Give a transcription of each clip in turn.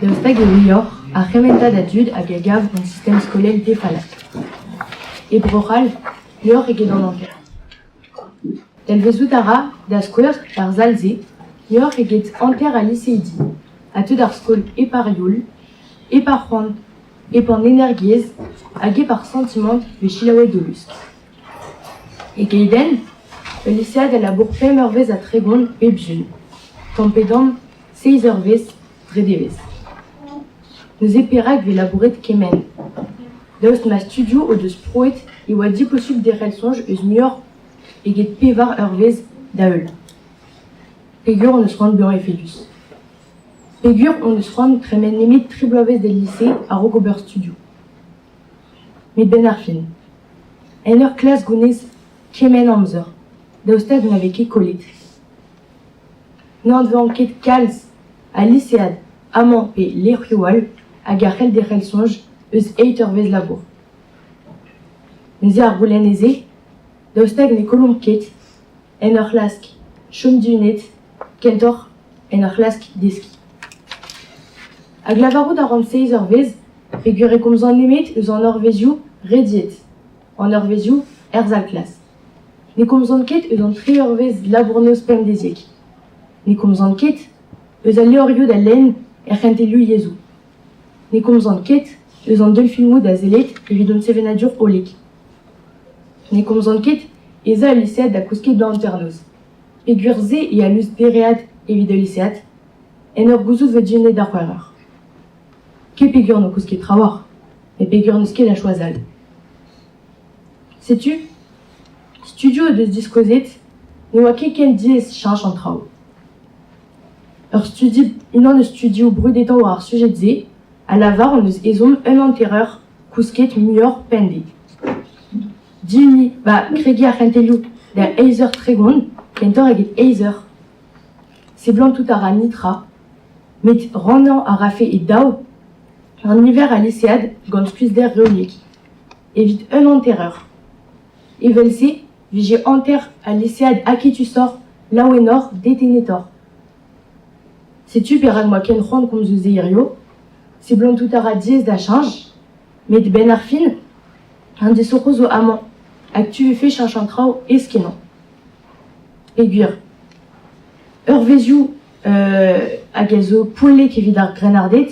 Daoust hag e ouioc'h ar c'hementad a dud hag a gav hon sistem skolel defallat. E Bro-C'hall, muioc'h eget an hanter. Talvezout a ra, da skouer, er sal-se, muioc'h eget hanter al liseidi, ha tud ar skol hep ar youl, hep ar c'hoant, hep an energiezh hag hep ar santimant bet selaouet o lusk. E Geidenn, ul lisead a labour pemp eurvezh ha 30 bep sul, tamm-pe-damm seizh eurvezh dre devezh. Neuze perak 'vez labouret kement? Daoust ma studioù o deus prouet e oa diposubl derc'hel soñj eus muioc'h eget pevar eurvezh da-heul. Peger hon eus c'hoant bezañ efedus. Peger hon eus c'hoant tremen nemet tri bloavezh d'al lise a-raok ober studioù. Met 'benn ar fin, en ur klask gounez kement amzer, daoust hag na vez ket kollet. N'anvean ket kalz a lisead amañ pe lec'hioù all hag a c'hell derc'hel soñj eus eil eurvezh labour. Neuze ar goulenn-se, daoust hag ne kollomp ket en ur c'hlask chom dihunet kentoc'h en ur c'hlask deskiñ. Hag lavarout a ran seizh eurvezh peogwir e komzan nemet eus an eurvezhioù rediet, an eurvezhioù er sal-klas. Ne komzan ket eus an tri eurvezh labour-noz pemdeziek. Ne komzan ket eus al levrioù da lenn er c'hentelioù yezhoù. Ne komzan ket eus an teulfilmoù da sellet evit hon sevenadur hollek. Ne komzan ket ez a ul lisead da kousket da hanternoz. Peogwir se eo al lusk dereat evit ul lisead, en ur gouzout vo diennet d'ar c'hwec'h eur. Ket peogwir n'ho kousket trawalc'h, met peogwir n'eus ket a choaz all. Setu, studioù o deus diskouezet ne oa ket ken diaes cheñch an traoù. Ur studi, unan eus studioù brudetañ war ar sujed-se a lavar hon eus ezhomm un hanter-eur kousket muioc'h bemdez. Dihuniñ, ba kregiñ ar c'hentelioù da eizh eur 30 kentoc'h eget eizh eur. Seblantout a ra netra, met rannañ a rafe e daou an niver a lisead gant skuizhder reoliek evit un hanter-eur. Evel-se 'vije hanter al lisead aketusoc'h, laouenoc'h, dedennetoc'h. Setu perak 'moa ken c'hoant komz eus se hiziv. Seblantout a ra diaes da cheñch, met 'benn ar fin, an disoc'hoù zo amañ hag tu 'vefe cheñch an traoù aes-kenañ. E gwir, eurvezhioù hag a zo poellek evit ar grennarded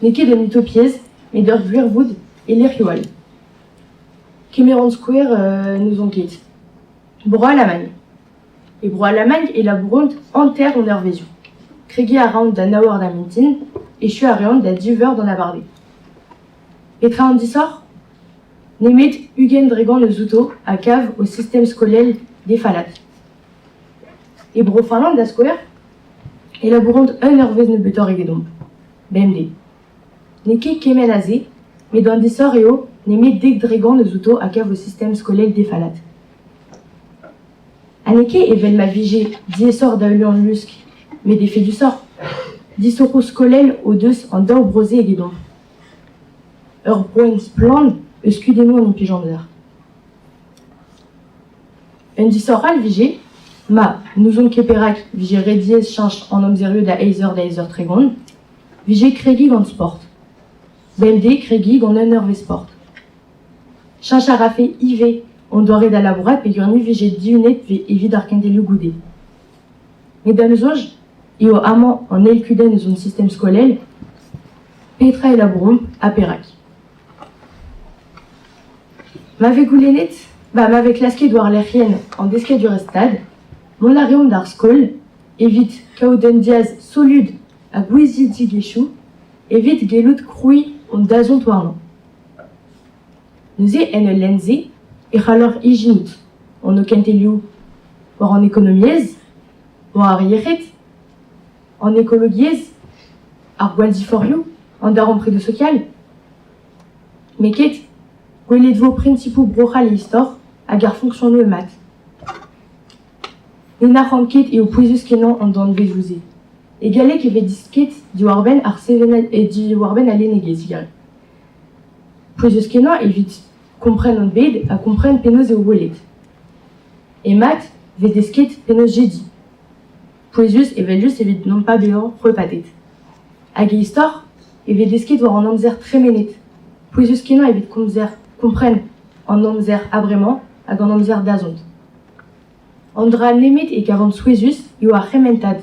n'eo ket un utopiezh met ur gwirvoud e lec'hioù all. Kemeromp skouer n'ouzon ket. Bro-Alamagn. E Bro-Alamagn e labouront hanter an eurvezhioù. Kregiñ a raont da nav eur da mintin, echu a reont da div eur d'an abardaez. Petra an disoc'h ? Nemet 20% eus outo a gav o sistem skolel defallat. E Bro-Finland, da skouer, e labouront un eurvezh nebeutoc'h egedomp, bemdez. N'eo ket kement a se, met an disoc'h eo nemet 10% eus outo a gav o sistem skolel defallat. Ha n'eo ket evel ma vije diaesoc'h da heuliañ an lusk, met efedusoc'h. Disoc'hoù skolel o deus an daou bro-se egedomp. Ur poent splann eus kudennoù an implij-amzer. Un disoc'h all 'vije, ma n'ouzon ket perak 'vije re diaes cheñch an amzerioù da eizh eur da eizh eur 30, 'vije kregiñ gant sport. Bemdez kregiñ gant un eurvezh sport. Cheñch a rafe ivez an doare da labourat peogwir ni 'vije dihunet evit ar kentelioù goude. Met da'm soñj eo amañ an eil kudenn eus hon sistem skolel, petra e labouromp ha perak. Ma vez goulennet, ba ma vez klasket war lec'hienn an deskadurezh Stad, mont a reomp d'ar skol evit kaout un diaz solud ha gouizidigezhioù evit gellout krouiñ hon dazont warnañ. Neuze, en ul lenn-se, e c'halloc'h ijinout an ho kentelioù war an ekonomiezh, war ar yec'hed, an ekologiezh, ar gwallziforc'hioù, an darempredoù sokial. Met ket, gwelet 'vo prinsipoù Bro-C'hall e istor hag ar fonksionoù mat. Ne nac'han ket eo pouezus-kenañ an danvezioù-se. E galleg e vez disket diwar-benn ar sevenadur diwar-benn al lennegezh gall. Pouezus-kenañ evit kompren hon bed ha kompren penaos eo gwelet. E mat 'vez desket penaos jediñ. Pouezus evel-just evit nompas bezañ repatet. Hag e istor? e vez desket war an amzer tremenet, pouezus-kenañ evit komzer kompren an amzer a-vremañ hag an amzer dazont. An dra nemet e kavan souezhus eo ar c'hementad.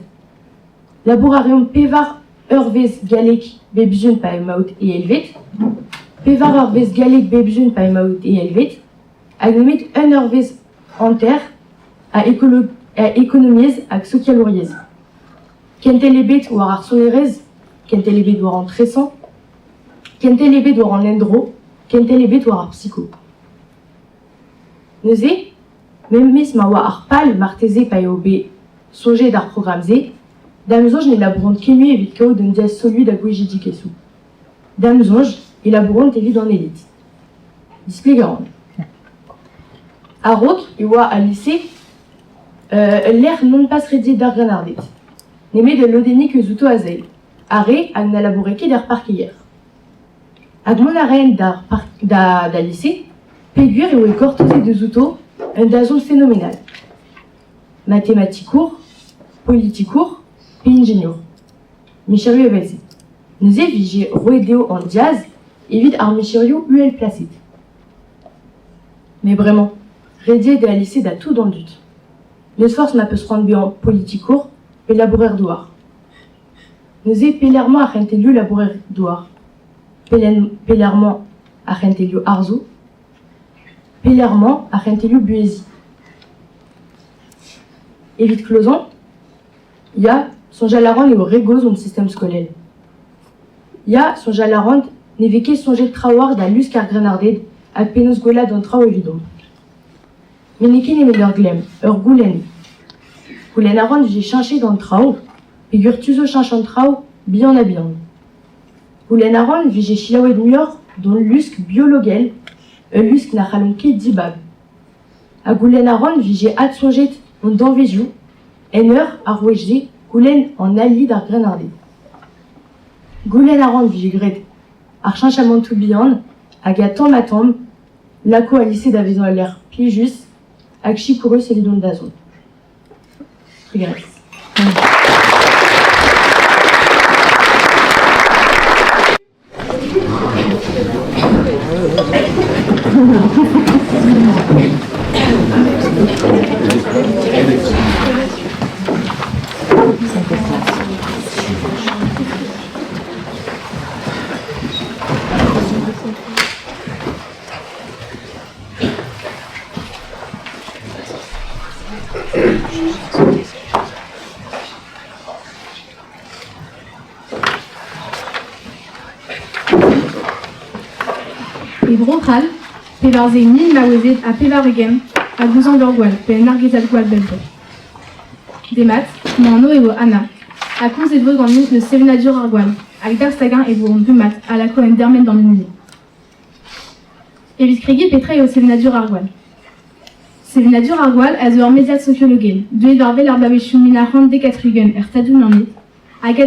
Labour a reomp pevar eurvezh galleg bep sizhun pa emaout e eilvet, pevar eurvezh galleg bep sizhun pa emaout e eilvet, hag nemet un eurvezh hanter a ekonomiezh hag sokialouriezh. Kentel ebet war ar sonerezh, kentel ebet war an tresañ, kentel ebet war an endro, kentel ebet war ar psiko. Neuze, memes ma oa ar pal marteze pa eo bet soñjet ar programm-se, da'm soñj ne labouront ket mui evit kaout un diaz solut a gouizidigezhioù. Da'm soñj e labouront evit an elit. Displegañ a ran. A-raok e oa al lise ul lec'h non pas rediet d'ar grennarded, nemet ul lodennig eus outo a-sell, ar re hag na laboure ket er parkeier. Hag mont a raent d'al lise peogwir e oa gortozet eus outo un dazont fenomenal. Matematikour, politikour pe injeniour. Micherioù evel-se. Neuze e vije roet dezho an diaz evit ar micherioù uhelplaset. Met bremañ, rediet eo al lise da tout an dud. N'eus forzh ma peus c'hoant bezañ politikour pe labourer-douar. Neuze pelec'h 'mañ ar c'hentelioù labourer-douar ? Pelec'h 'mañ ar c'hentelioù arzoù ? Pelec'h 'mañ ar c'hentelioù buheziñ ? Evit klozañ, ya, soñjal a ran eo re gozh hon sistem skolel. Ya, soñjal a ran ne vez ket soñjet trawalc'h da lusk ar grennarded hag penaos gwellaat an traoù evidomp. Met n'eo ket nemet ur glemm, ur goulenn. Goulenn a ran 'vije cheñchet an traoù peogwir tu zo cheñch an traoù bihan-ha-bihan. Goulenn a ran 'vije selaouet muioc'h d'hon lusk biologel, ul lusk na c'hallomp ket dibab. Ha goulenn a ran 'vije adsoñjet hon danvezioù en ur, ar wech-se, goulenn an ali d'ar grennarded. Goulenn a ran 'vije graet ar cheñchamantoù bihan hag a tamm-ha-tamm lako al lise da vezañ ul lec'h plijus hag sikourus evit hon dazont. Trugarez. E Bro-C'hall, 14 mil maouezed ha 80 a gouzañv ur gwall pe un argezhad gwall bemdez. Demat, ma anv eo Anna, ha komzet vo ganin eus sevenadur ar gwall, hag daoust hag-eñ e vo hon rummad a lako un dermen d'an hini. Evit kregiñ petra eo sevenadur ar gwall ? Sevenadur ar gwall a zo ur meziad sokiologel deuet war-wel ar bloavezhioù 1970 er Stadoù-Unanet hag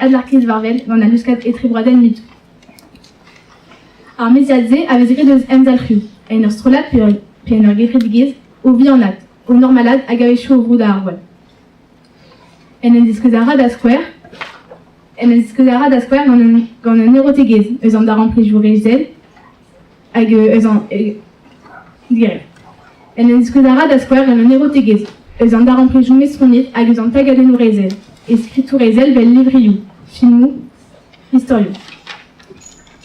adlakaet war-wel gant al luskad etrebroadel MeToo. Ar meziad-se a vez graet eus emzalc'hioù en ur strollad pe en ur gevredigezh o vihanaat, o normalaat hag a-wechoù o vroudañ ar gwall. En em ziskouez a ra da skouer En em ziskouez a ra da skouer gant un erotegezh eus an darempredoù reizhel hag eus an En em ziskouez a ra da skouer gant un erotegezh eus an darempredoù mestroniet hag eus an tagadennoù reizhel, e skritoù reizhel 'vel levrioù, filmoù, istorioù.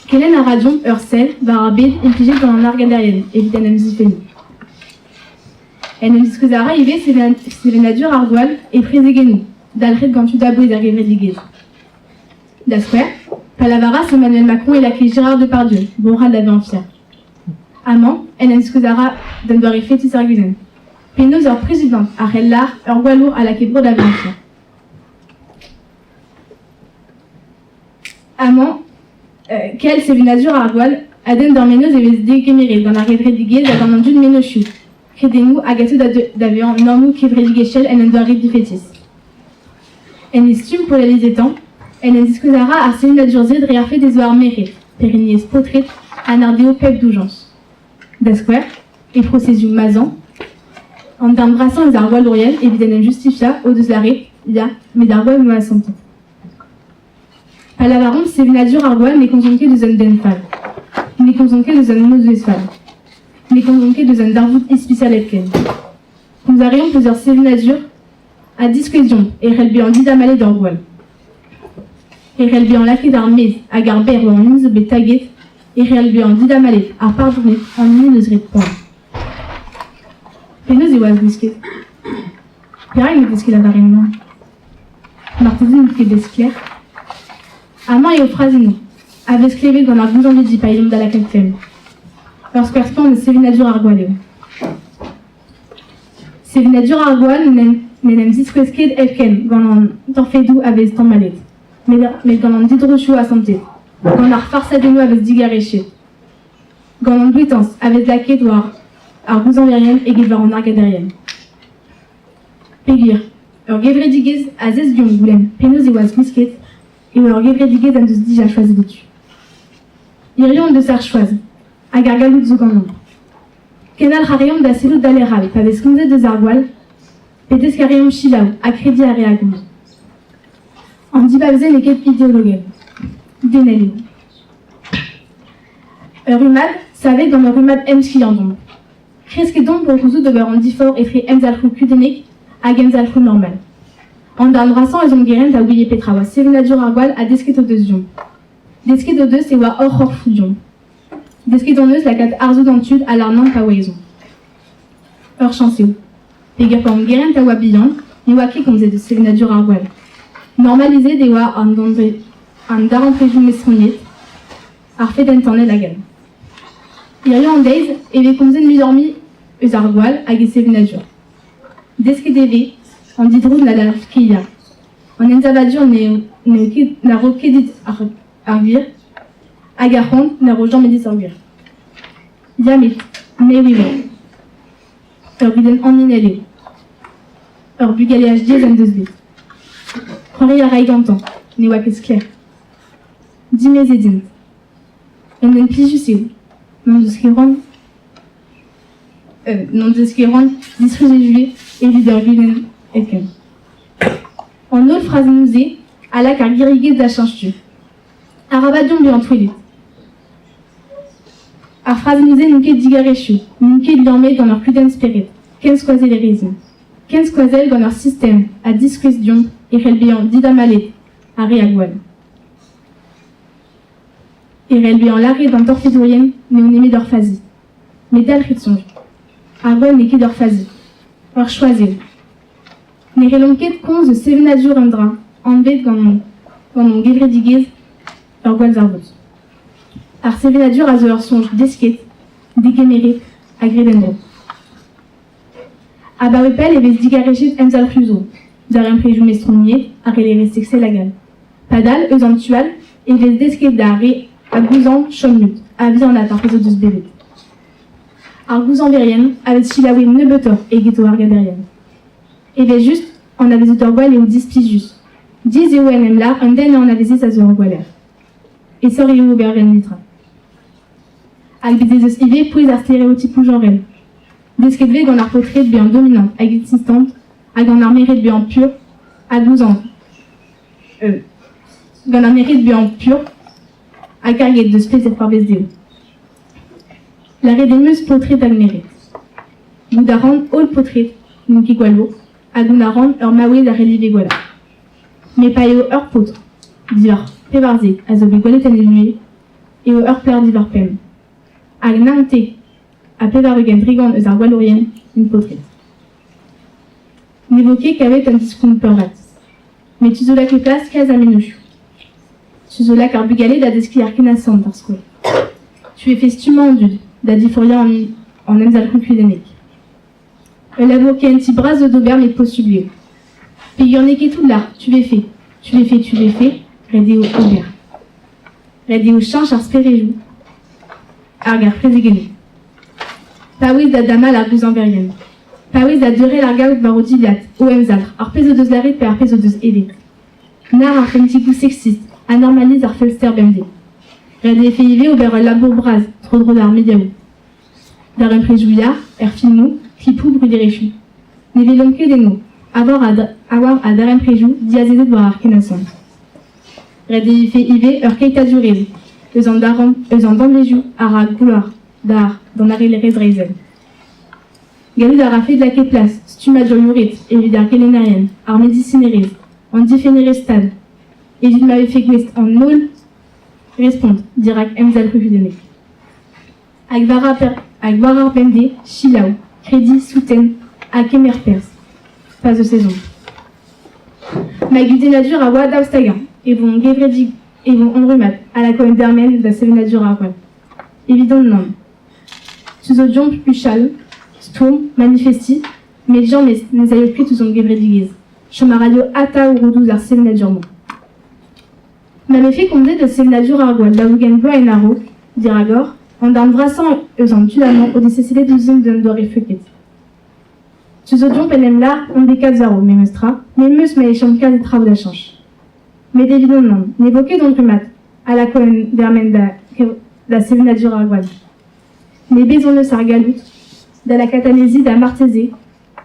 Kelenn a ra deomp ur sell war ar bed implijet gant an argaderien evit en em zifenniñ. En em ziskouez a ra ivez sevenadur ar gwall e prezegennoù, dalc'het gant tud a-bouez er gevredigezh. Da skouer, pa lavaras Emmanuel Macron e lakae Gérard Depardieu, Bro-C'hall da vezañ fier. Amañ, en em ziskouez a ra d'un doare fetis ar gudenn. Penaos ur prezidant a c'hell lâr ur gwallour a lakae bro da vezañ fier. Amañ, kel sevenadur ar gwall a denn d'ur mennozh e vez degemeret gant ar gevredigezh ha gant an dud mennozhioù, kredennoù hag a teu da vezañ normoù kevredigezhel en un doare difetis. En e stumm polalizetañ en em ziskouez a ra ar sevenadur-se dre ar fed ez eo ar merc'hed, perc'henniezh paotred ha n'ar dezho pep doujañs. Da skouer, e prosezioù Mazan, an darn vrasañ eus ar wallourien evit en em justifiañ o deus lâret ya, met ar gwall emañ asantet. Pa lavaromp sevenadur ar gwall ne komzomp ket eus un den fall. Ne komzomp ket eus un nozvezh fall. Ne komzomp ket eus un darvoud ispisial hepken. Komz a reomp eus ur sevenadur ha diskouez deomp e c'hell bezañ didamallet hor gwall. E c'hell bezañ lakaet ar mezh hag ar berr war an hini zo bet taget, e c'hell bezañ didamallet ar pardonet an hini n'eus ret poan. Penaos e oas gwisket? Perak ne vez ket lavaret nann? Marteze n'out ket bet sklaer. Amañ eo frazennoù a vez klevet gant ar gouzañvidi pa eomp da lakaat klemm. Ur skouer spont eus sevenadur ar gwall eo. Sevenadur ar gwall n'en em ziskouez ket hepken gant an torfedoù a vez tamallet, met gant an didrouzioù asantet, gant ar farsadennoù a vez digarezet, gant an douetañs a vez lakaet war ar gouzañverien eget war an argaderien. Peogwir ur gevredigezh a zesk deomp goulenn penaos e oas gwisket eo ur gevredigezh en deus dija choazet e tu. Hiziv hon deus ar choaz hag ar galloud zo ganeomp. Kendalc'h a reomp da sellout da lec'h all pa vez komzet eus ar gwall pe desk a reomp selaou ha krediñ ar re a gomz. An dibab-se n'eo ket ideologel. Denel eo. Ur rummad savet gant ur rummad emskiant omp. Kresket omp o c'houzout ober an diforc'h etre emzalc'hoù kudennek hag emzalc'hoù normal. An darn vrasañ eus hon gerent a ouie petra oa sevenadur ar gwall ha desket o deus deomp. Desket o deus e oa hor c'horfoù deomp. Desket hon eus lakaat harzoù d'an tud ha lâr pa ouezomp. Ur chañs eo. Peger pa hon gerent a oa bihan, ne oa ket komzet eus sevenadur ar gwall. Normalizet e oa an darempredoù mestroniet, ar fed entanet hag all. Hiziv an deiz e vez komzet muioc'h-mui eus ar gwall hag e sevenadur. Desket e vez an didrouz na dalc'h ket ya. An ensavadur n'eo ket na ro ket dit ar gwir hag ar c'hont na ro james dit ar gwir. Ya met me eo. Ur gudenn aninel eo. Ur bugaleaj diaes en deus bet. C'hoari a ray gantañ, ne oa ket sklaer. Dimezet int. Un den plijus eo. N'en deus ket c'hoant n'en deus ket c'hoant distruj e vuhez evit ur gudenn hepken. An holl frazennoù-se a lak ar girigezh da cheñch tu. Arabat deomp bezañ touellet. Ar frazennoù-se n'int ket digarezioù, n'int ket liammet gant ur kudenn spered, kenskoazellerezh int. Kenskoazell gant ur sistem a diskouez deomp e c'hell bezañ didamallet ar re a gwall. Evel bezañ lâret d'an torfedourien n'eo nemet ur fazi. Met dalc'hit soñj, ar gwall n'eo ket ur fazi, ur choaz eo. Ne c'hellomp ket komz eus sevenadur un dra anvet gant hon gevredigezh ur gwallzarvoud. Ar sevenadur a zo ur soñj desket, degemeret ha graet en-dro. Abaoe pell e vez digarezet emzalc'hioù zo, darempredoù mestroniet, ar relerezh seksel hag all. Padal, eus an tu all, e vez desket d'ar re a gouzañv chom mut, a vihanaat ar pezh o deus bevet. Ar gouzañverien a vez selaouet nebeutoc'h eget o argaderien. Evel-just, anavezout ur gwall eo displijus. Diaes eo en em lâr un den a anavezez a zo ur gwaller. Aesoc'h eo ober gant netra. Hag bez' ez eus ivez pouez ar stereotipoù genrel. Desket vez gant ar paotred bezañ dominant hag insistant, ha gant ar merc'hed bezañ pur ha gouzañv. Gant ar merc'hed bezañ pur ha karget deus pezh e c'hoarvez dezho. Lâret em eus paotred hag merc'hed. Goût a ran holl paotred n'int ket gwallour ha goût a ran ur maouez a c'hell ivez gwellañ. Met pa eo ur paotr, diwar 14 a zo bet gwelet en e vuhez, eo ur plac'h diwar pemp. Hag nann-te ha 80 eus ar gwallourien int paotred. Ne vo ket kavet un diskoulm peurvat. Met tu zo lakaet plas kalz a mennozhioù. Tu zo lak ar bugale da deskiñ ar kenasant d'ar skol. Tu e fez stummañ an dud da diforiañ an emzalc'hoù kudennek. Ul labour kehentiñ bras zo d'ober met posubl eo. Peogwir n'eo ket tout lâr tu vefe, tu vefe, tu vefe, ret eo ober. Ret eo cheñch ar sperejoù hag ar prezegennoù. Paouez da damall ar gouzañverien. Paouez da deurel ar gaout war o dilhad, o emzalc'h, ar pezh o deus lâret pe ar pezh o deus evet. Nac'h ar c'hentigoù seksist ha normaliz ar feulster bemdez. Ret e vefe ivez ober ul labour bras tro-dro d'ar mediaoù. Darempredoù yac'h er filmoù, klipoù bruderezhioù. Ne welomp ket eno, a war a darempredoù diazezet war ar kenasant. Ret e vefe ivez ur keitadurezh eus an eus an danvezioù a ra gloar d'ar d'an harellerezh reizhel. Gallout a rafe lakaat plas stummadurioù ret evit ar gelennerien, ar medisinerezh, an difennerezh-stad, evit ma vefe gouest an holl respont dirak emzalc'h kudennek. Hag war ar bemdez, selaou, krediñ, souten ha kemer perzh, pa 'z eus ezhomm. Ma gudennadur a oa daoust hag-eñ e vo gevredig e vo amrummad a lako un termen da sevenadur ar gwad. Evidon nann. Tu zo deomp huchal, stourm, manifestiñ, met james ne'z aio kuit ouzh hon gevredigezh. Chom a raio atav roudoù ar sevenadur-mañ. Ma vefe komzet eus sevenadur ar gwall 40 vloaz en a-raok, dirak-hor, an darn vrasañ eus an tud amañ o dese sellet ouzhimp d'un doare feuket. Tu zo deomp en em lâr on bet kalz a-raok memes tra, memes ma e chom kalz traoù da cheñch. Met evidon nann, ne vo ket hon rummad a lako un dermen da sevenadur ar gwall. Met bez' hon eus ar galloud da lakaat anezhi da marteze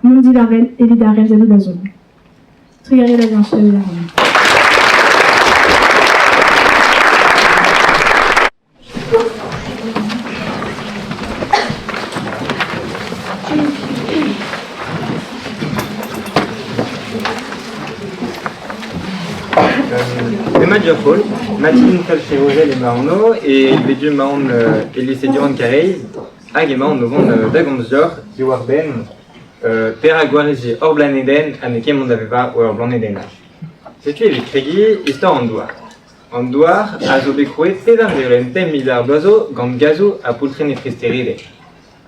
mont diwar-wel evit ar remziadoù da zont. Trugarez da vezañ selaouet ac'hanon. Emañ Dioc'hol, Mathilde Falc'herogel emañ anv e bet emaon e lise Diwan Karaez hag emaon o vont da gomz deoc'h diwar-benn perak gwareziñ hor blanedenn ha n'eo ket mont da vevañ war ur blanedenn all. Setu evit kregiñ istor an Douar. An Douar a zo bet krouet 4,5 miliard vloaz zo gant gazoù ha poultrenn etresteredek.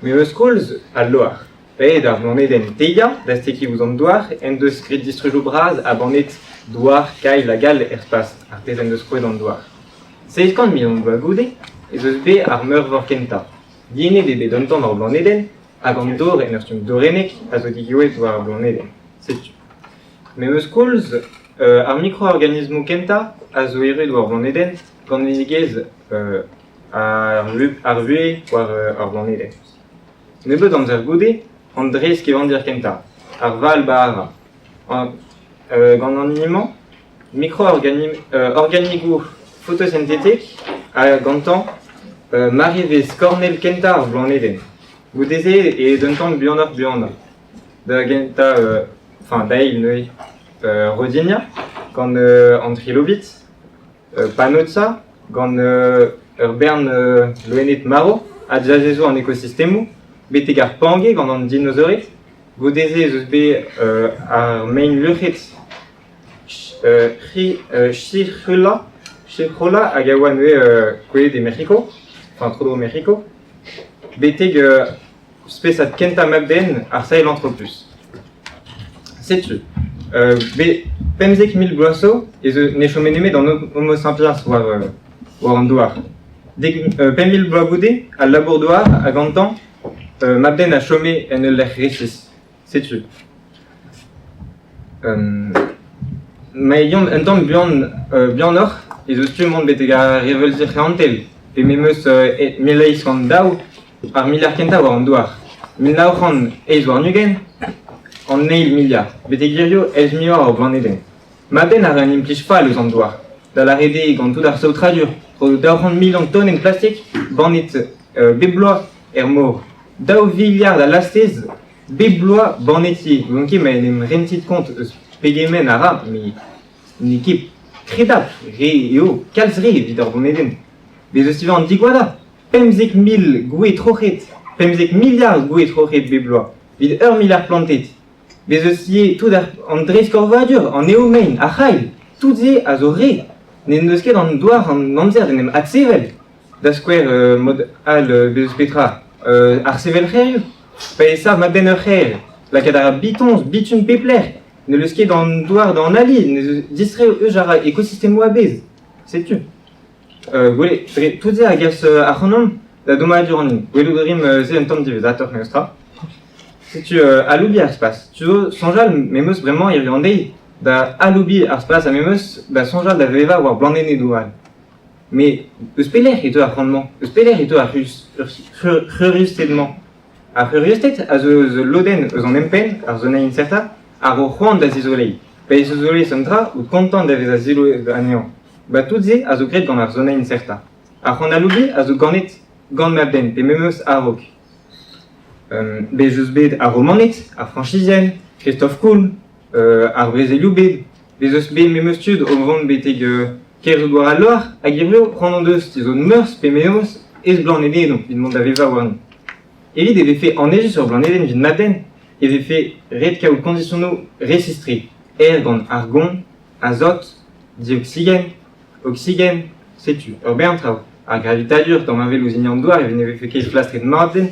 Memes koulz al Loar. Paeet ar blanedenn Theia da stekiñ ouzh an Douar en deus graet distrujoù bras ha bannet douar, kailh hag all er spas, ar pezh en deus krouet an Douar. 700 milion vloaz goude ez eus bet ar meurvor kentañ. Diennet eo bet un tamm ar blanedenn hag an dor en ur stumm dorennek a zo digouezhet war ar blanedenn. Setu. Memes koulz, ar mikroorganismoù kentañ a zo erruet war blanedenn gant lennegezh ar vuhez war ar blanedenn. Nebeut amzer goude, an drez kevandir kentañ, ar val-bara. Gant an hini-mañ, mikroorganigoù fotosintetek ha gantañ marevezh kornel kentañ ar blanedenn. Goude-se eo un tamm buanoc'h-buanañ. Da gentañ, enfin da eil neuze, Rodinia gant an trilobit, Panotsa gant ur bern loened marv ha diazezoù an ekosistemoù, betek ar Pange gant an dinosaored. Goude-se ez eus bet ar mein-luc'hed Chicxulub hag a oa neuze kouezhet e Mec'hiko, enfin tro-dro Mec'hiko, betek spesad kentañ mab-den, ar Sahelanthropus. Setu, bet 15 000 bloaz zo ez eus ne chome nemet an Homo sapiens war an douar. 5 000 bloaz goude, al labour-douar ha gantañ mab-den a chome en ul lec'h resis. Setu. Ma eomp un tamm buan buanoc'h ez eus tu mont betek ar reveulzi c'hreantel pe memes 1802 ar miliard kentañ war an douar. 1928 an eil miliard. Betek hiziv ez muioc'h ur blanedenn. Mab-den a ra un implij fall eus an douar, da lâret eo gant tout ar saotradur tro 200 milion tonenn plastik bannet bep bloaz er mor. Daou viliard a lastez bep bloaz bannet ivez. N'on ket ma en em rentit kont eus pegement a ra, met n'eo ket kredapl re eo kalz re evit ur blanedenn. Bez' eus ivez an digoadañ. 15 000 gwez troc'het, 15 miliard gwez troc'het bep bloaz, evit ur miliard plantet. Bez' eus ivez tout an dreistkorvadur, an eoul-mein, ar c'hailh, tout se a zo re. N'en deus ket an douar an amzer d'en em adsevel. Da skouer, mod all, bez' eus petra? Ar sevel-c'hêrioù. Pa e sav ma-benn ur c'hêr, lakaat a ra bitoñs, bitun pep lec'h. Ne leus ket an douar da analiñ, ne distrev eus a ra ekosistemoù a-bezh. Setu. Gwelet, dre tout se a gas ac'hanomp da dommadur an hin. Gwelout a rimp se un tamm diwezhatoc'h memestra. Setu aloubiñ ar spas. Tu zo soñjal memes bremañ hiziv an deiz da aloubiñ ar spas ha memes da soñjal da vevañ war blanedennoù all. Met eus pelec'h e teu ar c'hoant-mañ? Eus pelec'h e teu ar c'huriusted-mañ? Ar c'huriusted a zo eus ul lodenn eus an empenn, ar zona incerta, a ro c'hoant da zizoleiñ. Pa zizoleiz un dra, out kontant da vezañ ziloet anezhañ. Ba tout se a zo graet gant ar zona incerta. Ar c'hoant aloubiñ a zo ganet gant mab-den pe memes a-raok. Bez eus bet ar Romaned, ar Frañsizien, Christophe Koulm, ar brezelioù-bed. Bez eus bet memes tud o vont betek kerzhout war al loar hag hiziv c'hoant o deus tizhout Meurzh pe memes ez-blanedennoù evit mont da vevañ warni. Evit e vefe anezus ur blanedenn evit mab-den e vefe ret kaout koñdisionoù resis-tre, aer gant argon, azot, dioksigen, oksigen, setu ur bern traoù. Ar gravitadur damheñvel ouzh hini an Douar evit ne vefe ket flastret mab-den,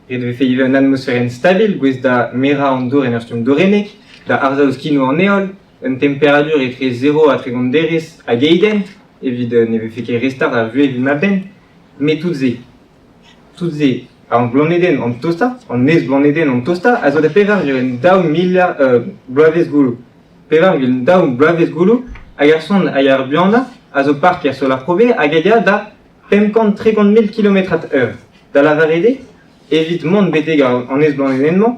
ret e vefe ivez un atmosferenn stabil gouest da merañ an dour en ur stumm dourennek, da arsav skinoù an heol, un temperadur etre 0 ha 30 derez hag eident evit ne vefe ket re start ar vuhez evit mab-den. Met tout se, tout se, ar blanedenn an tostañ, an ez-blanedenn an tostañ a zo da 4,2 miliard bloavezh gouloù. 4,2 bloavezh gouloù hag ar son a ya ar buanañ a zo park er Solar Probe hag a ya da 530 000 kilometrad-eur. Da lavaret eo, evit mont betek an ez-blanedenn-mañ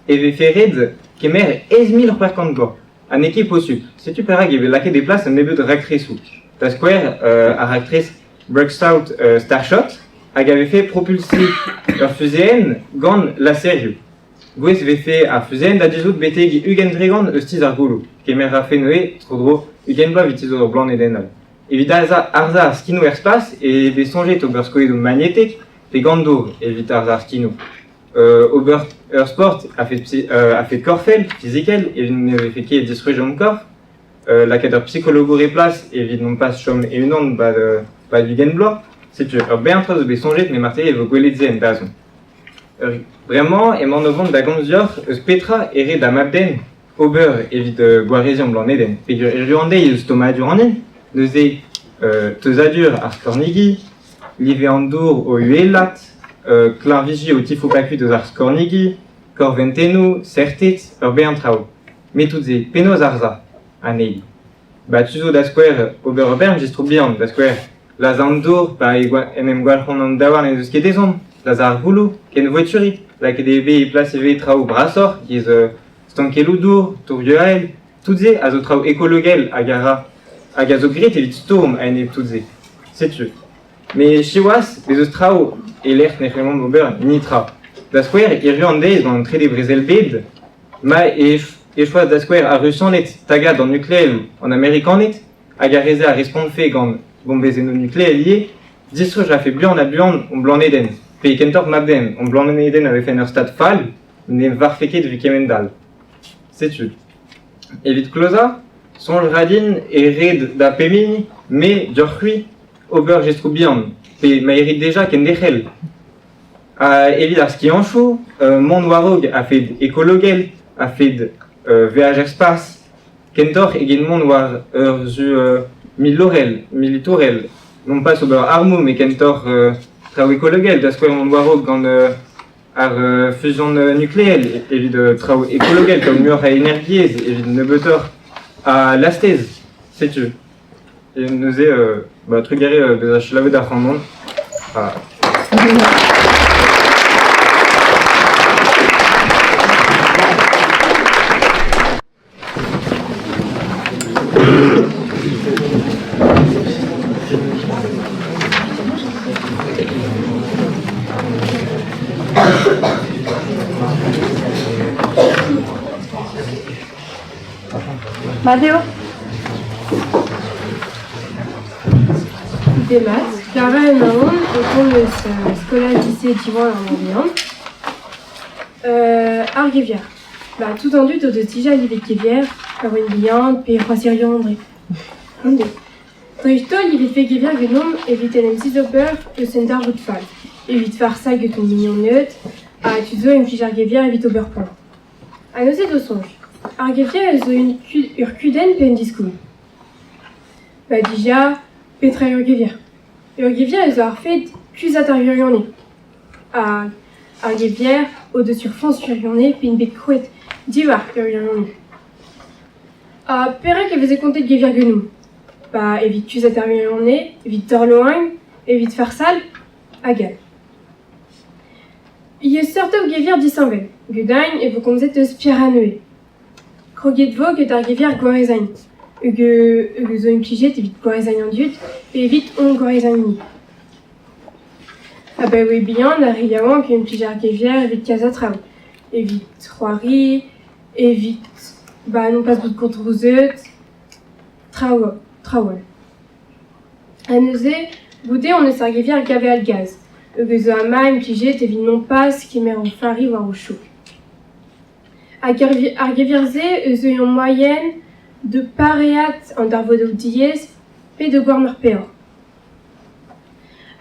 e vefe ret kemer 1600 bloaz ha n'eo ket posupl. Setu perak e vez lakaet e plas un nebeud raktresoù. Da skouer, ar raktres Breakout Starshot hag a vefe propulsiñ ur fuzeenn gant laserioù. Gouest e vefe ar fuzeenn da dizhout betek 20% eus tizh ar gouloù. Kemer a rafe neuze tro-dro 20 bloaz evit tizhout ur blanedenn all. Evit arzañ ar skinoù er spas e vez soñjet ober skoedoù magnetek pe gant dour evit arzañ ar skinoù. Ober ur sport a-fet korfel, fizikel, evit ne vefe ket distruj hon korf. Lakaat ur psikologour e plas evit non pas chom e-unan 'pad 20 bloaz. Setu ur bern traoù zo bet soñjet met marteze e vo gwelet se en dazont. Bremañ emaon o vont da gomz deoc'h eus petra e ret da mab-den ober evit gwareziñ an blanedenn. Peogwir hiziv an deiz eus tommadur an hin, neuze teuzadur ar skornegi, live an dour o uhelat, klañviji o tifoukañ kuit eus ar skornegi, korventennoù, serted, ur bern traoù. Met tout se, penaos arzañ anezhi? Ba tu zo da skouer ober ur bern jestroù bihan, da skouer lazhañ an dour pa en em gwalc'hont an daouarn n'ez eus ket ezhomm, lazhañ ar gouloù, kenvoituriñ, lakaet eo bet e plas ivez traoù brasoc'h giz stankelloù dour, tourioù-ael, tout se a zo traoù ekologel hag a ra hag a zo graet evit stourm a-enep tout se. Setu. Met siwazh ez eus traoù e-lec'h ne c'hellomp ober netra. Da skouer, hiziv an deiz gant an Trede Brezel-bed, Ma e choaz da skouer ar Rusianed tagañ d'an nukleel an Amerikaned hag ar re-se a respontfe gant bombezennoù nukleel ivez, distruj a rafe buan-ha-buan hon blanedenn, pe kentoc'h mab-den, hon blanedenn a vefe en ur stad fall, ne varvfe ket evit kemend-all. Setu. Evit klozañ, soñj 'ra din e red da pep hini, me deoc'h-c'hwi, ober jestroù bihan, pe ma rit deja kenderc'hel. Evit ar skianchoù, mont war-raok a-fed ekologel, a-fed veaj er spas, kentoc'h eget mont war ur su milourel, militourel, non pas ober armoù met kentoc'h traoù ekologel, da skouer mont war-raok gant ar fuzion nukleel evit traoù ekologel, kaout muioc'h a energiezh, evit nebeutoc'h a lastez, setu. Et neuze, bah, trugarez bezañ selaouet ac'hanon. Ha... Mat eo? Demat, Clara emaon o tont eus skolaj lise Diwan an Oriant. Ar gevier. Bah, tout an dud o deus dija livet gevier, ur ouenn bihan pe c'hoazherion dre. Dreist-holl e vefe gevier ganeomp evit en em zizober eus un darvoud fall, evit farsañ get hon mignoned ha tud zo implij ar gevier evit ober poan. Ha neuze d'ho soñj, ar gevier zo ur kudenn pe un diskoulm? Ba dija, petra eo ur gevier? Ur gevier zo ar fed kuzhat ar wirionez. Hag ar gevier o deus ur foñs wirionez pe int bet krouet diwar ur wirionez. Ha perak e veze kontet gevier ganeomp? Ba evit kuzhat ar wirionez, evit torloañ, evit farsal, hag all. Liesseurtoù gevier disheñvel. Gedain e vo komzet eus Pierre-Anne. Kroget vo get ar gevier gwarezañ. Hag hag zo implijet evit gwarezañ an dud pe evit hon gwarezañ-ni. Abaoe bihan ar re yaouank e implij ar gevier evit kas traoù, evit c'hoari, evit ba non pas bout gourdrouzet, traoù traoù all. Ha neuze, goude hon eus ar gevier gaveal gaz, hag zo amañ implijet evit non pas kemer o fari war o chouk. Hag ar gevier-se eus ur moaien de pareat an darvoudoù diaes pe de gouarn ar peoc'h.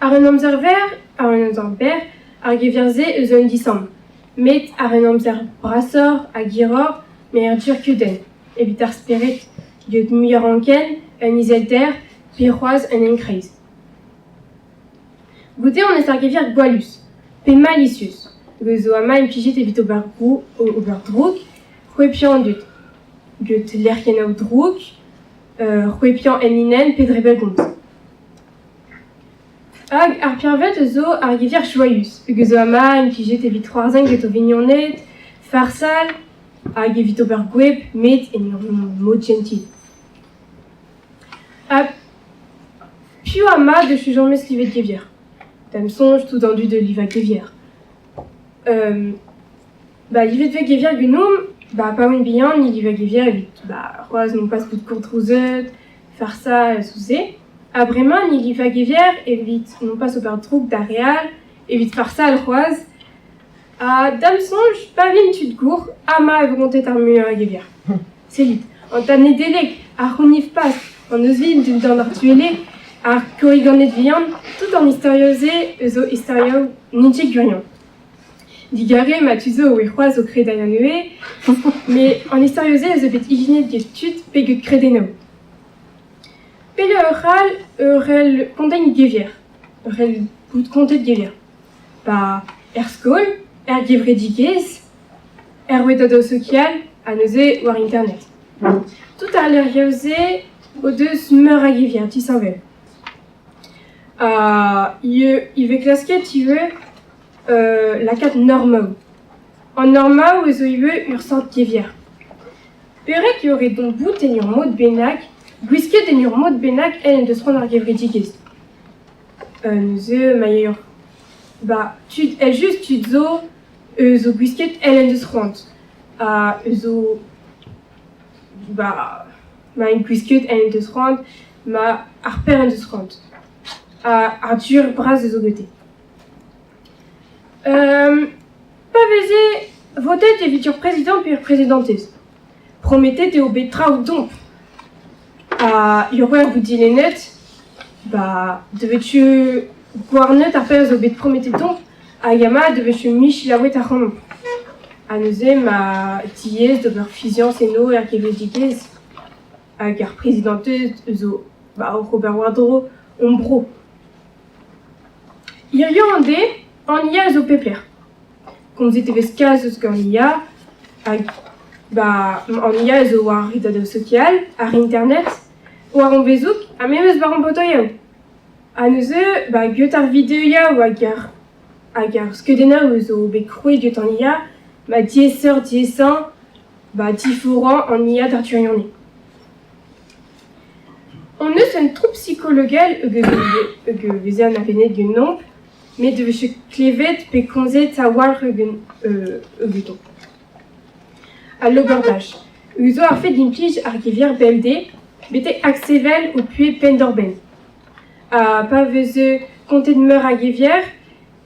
Ar un amzer verr, ar un amzer berr, ar gevier-se eus un disamm. Met ar un amzer brasoc'h hag hiroc'h, met un turkudenn evit ar spered get muioc'h anken, un izelder pe c'hoazh un enkreiz. Goude hon eus ar gevier gwallus, pe malisus, hag zo amañ implijet evit ober ober droug, c'hwezhañ an dud. Get lec'hiennoù droug, c'hwezhañ enlinenn pe dre bellgomz. Hag ar pirvet zo ar gevier joaius, hag zo amañ implijet evit c'hoarzhin get o vignoned, farsal, hag evit ober gweb met en ur mod jentil. Ha piv amañ deus james livet gevier? Da'm soñj tout an dud livañ gevier. Ba livet 'vez gevier ganeomp, ba pa oan bihan ni livañ gevier evit ba c'hoazh non pas bout gourdrouzet, farsañ sous-se. Ha bremañ ni livañ gevier evit non pas ober droug d'ar re all, evit farsal c'hoazh. Ha da'm soñj pa vin tud gour, amañ e vo kontet ar muiañ a gevier. Sellit, an tad Nedeleg, ar c'hounif-Pask, an euzhvil dindan ar tuele, ar korriganed vihan, tout an istorioù-se eus o istorioù n'int ket gwirion. Digarez ma tu zo e c'hoazh o kredañ anezhe, met an istorioù-se a zo bet ijinet get tud pe get kredennoù. Pet ur all ur c'hell kontañ gevier, ur c'hell bout kontet gevier. Ba er skol, er gevredigezh, er rouedadoù sokial ha neuze war internet. Tout ar lec'hioù-se o deus meur a gevier disheñvel. Ha ivez klasket ivez lakaat normaoù. An normaoù zo ivez ur seurt gevier. Perak eo ret dont bout en ur mod bennak, gwisket en ur mod bennak en deus c'hoant ar gevredigezh. Neuze ma eo ba tud evel-just tud zo zo gwisket èl en deus c'hoant ha zo ba ma int gwisket èl en deus c'hoant ma ar per en deus c'hoant ha ar dur bras zo gete. Pa veze votet evit ur prezidant pe ur prezidantez, prometet eo bet traoù domp ha ur wech vout dilennet, ba devet-tu gouarnet ar pezh zo bet prometet domp hag amañ devet-tu mui selaouet ac'hanomp. Ha neuze ma tiez d'ober fiziañs eno er gevredigezh hag ar prezidantez zo ba oc'h ober war-dro hon bro. Hiziv an deiz, an IA zo pep lec'h. Komzet e vez kalz eus gant IA hag ba an IA zo war ar rouedadoù sokial, ar internet, war hon bezoug ha memes war hon potoioù. Ha neuze ba get ar videoioù hag ar hag ar skeudennoù zo bet krouet get an IA, ma diaesoc'h-diaesañ ba diforañ an IA d'ar gwirionez. On eus un troupe psikologel hag e veze anavezet ganeomp met e vije klevet pe komzet a-walc'h ganto. Al logordaj. Zo ar fed d'implij ar gevier bemdez betek adsevel ho puhez penn-doc'h-benn. Ha pa veze kontet meur a gevier,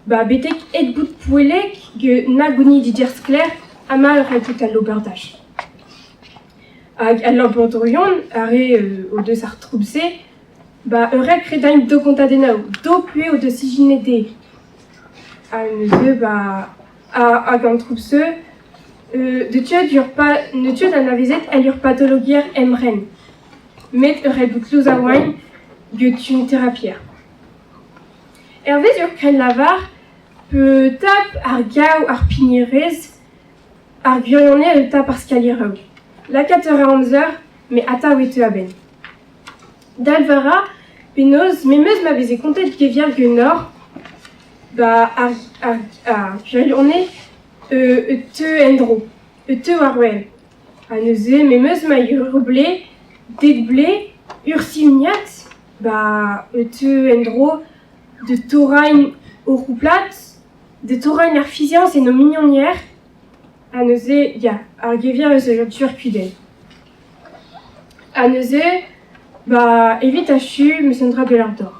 ba betek hep bout poellek na gounidiger sklaer amañ ur tout al logordaj. Hag al labourdourion, ar re o deus ar troupe-se, ba ur ret kredañ d'o kontadennoù, d'o puhez o deus ijinet dezhe. Ha neuze ba hag an troupe-se ne teu anavezet el ur patologiezh emren, met ur ret bout louzaouañ get un terapier. Hervez ur krennlavar, pe tap ar gaou ar pignerez Ar gwirionez eo tap ar skalieroù. Lakaat a ra amzer, met atav e teu a-benn. Dalv a ra penaos memes ma veze kontet gevier ganeoc'h, ba ar ar ar gwirionez e teu en-dro, e teu war-wel. Ha neuze memes ma eo ur blez Dek vloaz, ur sizhuniad, ba e teu en-dro da torrañ o c'houplad, da torrañ ar fiziañs en o mignonier, ha neuze, ya, ar gevier eus ur kudenn. Ha neuze, ba evit achu 'meus un dra bennak deoc'h.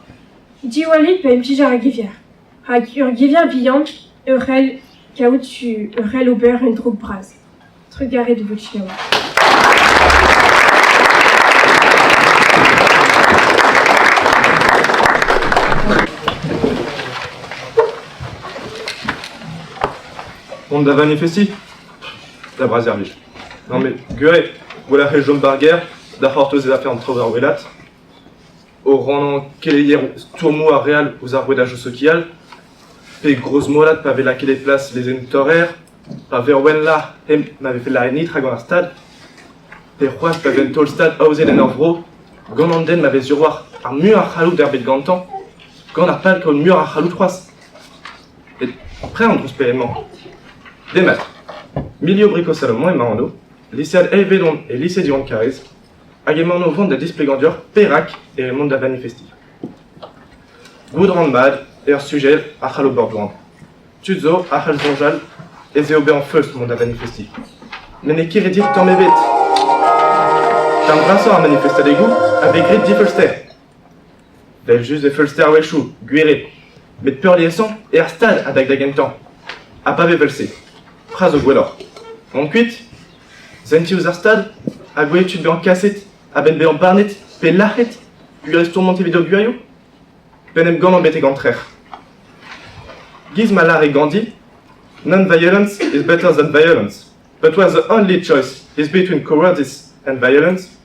Diwallit pa implij ar gevier, rak ur gevier bihan ur c'hell kaout ur c'hell ober un droug bras. Trugarez de votre selaou. Mont da vanifestiñ Da bras-servij. Non mais, gwir gwell a chom 'bar gêr da c'hortoz ez afe an traoù war wellaat. O rannañ keleier stourmoù ar re all ouzh ar rouedajoù sokial, pe grozmolat pa vez lakaet e plas lezennoù torrer, pa vez ur ouenn-lâr hep ma vefe lâret netra gant ar Stad, pe c'hoazh pa vez un taol-stad aozet en ur vro, gant an den ma vez sur-walc'h ar muiañ a c'halloud er bed gantañ, gant ar pal kaout muioc'h a c'halloud c'hoazh. Met prest an drousped-mañ. Demat. Milio Brico-Salomon emañ anv, lisead evelon e lise Diwan Karaez, hag emaon o vont da displegañ deoc'h perak e mont da vanifestiñ. Goût 'ran mat eo ur sujed a c'hall ober doan. Tud zo a c'hall soñjal ez eo bezañ feuls mont da vanifestiñ. Met n'eo ket ret tamm ebet. Darn vrasañ ar manifestadegoù a vez graet difeulster. Evel-just e feulster a-wechoù, gwir eo. Met peurliesañ eo ar stad a dag da gentañ. Ha pa vez evel-se, pra zo gwelloc'h. Mont kuit, sentiñ ouzh ar stad ha gwelet tud bezañ kaset a-benn bezañ barnet pe lac'het peogwir e stourmont evit o gwirioù? P'en em gannañ betek an trec'h. Giz ma lâre Gandhi, Non-violence is better than violence. But where the only choice is between cowardice and violence,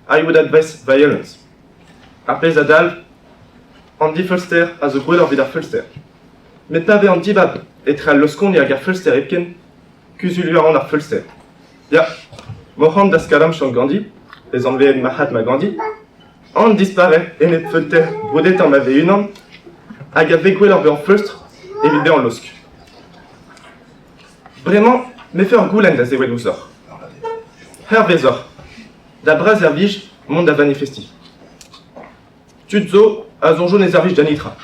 I would advise violence. Ar pezh a dalv, an difeulster a zo gwelloc'h evit ar feulster. Met pa vez an dibab etre al loskoni hag ar feulster hepken, kuzuliañ a ran ar feulster. Ya, m'oc'h da skalamchant Gandhi, ez anveet Mahatma Gandhi, an dispare enep feulter brudetañ ma vez unan, hag a vez gwelloc'h bezañ feulstr evit bezañ laosk. Bremañ, me fe ur goulenn da sevel ouzhoc'h. Hervezoc'h, da bras servij mont da vanifestiñ. Tud zo a soñjo ne servij da netra.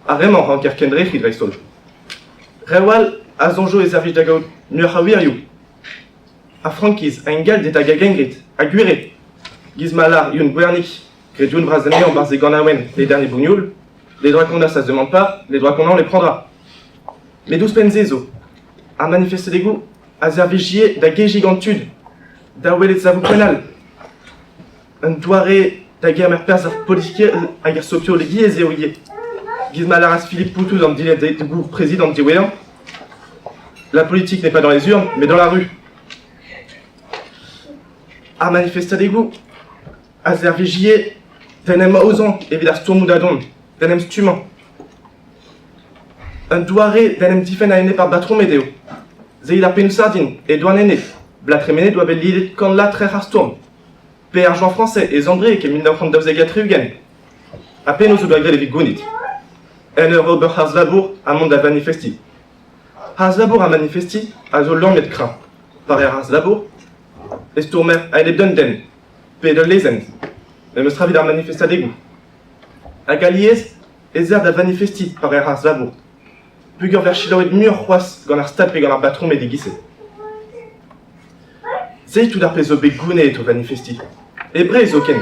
Ar re-mañ ranker kendrec'hiñ dreist-holl. Reoù all a soñjo e servij da gaout muioc'h a wirioù. Ar frankiz a ingalded hag a gengred, ha gwir eo. Giz ma lâr Youn Gwernig, graet Youn Vras anezhañ 'barzh e ganaouenn Les derniers bougnoules, les droits qu'on a ça se demande pas, les droits qu'on a on les prendra. Met ouzhpenn-se zo, ar manifestadegoù a servij ivez da gejiñ gant tud, da welet savoù poent all. Un doare da gemer perzh ar politikerezh hag ar sokiologiezh eo ivez. Giz ma lâras Philippe Poutou d'an dilennadegoù prezidant diwezhañ, la politique n'est pas dans les urnes, mais dans la rue. Ar manifestadegoù a servij ivez d'en em aozañ evit ar stourmoù da dont, d'en em stummañ. Un doare d'en em difenn a-enep ar batromed eo. Seit ar pennoù-sardin e Douarnenez, bloaz tremenet oa bet lidet kant la trec'h ar stourm. Pe ar Jean Français e Zandreg e 1972. Ha penaos o doa graet evit gounit? En ur ober harz-labour ha mont da vanifestiñ. Harz-labour ha manifestiñ a zo lammet kreñv. Pa reer harz-labour e stourmer a-enep d'un den pe d'ul lezenn. Memes tra evit ar manifestadegoù. Hag alies ez eer da vanifestiñ pa reer harz-labour. Peogwir 'vez selaouet muioc'h c'hoazh gant ar Stad pe gant ar batromed e-giz-se. Sell tout ar pezh zo bet gounezet o vanifestiñ. E Breizh zoken.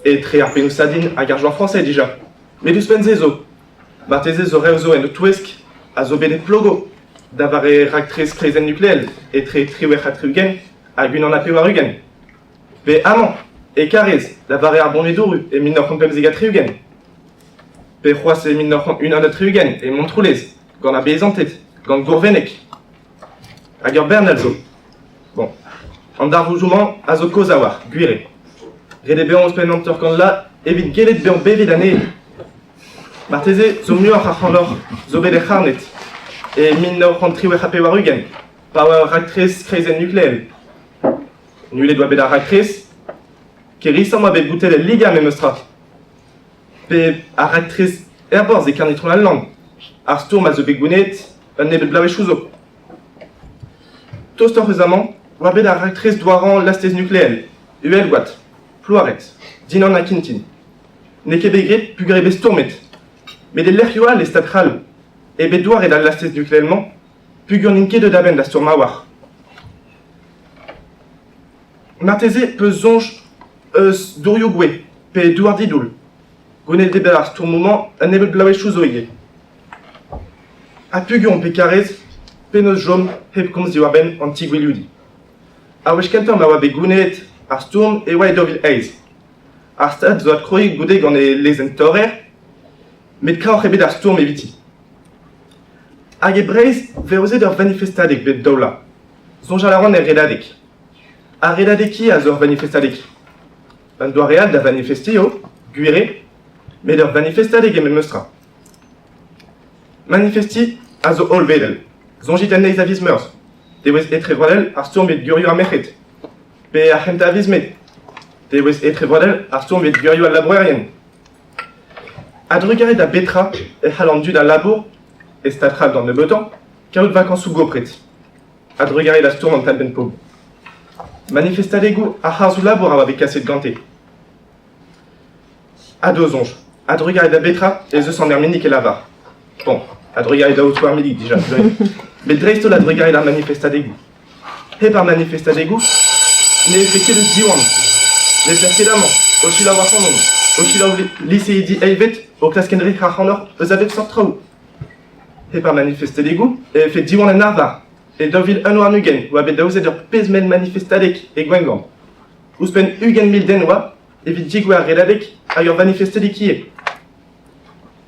Etre ar pennoù-sardin hag ar Joa Français dija. Met ouzhpenn-se zo. Marteze zo reoù zo en ho touesk a zo bet e Plogo da vare raktres kreizenn nukleel etre 78 hag 81. Pe amañ, e Karaez, da vare ar bonedoù e 1975. Pe c'hoazh e 1961 e Montroulez, gant ar beizanted, gant Gourvenneg. Hag ur bern all zo. Bon, an darvoudoù-mañ a zo kozh a-walc'h, gwir eo. Ret eo bezañ ouzhpenn 50 vloaz evit gellet bezañ bevet anezhe. Marteze zo muioc'h ac'hanoc'h zo bet er c'harned e 1998 pa oa ur raktres kreizenn nukleel. Nullet oa bet ar raktres, kerisañ oa bet boutet el Liga memes tra. Pe ar raktres aerborzh e Kernitron-al-Lann. Ar stourm a zo bet gounezet un nebeud bloavezhioù zo. Tostoc'h eus amañ oa bet ar raktres douarañ lastez nukleel, Uhelgoad. Plouared, Dinan ha Kintin. N'eo ket bet graet peogwir eo bet stourmet. Met e lec'hioù all e Stad C'hall eo bet douaret al lastez nukleel-mañ peogwir n'int ket deuet a-benn da stourm a-walc'h. Marteze 'peus soñj eus dourioù gouez pe douar didoull. Goulennet eo bet ar stourmoù-mañ un nebeud bloavezhioù zo ivez. Ha peogwir omp bet karez, penaos chom hep komz diwar-benn an ti-gwilioudiñ. Ar wech kentañ ma oa bet gounezet ar stourm e oa e 2008. Ar Stad zo adkroget goude gant e lezenn torrer, met kaoc'h eo bet ar stourm eviti. Hag e Breizh 'vez aozet ur vanifestadeg bep daou vloaz. Soñjal a ran er Redadeg. Ar Redadeg-ki a zo ur vanifestadeg. Un doare all da vanifestiñ eo, gwir eo, met ur vanifestadeg eo memes tra. Manifestiñ a zo hollvedel. Soñjit en eizh a viz Meurzh, devezh etrebroadel ar stourm evit gwirioù ar merc'hed, pe ar c'hentañ a viz Mae, devezh etrebroadel ar stourm evit gwirioù al labourerien. A-drugarez da betra e c'hall an dud a labour, e stad c'hall d'an nebeutañ, kaout vakañsoù gopret. A-drugarez da stourm an talbenn pobl. Manifestadegoù ar harzoù-labour a oa bet kaset gante. Ha d'o soñj, a-drugarez da betra ez eus an Erminig e lavar. Bon, a-drugarez da aotrou Erminig dija, met dreist-holl a-drugarez d'ar manifestadegoù. Hep ar manifestadegoù, ne vefe ket eus Diwan. Ne vefe ket amañ, o selaou ac'hanomp, o selaou liseidi eilvet o klask endrec'h ac'hanoc'h eus a bep seurt traoù. Hep ar manifestadegoù e vefe Diwan en arvar. E 2021 oa bet aozet ur pezh-mell manifestadeg e Gwengamp. Ouzhpenn 20 000 den oa evit degouezh ar redadeg hag ur vanifestadeg ivez.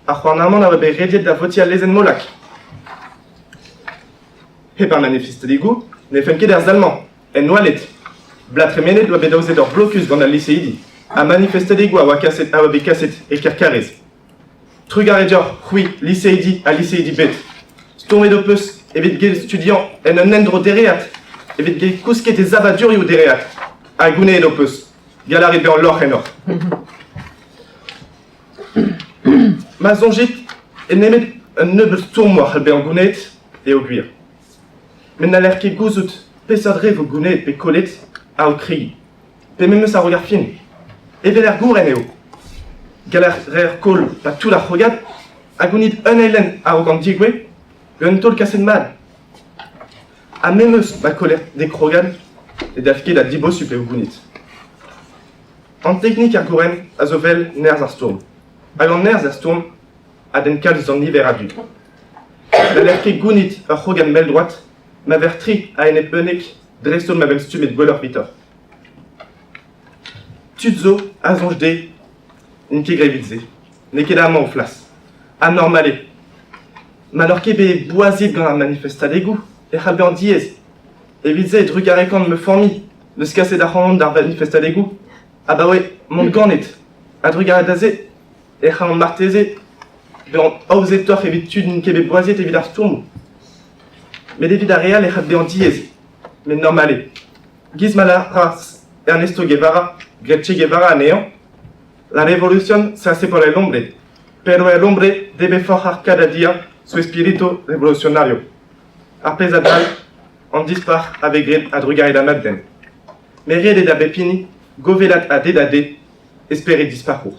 Ar c'houarnamant a oa bet rediet da votiñ al lezenn Molac. Hep ar manifestadegoù ne fell ket er sal-mañ, en Oaled. Bloaz tremenet oa bet aozet ur blokus gant al liseidi ha manifestadegoù a oa kaset a oa bet kaset e Kerkarez. Trugarez deoc'h, c'hwi, liseidi ha liseidi bet. Stourmet ho peus evit gellet studiañ en un endro dereat, evit gellet kousket e savadurioù dereat. Ha gounezet ho peus. Gall a rit bezañ lorc'h ennoc'h. Ma soñjit e nemet un nebeud stourmoù a c'hall bezañ gounezet eo gwir. Met n'haller ket gouzout peseurt re vo gounezet pe kollet a-raok kregiñ. Pe memes a-raok ar fin. Evel er gouren eo. Gall a reer koll pa toull ar c'hrogad ha gounit un eilenn a-raok an degouezh gant un taol kaset mat. Ha memes ma koller dek krogad ne dalv ket ha dibosupl eo gounit. An teknik ar gouren a zo 'vel nerzh ar stourm. Hag an nerzh er stourm a denn kalz d'an niver a dud. N'haller ket gounit ur c'hrogad mell-droad ma ver tri a-enep 11 dreist-holl ma vent stummet gwelloc'h evitoc'h. Tud zo a soñj dezhe n'int ket graet evit se. N'eo ket amañ o flas. Ha normal eo. Ma n'oc'h ket bet boazet gant ar manifestadegoù e c'hall bezañ diaes. Evit se e trugarekaan ma familh n'eus kaset ac'hanon d'ar manifestadegoù abaoe m'on ganet. A-drugarez da se e c'hallan marteze bezañ aozetoc'h evit tud n'int ket bet boaziet evit ar stourmoù. Met evit ar re all e c'hall bezañ diaes, met normal eo. Giz ma lâras Ernesto Guevara, graet Che Guevara anezhañ, La revolución se hace por el hombre, pero el hombre debe forjar cada día su espíritu revolucionario. Ar pezh a dal an dispac'h a vez graet a-drugarez da mab-den. Met ret eo da bep hini govelat a de da de e spered dispac'hour.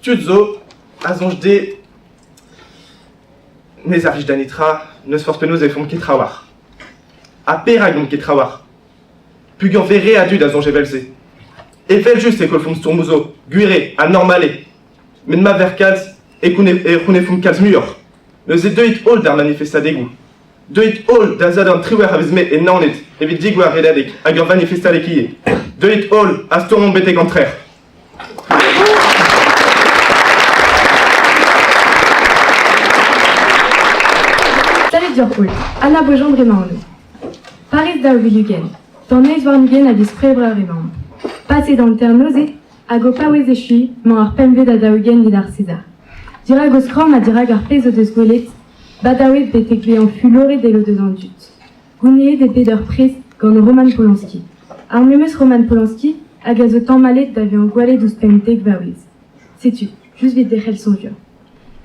Tud zo a soñj dezhe ne servij da netra, n'eus forzh penaos e font ket trawalc'h. Ha perak n'omp ket trawalc'h? Peogwir 'vez re a dud a soñj evel-se. Evel-just e kollfomp stourmoù zo, gwir eo ha normal eo. Met ma ver kalz e c'hounefomp kalz muioc'h. Neuze deuit holl d'ar manifestadegoù. Deuit holl da zadorn triwec'h a viz Mae e Naoned evit degouezh ar Redadeg hag ur vanifestadeg ivez. Deuit holl ha stourmomp betek an trec'h. Salut deoc'h holl, Anna Beaujean bremañ anv. Pariz 2020, d'an eizh warn-ugent a viz C'hwevrer emaomp. Paset hanternoz eo hag o paouez echuiñ 'mañ ar pempvet ha 40 evit ar César. Dirak o skramm ha dirak ar pezh o deus gwelet, badaouet betek bezañ fuloret eo deus an dud. Gounezet eo bet ur prest gant Roman Polanski. Ar memes Roman Polanski hag a zo tamallet da vezañ gwallet ouzhpenn dek vaouez. Setu, just evit derc'hel soñj.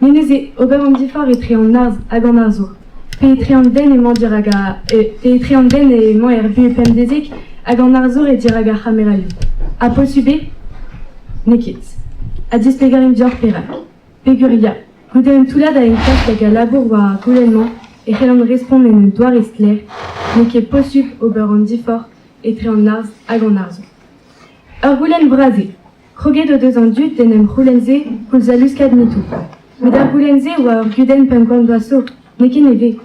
Met neuze, ober an diforc'h etre an arz hag an arzour. Pe etre an den emañ dirak pe etre an den emañ er vuhez pemdeziek. Hag an arzour eo dirak ar c'hameraioù. Ha posubl eo? N'eo ket. Ha displegañ a rin deoc'h perak. Peger ya, goude un toullad a enklask hag a labour war ar goulenn-mañ e c'hellan respont en un doare sklaer, n'eo ket posubl ober an diforc'h etre an arz hag an arzoù. Ur goulenn bras eo. Kroget o deus an dud d'en em c'houlenn se koulz ha luskad MeToo. Met ar goulenn-se oa ur gudenn 500 vloaz zo, n'eo ket nevez.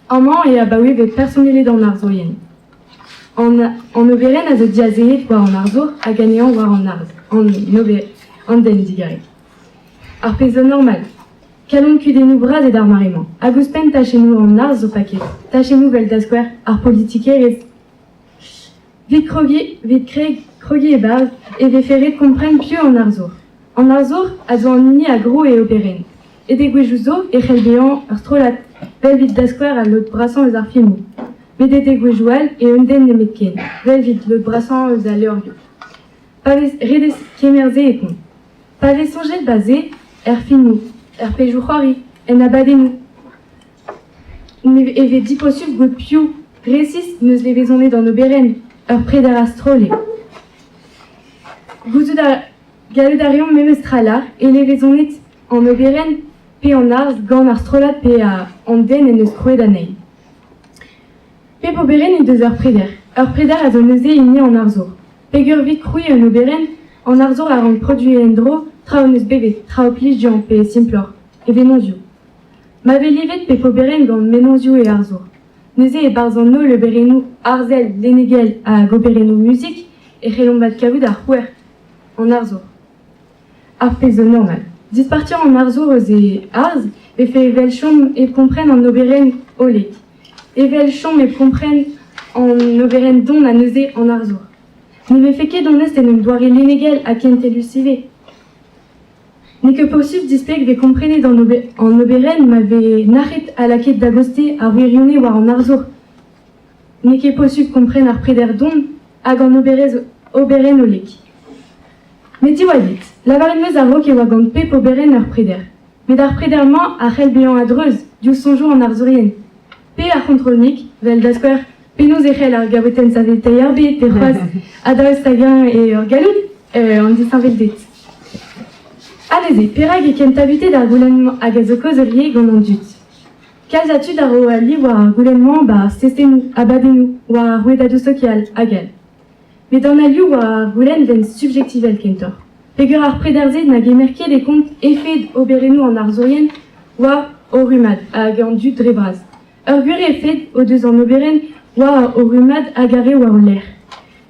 Amañ eo abaoe bet personelet an arzourien. An, an oberenn a zo diazeet war an arzour hag anezhañ war an arz, an, ober, an den digarez. Ar pezh zo normal. Kalon kudennoù bras eo d'ar mare-mañ. Hag ouzhpenn tachennoù an arz zo paket. Tachennoù 'vel da skouer ar politikerezh. Vit krogiñ, vit krogiñ e-barzh e vefe ret kompren piv an arzour. An arzour a zo an hini a grou e oberenn. E degouezhioù zo e c'hell bezañ ur strollad, 'vel 'vit da skouer al lod brasañ eus ar filmoù. Met e degouezhioù all eo un den nemetken, 'vel 'vit lod brasañ eus al levrioù. Pa vez ret kemer se e kont. Pa vez soñjet 'ba se er filmoù, er pezhioù-c'hoari, en abadennoù. E vez diposubl gwelet piv resis n'eus levezonet an oberenn, ur preder a-stroll eo. Gouzout a gallout a reomp memes tra lâr e levezonet an oberenn pe an arz gant ar strollad pe an den en deus krouet anezhi. Pep oberenn he deus ur preder. Ur preder a zo neuze hini an arzour. Peger evit krouiñ un oberenn, an arzour a rank produiñ en-dro traoù neus bevet, traoù plij dezhañ pe simploc'h, e vennozioù. Ma vez livet pep oberenn gant mennozhioù e arzour. Neuze e-barzh an holl oberennoù arzel, lennegel hag oberennoù muzik e c'hellomp adkavout ar c'houer, an arzour. Ar pezh zo normal. Dispartiañ an arzour eus e arz vefe evel chom hep kompren an oberenn hollek. Evel chom hep kompren an oberenn don ha neuze an arzour. Ne vefe ket onest en un doare lennegel ha kentelus ivez. N'eo ket posubl displeg 'vez komprenet an an oberenn ma vez nac'het ha lakaet da gostez ar wirionez war an arzour. N'eo ket posubl kompren ar preder don hag an oberezh oberenn hollek. Met diwallit, lavaret 'm eus a-raok e oa gant pep oberenn ur preder. Met ar preder-mañ a c'hell bezañ a-dreuz diouzh soñjoù an arzourien. Pe ar c'hontrol-mik, 'vel da skouer, penaos e c'hell ar gabotenn saveteiñ ar bed pe c'hoazh ha daoust hag-eñ eo ur galloud an disheñvelded. Ha neuze, perak e ken tabutet ar goulenn-mañ hag a zo kaoz ivez gant an dud? Kalz a tud a ro ali war ar goulenn-mañ 'ba ar sestennoù, abadennoù, war ar rouedadoù sokial hag all. Met an alioù war ar goulenn 'vent subjektivel kentoc'h. Peger ar preder-se na gemer ket e kont efed oberennoù an arzourien war o rummad hag an dud dre vras. Ur gwir efed o deus an oberenn war o rummad hag ar re war o lerc'h.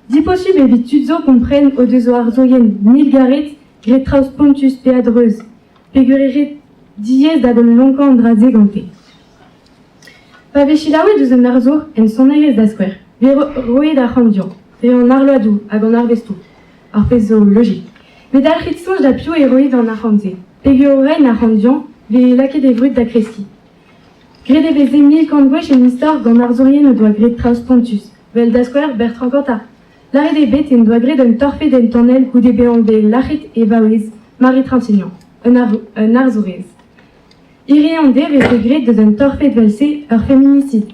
Diposubl evit tud zo kompren o deus o arzourien mil-garet graet traoù spontus pe a-dreuz, peger eo ret diaes da lonkañ an dra-se gante. Pa vez selaouet eus un arzour en sonerezh da skouer, vez roet arc'hant dezhañ, dre an arloadoù hag an arvestoù, ar pezh zo logik. Met dalc'hit soñj da piv eo roet an arc'hant-se, peger o reiñ arc'hant dezhañ 'vez lakaet e vrud da kreskiñ. Graet e veze 1100 gwech en istor gant arzourien o doa graet traoù spontus, 'vel da skouer Bertrand Cantat. Lâret eo bet en doa graet un torfed en tonell goude bezañ bet lâret e vaouez, Marie Trintignant, un arzourez. Hiziv an deiz e vefe graet deus un torfed 'vel-se ur feminisid.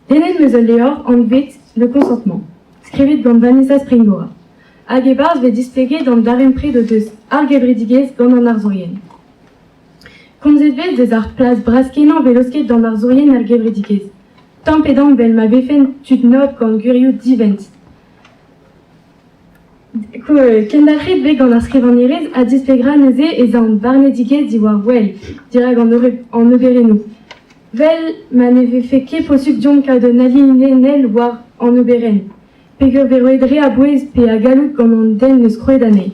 Lennet 'm eus ul levr anvet Le consentement, skrivet gant Vanessa Springora. Hag e-barzh 'vez displeget an darempred o deus ar gevredigezh gant an arzourien. Komzet 'vez deus ar plas bras-kenañ 'vez laosket d'an arzourien er gevredigezh. Tamm pe damm 'vel ma vefent tud nobl gant gwirioù divent. Kendalc'het 'vez gant ar skrivagnerez ha displegañ neuze ez a an barnedigezh diwar wel dirak an oberennoù. 'Vel ma ne vefe ket posupl deomp kaout un ali hiniennel war an oberenn, peogwir 'vez roet re a bouez pe a galloud gant an den 'neus krouet anezhi.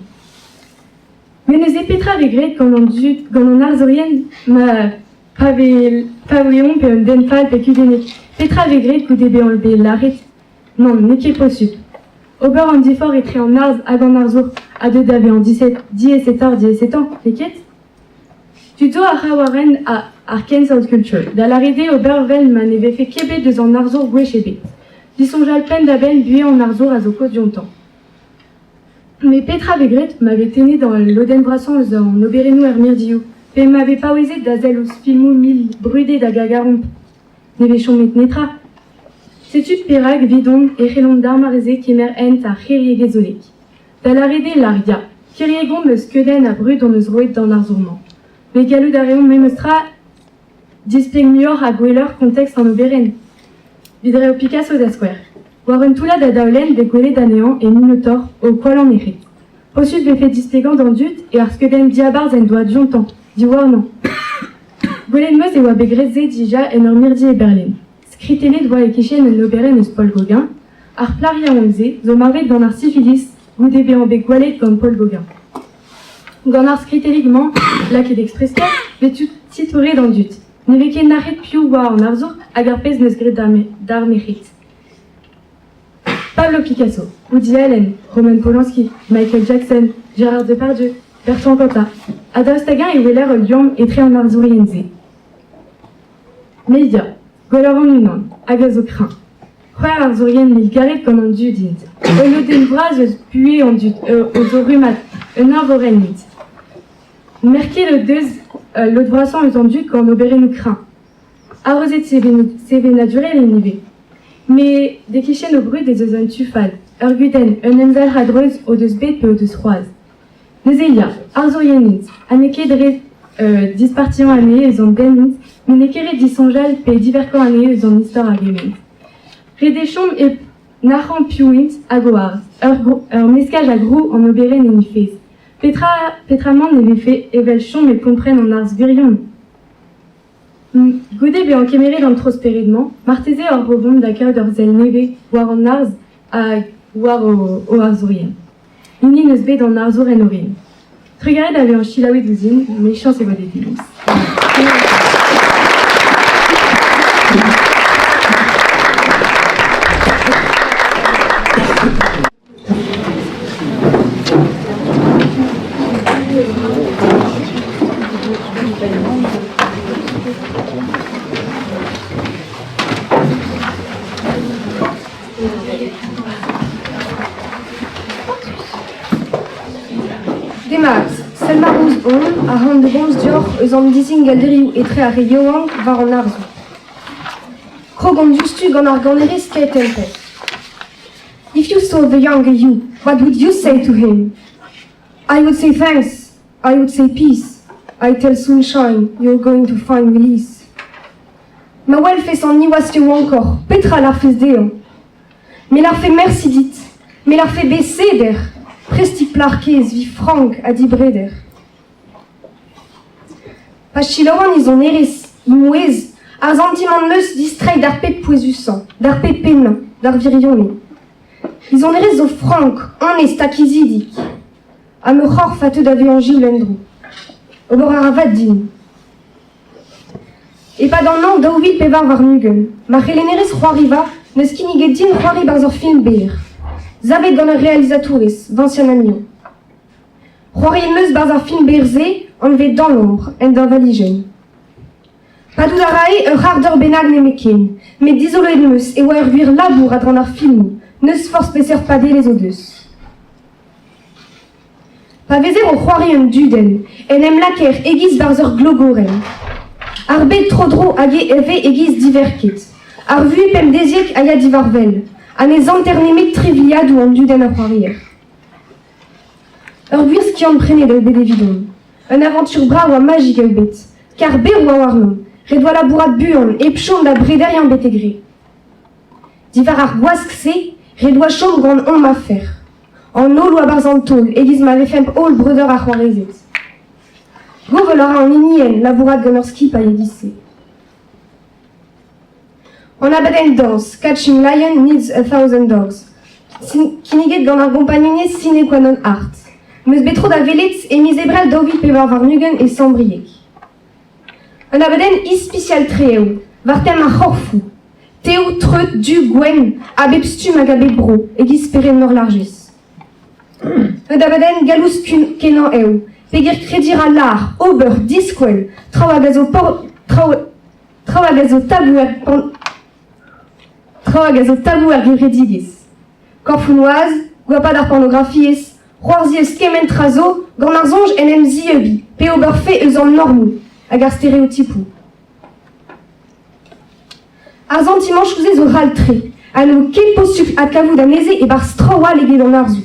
Met neuze petra 'vez graet gant an dud, gant an arzourien ma pa vez pa weomp pe un den fall pe kudennek? Petra 'vez graet goude bezañ bet lâret Nann, n'eo ket posupl. Ober an diforc'h etre an arz hag an arzour a deu da vezañ diaesetoc'h-diaesetañ, n'eo ket? Tud zo a ra war-hent ar cancel culture, da lâret eo ober 'vel ma ne vefe ket bet eus an arzour gwech ebet. Disoñjal penn-da-benn buhez an arzour a zo kaoz diontañ. Met petra 'vez graet ma vez tennet al lodenn vrasañ eus an oberennoù er mirdioù, pe ma vez paouezet da sell ouzh filmoù mil brudet hag a garomp? Ne vez chomet netra. Setu perak 'vidon e c'hellomp d'ar mare-se kemer hent ar c'hiriegezh hollek. Da lâret eo lâr ya, kiriek omp eus skeudenn ha brud hon eus roet d'an arzour-mañ. Met gallout a reomp memes tra displeg muioc'h ha gwelloc'h kontekst an oberenn. Evit reiñ Picasso da skouer. War un toullad a daolenn bet gwelet anezhañ e Minotaur o koalañ merc'hed. Posupl vefe displegañ d'an dud eo ar skeudenn diabarzh en doa diontañ, diwarnañ. Gwelet 'm eus e oa bet graet se dija en ur mirdi e Berlin. Skritellet 'oa e-kichen un oberenn eus Paul Gauguin, ar plac'h yaouank-se zo marvet gant ar sifilis goude bezañ bet gwallet gant Paul Gauguin. Gant ar skritellig-mañ lakaet express-kaer 'vez titouret an dud. Ne vez ket nac'het piv 'oa an arzour hag ar pezh 'neus graet d'ar merc'hed. Pablo Picasso, Woody Allen, Roman Polanski, Michael Jackson, Gérard Depardieu, Bertrand Cantat. Ha daoust hag-eñ e weler ul liamm etre an arzourien-se? Media, gwelloc'h an-unan, hag a zo kreñv. C'hwec'h arzourien mil-garet gant an dud int. Ul lodenn vras eus buhez an dud o zo rummad un eñvorenn int. Merket o deus lod vrasañ eus an dud gant oberennoù kreñv. Arozet sevenadurel int ivez. Met e-kichen o brud ez eus un tu fall, ur gudenn, un emzalc'h a-dreuz o deus bet pe o deus c'hoazh. Neuze ya, arzourien int, ha n'eo ket dre dispartiañ anezhe eus an den int, met n'eo ket ret disoñjal pe diverkañ anezhe eus an istor a gement. Ret eo chom hep nac'hañ piv int hag o arz, ur meskaj a grou an oberenn en he fezh. Petra petramant e vefe evel chom hep kompren an arz gwirion? Goude bezañ kemeret an tro-spered-mañ, marteze oc'h o vont da kaout ur sell nevez war an arz hag war o arzourien. Hini n'eus bet an arzour en orin. Trugarez da vezañ selaouet ouzhin, mechañs e vo dedennus. Demat, Selma Rouz on, a-c'hant da gomz deoc'h eus an dizingalderioù etre ar re yaouank war an arzoù. Krog on diouzhtu gant ar ganerez Kate Tempest. If you saw the younger you, what would you say to him? I would say thanks, I would say peace, I tell sunshine you're going to find release. Ma welfes an niwazh yaouankoc'h, petra 'larfes dezhañ? Me 'larfe mersi dit, me 'larfe bez seder, prestik plac'h kaezh 'vi frank ha dibreder. Pa selaouan he sonerezh, he mouezh, ar santimant 'm eus distreiñ d'ar pep pouezusañ, d'ar pep pennañ, d'ar wirionez. He sonerezh zo frank, onest ha kizidik. Ha ma c'horf a teu da vezañ gil en-dro. Ober a ra vad din. E-pad an hañv 2024, ma c'helennerez c'hoariva 'neus kinniget din c'hoari 'barzh ur film berr, savet gant ur realizatourez, Vinciane Amiot. C'hoariet 'm eus 'barzh ar film berr-se anvet Dans l'ombre, en deñvalijenn. Padout a rae ur c'hard-eur bennak nemetken, met dizoloet 'm eus e oa ur gwir labour a-dran ar filmoù, n'eus forzh peseurt padelezh o deus. Pa vezer o c'hoari un dudenn en em lakaer e-giz 'barzh ur glogorenn. Ar bed tro-dro hag e vez e-giz diverket. Ar vuhez pemdeziek a ya diwar-wel, ha ne santer nemet trivliadoù an dudenn a c'hoarier. Ur gwir skiant-prenet eo bet evidon. Un avantur brav ha majik eo bet, kar berr oa warnon, ret oa labourat buan hep chom da brederiañ betek re. Diwar ar gwask-se, ret oa chom gant hom afer. An holl oa 'barzh an taol, e-giz ma vefemp holl breudeur ha c'hoarezed. Govel a ra an hinienn labourat gant ur skipailh e-giz-se. An abadenn dañs Catching Lion Needs a Thousand Dogs, kinniget gant ar gompagnunezh Sine Qua Non Art, 'm eus bet tro da welet e miz Ebrel 2024 e Sant-Brieg. Un abadenn ispisial-tre eo, war tem ar c'horfoù. Tev, treut, du, gwenn, a bep stumm hag a bep bro, e-giz spered Meurlarjez. Un abadenn galloudus-kenañ eo, peger krediñ 'ra lâr, ober, diskwel, traoù hag a zo traoù traoù hag a zo tabou er traoù hag a zo tabou er gevredigezh. Korfoù noazh, goapat ar pornografiezh, c'hoarzhiñ eus kement tra zo gant ar soñj en em zieubiñ pe ober fae eus an normoù hag ar stereotipoù. Ar santimanchoù-se zo ral-tre. Ha n'eo ket posupl adkavout anezhe e-barzh traoù all eget an arzoù.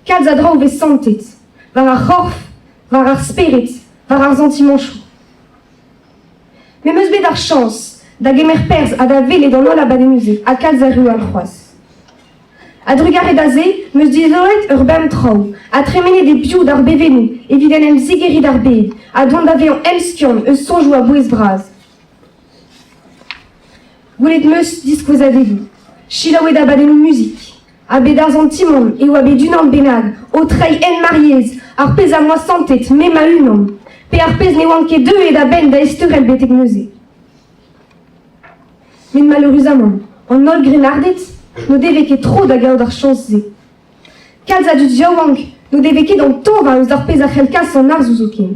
Kalz a draoù 'vez santet, war ar c'horf, war ar spered, war ar santimanchoù. Me 'm eus bet ar chañs da gemer perzh ha da welet an holl abadennoù-se ha kalz a reoù all c'hoazh. A-drugarez da se 'm eus dizoloet ur bern traoù ha tremenet e-biou d'ar bevennoù evit en em zigeriñ d'ar bed ha dont da vezañ emskiant eus soñjoù a-bouez bras. Gwelet 'm eus diskouezadegoù, selaouet abadennoù muzik, ha bet ar santimant e oa bet unan bennak o treiñ en Mariez ar pezh am boa santet me ma-unan, pe ar pezh ne oan ket deuet a-benn da ezteurel betek neuze. Met maleüruzamant, an holl grennarded n'o devez ket tro da gaout ar chañs-se. Kalz a dud yaouank n'o devez ket an tañva eus ar pezh a c'hell kas an arzoù zoken.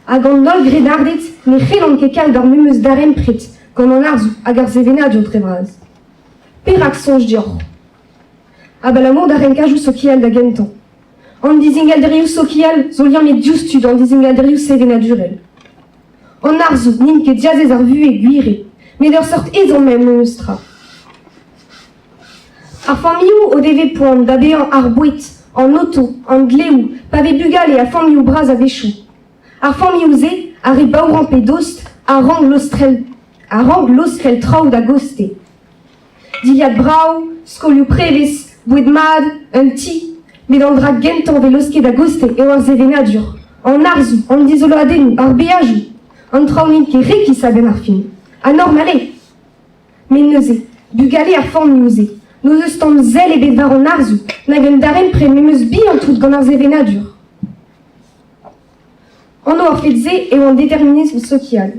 Hag an holl grennarded ne c'hellont ket kaout ar memes darempred gant an arzoù hag ar sevenadur dre vras. Perak soñj deoc'h? Abalamour d'ar renkajoù sokial da gentañ. An dizingalderioù sokial zo liammet diouzhtu d'an dizingalderioù sevenadurel. An arzoù n'int ket diazez ar vuhez gwir eo, met ur seurt ezhomm eo memes tra. Ar familhoù o devez poan da baeañ ar boued, an oto, an dleoù, pa vez bugale ha familhoù bras a-wechoù. Ar familhoù-se, ar re baourañ pe dost, a rank laostrel, a rank laoskel traoù da goste. Dilhad brav, skolioù prevez, boued mat, un ti. Met an dra gentañ 'vez laosket a-goste eo ar sevenadur, an arzoù, an dizoloadennoù, ar beajoù. An traoù n'int ket rekis a-benn ar fin. Ha normal eo. Met neuze, bugale ar familhoù-se, n'o deus tamm sell ebet war an arzoù, nag un darempred memes bihan-tout gant ar sevenadur. Anv ar fed-se eo an determinism sokial.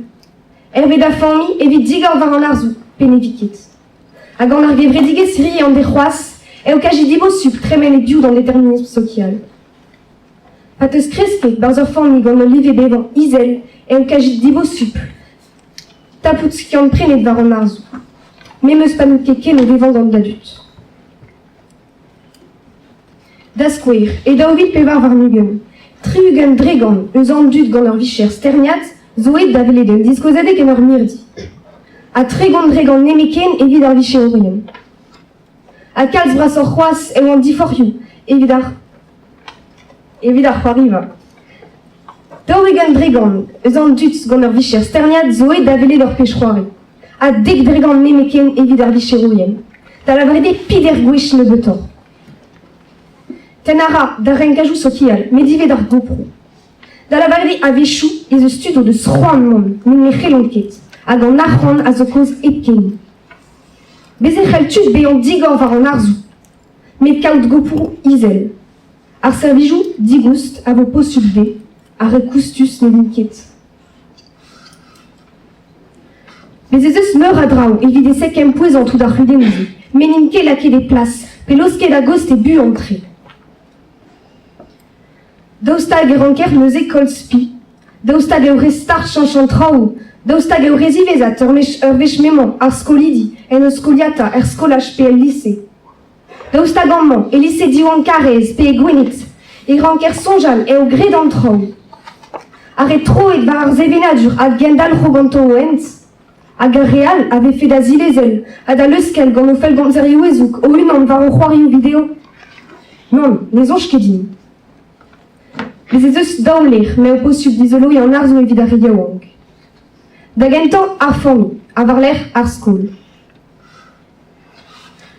Hervez da familh evit digor war an arzoù, pe ne vi ket. Ha gant ar gevredigezh ri an c'hoazh eo kazi dibosupl tremen e-biou d'an determinism sokial. Pa 'teus kresket 'barzh ur familh gant ul live bevañ izel eo kazi dibosupl tapout skiant-prenet war an arzoù. Memes pa n'out ket ken o vevañ gant da dud. Da skouer, e 2024, 60% eus an dud gant ur vicher sterniad zo aet da welet un diskouezadeg en ur mirdi. Ha 30% nemetken evit ar vicherourien. Ha kalz brasoc'h c'hoazh eo an diforc'hioù evit ar evit ar c'hoariva. 40% eus an dud gant ur vicher sterniad zo aet da welet ur pezh-c'hoari. Ha 10% nemetken evit ar vicherourien. Da lavaret eo peder gwech nebeutoc'h. Tenn a ra d'ar renkajoù sokial, met ivez d'ar goproù. Da lavaret eo a-wechoù ez eus tud o deus c'hoant mont, met ne c'hellont ket, hag an arc'hant a zo kaoz hepken. Bez' e c'hell tud bezañ digor war an arzoù, met kaout goproù izel. Ar servijoù digoust a vo posupl dezhe, ar re koustus ne vint ket. Bez' ez eus meur a draoù evit e kempouezañ tout ar c'hudennoù-se, met n'int ket lakaet e plas pe laosket a-goste buan-tre. Daoust hag e ranker neuze koll spi? Daoust hag eo re start cheñch an traoù? Daoust hag eo re ziwezhat ur wech ur wech m'emañ ar skolidi en o skoliata er skolaj pe el lise? Daoust hag amañ, e lise Diwan Karaez pe e Gwened, e ranker soñjal eo graet an traoù? Ar re troet war ar sevenadur a gendalc'ho ganto o hent, hag ar re all a vefe da zilezel ha da leuskel gant o fellgomzerioù hezoug o-unan war o c'hoarioù video? Nann, ne soñj ket din. Bez' ez eus daou lec'h m'eo posupl dizoloiñ an arzoù evit ar re yaouank. Da gentañ, ar familh, ha war-lerc'h ar skol.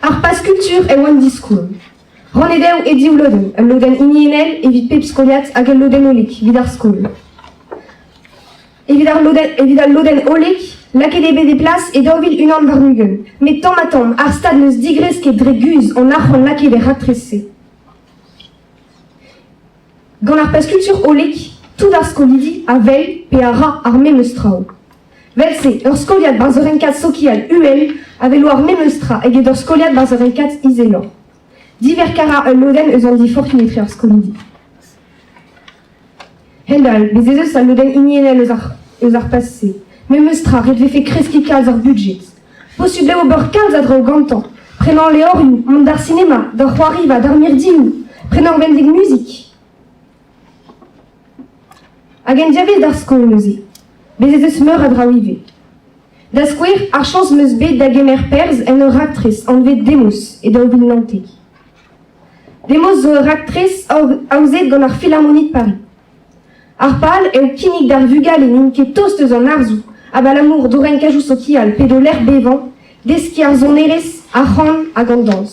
Ar pass kultur eo an diskoulm. Rannet eo e div lodenn, ul lodenn hiniennel evit pep skoliad hag ul lodenn hollek evit ar skol. Evit ar lodenn, evit al lodenn hollek, lakaet eo bet e plas e 2021, met tamm-ha-tamm ar Stad n'eus digresket dre guzh an arc'hant lakaet er raktres-se. Gant ar pass kultur hollek, tout ar skolidi a wel pe a ra ar memes traoù. Vel-se, ur skoliad barzh ur renkad sokial uhel a welo ar memes tra eget ur skoliad barzh ur renkad izeloc'h. Diverkañ a ra ul lodenn eus an diforc'hioù etre ar skolidi. Hend-all, bez' ez eus al lodenn hiniennel eus ar, eus ar pas-se. Memes tra, ret 'vefe kreskiñ kalz ar budjed. Posubl eo ober kalz a draoù gantañ. Prenañ levrioù, mont d'ar sinema, d'ar c'hoariva, d'ar mirdioù, prenañ ur benveg muzik. Hag en diavez d'ar skol neuze. Bez' ez eus meur a draoù ivez. Da skouer, ar chañs 'm eus bet da gemer perzh en ur raktres anvet Demos e 2019. Demos zo ur raktres aozet gant ar Philharmonie de Paris. Ar pal eo kinnig d'ar vugale n'int ket tost eus an arzoù abalamour d'o renkajoù sokial pe d'o lec'h bevañ, deskiñ ar sonerezh, ar c'han hag an dañs.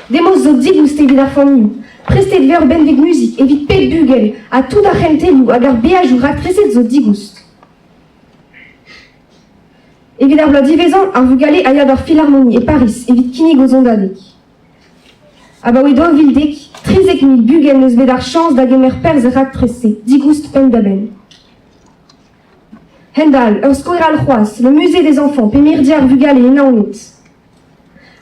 Demos zo digoust evit ar familhoù, prestet 'vez ur benveg muzik evit pep bugel ha tout ar c'hentelioù hag ar beajoù raktreset zo digoust. Evit ar bloaz diwezhañ, ar vugale a ya d'ar Philharmonie e Pariz evit kinnig o sondadeg. Abaoe 2010, 13 000 bugel n'eus bet ar chañs da gemer perzh er raktres-se, digoust penn-da-benn. Hend-all, ur skouer all c'hoazh, le musée des enfants pe mirdi ar vugale e Naoned.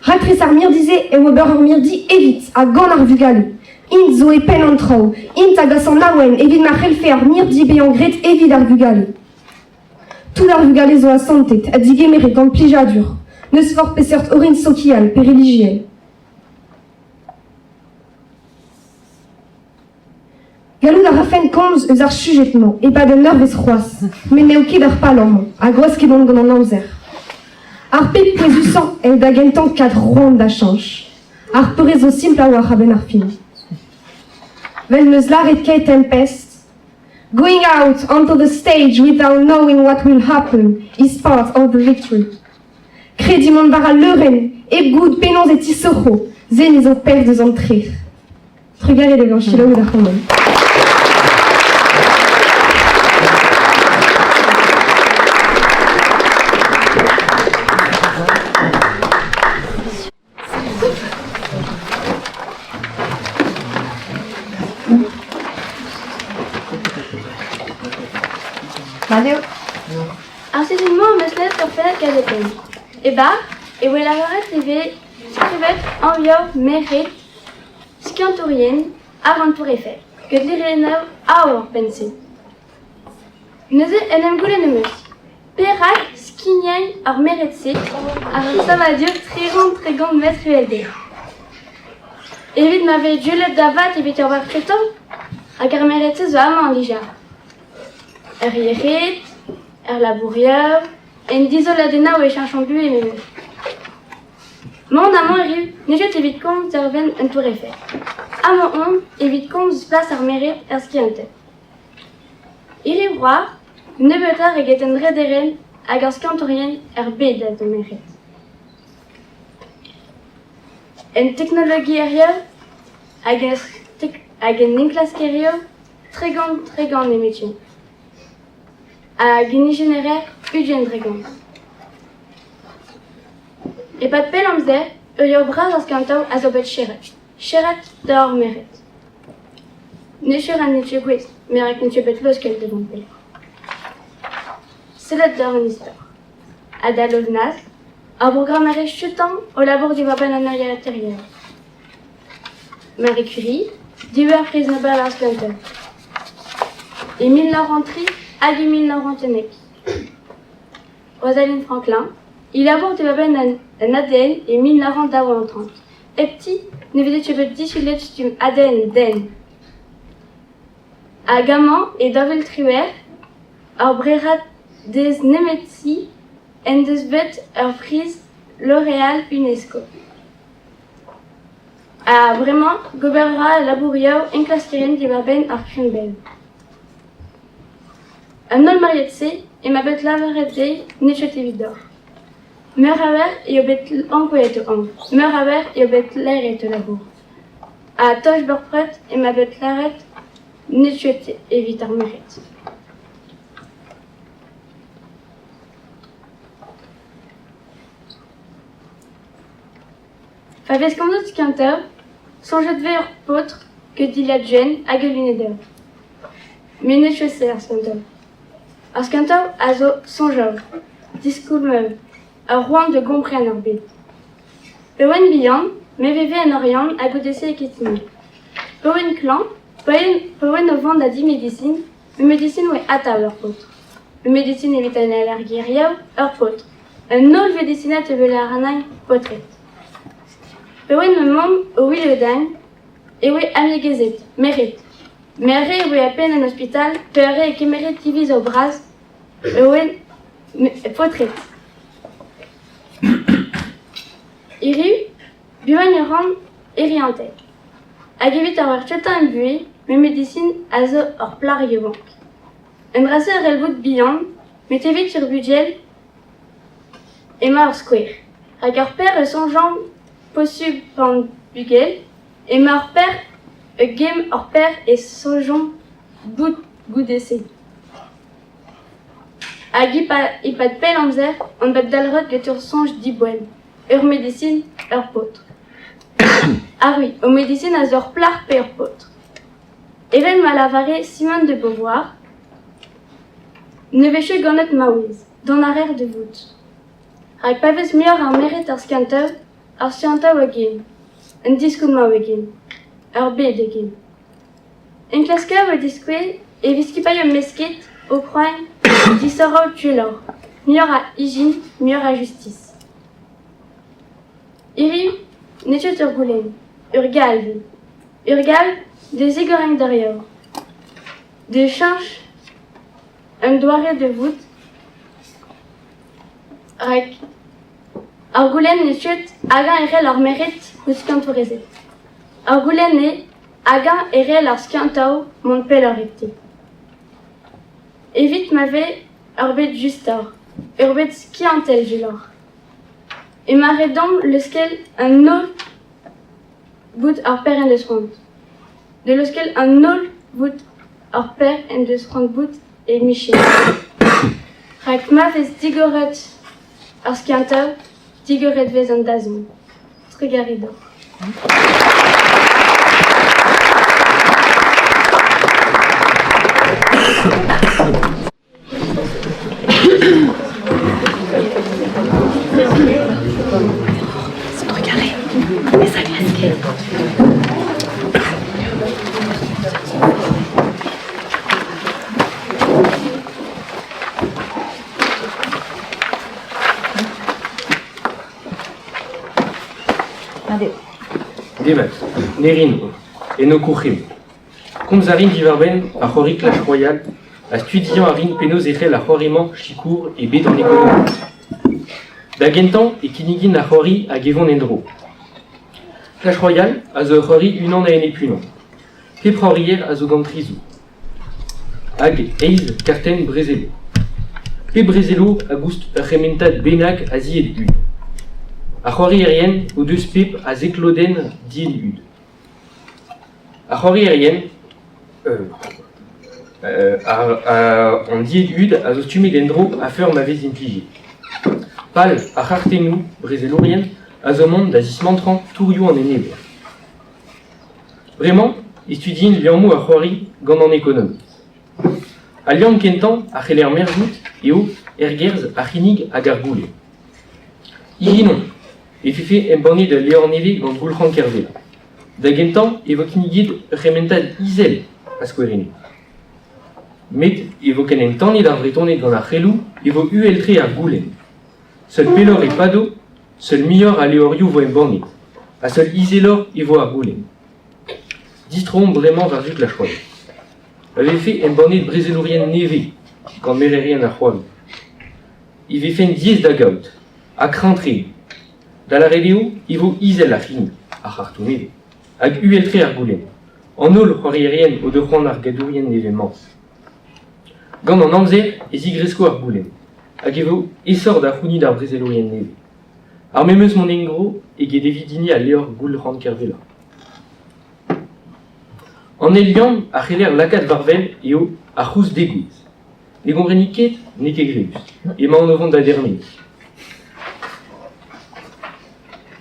Raktres ar mirdi-se eo ober ur mirdi evit ha gant ar vugale. Int zo e penn an traoù, int a gas an awen evit ma c'hellfe ar mirdi bezañ graet evit ar vugale. Tout ar vugale zo asantet ha digemeret gant plijadur, n'eus forzh peseurt orin sokial pe relijiel. Gallout a rafen komz eus ar sujed-mañ e-pad un eurvezh c'hoazh, met n'eo ket ar pal amañ, ha gwasket on gant an amzer. Ar pep pouezusañ eo da gentañ kad c'hoant da cheñch. Ar peurrest zo simpl a-walc'h a-benn ar fin. Vel 'm eus lâret Kate Tempest, Going out onto the stage without knowing what will happen is part of the victory. Krediñ mont war al leurenn hep goût penaos e tisoc'ho, se ne zo perzh eus an trec'h. Trugarez da selaou ac'hanon. Mat eo. Ar sizhun-mañ am eus lennet ur pennad kazetenn. E-barzh e voe lavaret e vez skrivet anvioù merc'hed skiantourien àr an Tour Eiffel, get lizherennoù aour penn-se. Neuze en em goulenn em eus, perak skignañ ar merc'hed-se àr ur savadur 330 metr uhelder? Evit ma vez gwelet da vat evit ober foto? Hag ar merc'hed-se zo amañ dija. Er yec'hed, er labourioù, en dizoladennoù e cheñchont buhez memes. Mont amañ hiriv n'eo ket evit komz diwar-benn un Tour Eiffel. Amañ on evit komz eus plas ar merc'hed er skiantel. Hiriv c'hoazh, nebeutoc'h eget un drederenn hag ar skiantourien er bed a zo merc'hed. En teknologiezhioù hag en enklaskerioù 30-30 nemetken. Hag en ijinerezh 20%. E-pad pell amzer, ur yaou bras ar skiantoù a zo bet serret. Serret da hor merc'hed. N'eo an ket gouest, met n'eo ket bet laosket da vont pelloc'h. Sellet doc'h an istor. Adal Oznaz, ar brogrammerezh chutañ o labour diwar-benn an euriataerien. Marie Curie, div eur priz Nobel ar skiantel. E 1903 hag e 1911. Rosalind Franklin, he labour diwar-benn an ADN e 1932. Hepti ne veze ket bet disulet stumm ADN den. Hag amañ e 2018, ur brerad dez nemeti en deus bet ur priz L'Oréal UNESCO. Ha bremañ, gober a ra labourioù enklaskerien diwar-benn ar krign-bev. An holl maread-se emañ bet lavaret dezhi n'eo ket evidoc'h. Meur a wech eo bet ankouaet o anv, meur a wech eo bet laeret o labour. Ha tost bepred emañ bet lavaret n'eo ket evit ar merc'hed. Pa vez komzet kentoc'h, soñjet 'vez ur paotr get dilhad yen hag e lunedennoù. Met n'eo ket se ar skiantoù. Ar skiantoù a zo soñjal, diskoulmel, ur c'hoant da gompren ar bed. Pa oan bihan, me 'veve en Oriant ha goude-se e Ketini. Pa oan klañv, pa oan o vont da di medisin, ma medisin 'oa atav ur paotr. Ma medisin evit an allergierioù, ur paotr. Un holl vedisined evel ar anagn paotred. Pa oa ma mamm o wiliodañ e oe amegezed, merc'hed. Merc'hed e oe a-penn en ospital peure e kemere divizoù bras e oe paotred. Hiriv, buan e ran erianteg. Hag evit ar wech kentañ em buhez, ma medisin a zo ur plac'h yaouank. Un dra-se a c'hell bout bihan, met evit ur bugel emañ ur skouer. Rak ar pec'h e soñjan posubl pan bugel, emañ ar pec'h e gemm hor pec'h e soñjomp bout goude-se. Hag e-pad pell amzer on bet dalc'het get ur soñj diboell, ur medisin, ur paotr. Arru, ho medisin a zo ur plac'h pe ur paotr. Evel ma lavare Simone de Beauvoir, ne vefe ganet maouez, dont a raer da vout. Rak pa vez muioc'h ar merc'hed ar skiantoù, ar skiantoù a gemm, un diskoulmañ a gemm, ur bed a gemm. Enklasker o diskouez e vez skipailhoù mesket o c'hoant disoc'hoù gwelloc'h, muioc'h a ijin, muioc'h a justis. Hiriv n'eo ket ur goulenn, ur galv eo. Ur galv da zigeriñ d'ar yaou, da cheñch un doare da vout rak ar goulenn n'eo ket hag-eñ e c'hell ar merc'hed bout skiantourezed. Ar goulenn eo hag-eñ e c'hell ar skiantoù mont pelloc'h hepti. Evit ma vez ur bed justoc'h, ur bed skiantel gwelloc'h. Emañ ret deomp leuskel an holl bout ar pec'h en deus c'hoant. Da leuskel an holl bout ar pec'h en deus c'hoant bout e micher. Rak ma vez digoret ar skiantoù, digoret 'vez an dazont. Trugarez deoc'h. Demat, Nerin on, en ho kouc'him. Komz a rin diwar-benn ar c'hoari Clash Royale ha studiañ a rin penaos e c'hell ar c'hoari-mañ sikour e bed an ekonomiezh. Da gentañ e kinnigin ar c'hoari hag e vont en-dro. Clash Royale a zo ur c'hoari unan a-enep-unan. Pep c'hoarier a zo gant tri zoù. Hag eizh kartenn brezelour. Pep brezelour a goust ur c'hementad bennak a zied hud. Ar c'hoarierien o deus pep a zeklodenn died hud. Ar c'hoarierien an died hud a zo stummet en-dro a-feur ma vez implijet. Pal ar c'hartennoù brezelourien a zo mont da zismantrañ tourioù an enebour. Bremañ e studiin liammoù ar c'hoari gant an ekonomiezh. Al liamm kentañ a c'heller merzout eo ergerzh ar c'hinnig hag ar goulenn. Ijinomp e vefe embannet ul levr nevez gant Goulc'han Kervella. Da gentañ e vo kinniget ur c'hementad izel a skouerennoù. Met e vo ken entanet ar Vretoned gant ar c'heloù e vo uhel-tre ar goulenn. Seul pelloc'h e pado, seul muioc'h a levrioù vo embannet, ha seul izeloc'h e vo ar goulenn. Distroomp bremañ war-zu Clash Royale. Pa vefe embannet brezelourien nevez gant mererien ar c'hoari, e vefent diaes da gaout, ha kreñv-tre. Da lâret eo e vo izel ar c'hinnig, ar c'hartoù-nevez, hag uhel-tre ar goulenn. An holl c'hoarierien o do c'hoant ar gadourien nevez-mañ. Gant an amzer e zigresko ar goulenn, hag e vo aesoc'h da c'hounit ar brezelourien nevez. Ar memes mont en-dro eget evit hini al levr Goulc'han Kervella. An eil liamm a c'heller lakaat war-wel eo ar c'houst degouezh. Ne gompreni ket n'eo ket grevus. Emaon o vont da dermeniñ.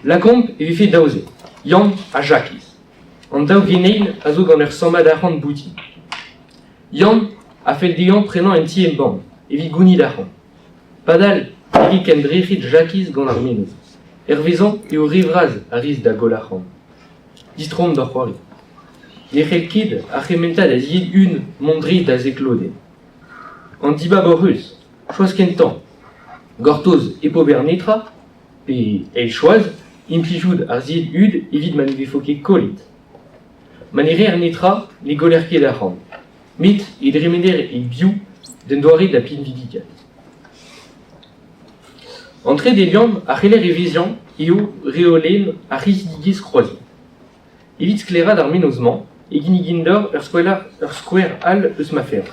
Lakaomp e vefe daou-se, Yann ha Jakez. An daou geneil a zo gant ur sammad arc'hant boutin. Yann a fell dezhañ prenañ un ti-embann evit gounit arc'hant. Padal e vez kendrec'het Jakez gant ar mennozh. Hervezañ eo re vras ar riskl da goll arc'hant. Distroomp d'hor c'hoari. Ne c'hell ket ar c'hementad a zied-hun mont dreist da zek lodenn. An dibab hoc'h eus, choaz kentañ, gortoz hep ober netra, pe eil choaz, implijout ar zied-hud evit ma ne vefo ket kollet. Ma ne reer netra, ne goller ket arc'hant, met e dremener e-biou d'un doare da pinvidikaat. An trede liamm a c'heller evezhiañ eo reolenn ar c'hizidigezh kroaziet. Evit sklaeraat ar mennozh-mañ e ginnigin deoc'h ur skouer all eus ma ferzh.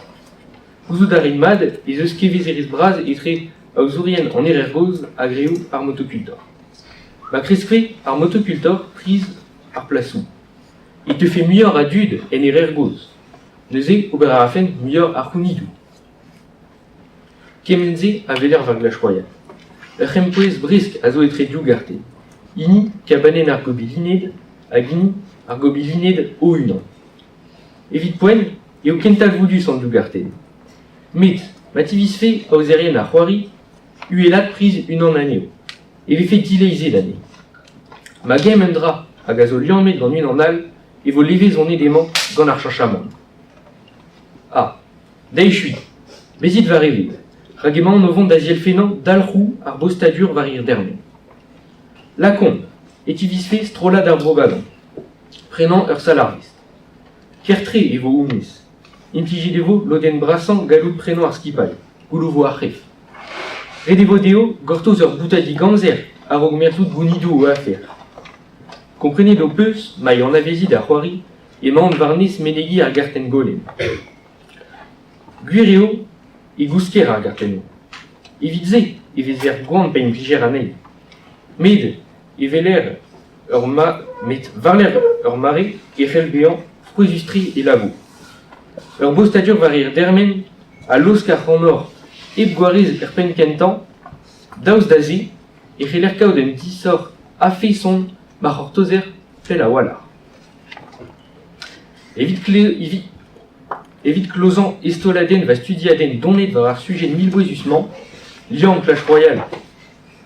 Gouzout a rit mat ez eus kevezerezh bras etre aozourien an Erer Gozh hag reoù ar motokultor. Ma kreskfe ar motokultor priz ar plasoù e teufe muioc'h a dud en Erer Gozh. Neuze ober a rafen muioc'h a c'hounidoù. Kement-se a weler war Clash Royale. Ur c'hempouez bresk a zo etre div gartenn, hini kabanenn ar gobilined hag hini ar gobilined o-unan. Evit poent eo ken talvoudus an div gartenn. Met ma tivizfe aozerien ar c'hoari uhelaat priz unan anezho e vefe dileizhet anezhe. Ma gemm un dra hag a zo liammet gant unan all e vo levezonet emañ gant ar cheñchamant. Ah, da echuiñ, bezit war evezh, rak emaon o vont da zielfennañ dalc'hoù ar bostadur war hir dermen. Lakaomp e tivizfe strollad ar Brogadan prenañ ur sal-arvest. Ker-tre e vo honnezh. Implijet e vo lodenn brasañ galloud prenañ ar skipailh, gouloù vo ar c'hef. Ret e vo dezho gortoz ur boutadig amzer a-raok merzout gounidoù o afer. Komprenet ho peus ma anavezit ar c'hoari emaon war-nes menegiñ ar gartenn golenn. Gwir eo e gousker ar gartennoù. Evit se e vezer gwan pa implijer anezhi. Met e weler ur ma met war-lerc'h ur mare e c'hell bezañ frouezhus-tre e labour. Ur bostadur war hir dermen a laosk ac'hanoc'h hep gwarez er penn-kentañ. Daoust da se e c'heller kaout un disoc'h a-feson ma c'hortozer pell a-walc'h. Evit klozañ eztaoladenn va studiadenn donet war ar sujed milbouezus-mañ, liamm Clash Royale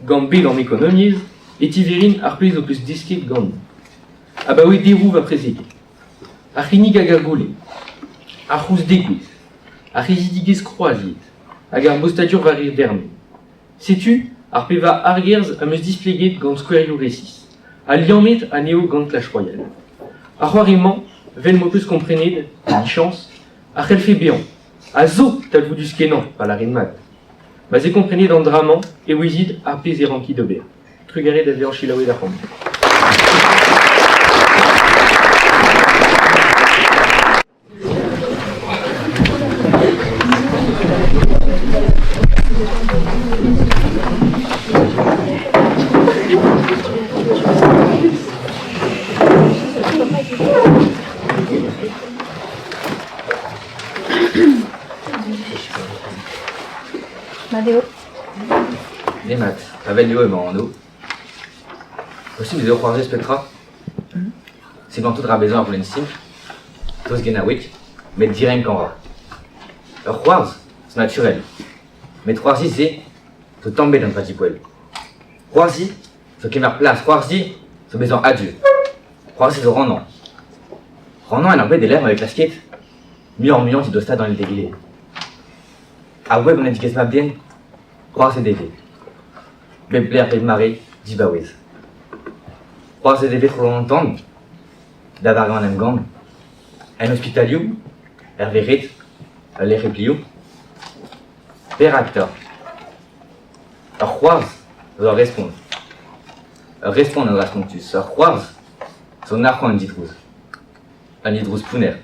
gant bed an ekonomiezh, e tiverin ar pezh ho peus desket ganin. Abaoe deroù va prezegenn. Ar c'hinnig hag ar goulenn, ar c'houlz degouezh, ar c'hizidigezh kroaziet hag ar bostadur war hir dermen. Setu ar pevar argerzh am eus displeget gant skouerioù resis, ha liammet anezho gant Clash Royale. Ar c'hoari-mañ, 'vel m'ho peus komprenet, emichañs, a c'hellfe bezañ, a zo talvoudus-kenañ, pa lârin mat. Ma 'z eo komprenet an dra-mañ e ouezit ar pezh e rankit ober. Trugarez da vezañ selaouet ac'hanon. Mat eo. Demat, Pavel eo emañ anv. Posubl eo c'hoarvez petra? Seblantout a ra bezañ ur goulenn simpl, tost genaoueg, met direnkañ 'ra. Ur c'hoarzh zo naturel, met c'hoarzhiñ se zo tamm bet an dra dipoell. C'hoarzhiñ zo kemer plas, c'hoarzhiñ zo bezañ a-du. C'hoarzhiñ zo rannañ. Rannañ en ur bed e-lec'h ma vez klasket muioc'h-muiañ didostaat an eil d'egile. A-web an edigezh mab-den, c'hoarzhet e vez. Bep lec'h bep mare, dibaouez. C'hoarzhet e vez tro an tan, da vare an emgann, en ospitalioù, er vered, el lec'h replioù. Perak 'ta ? Ur c'hoarzh zo ur respont. Ur respont un dra spontus. Ur c'hoarzh zo nac'hañ un didrouz. Un didrouz pounner.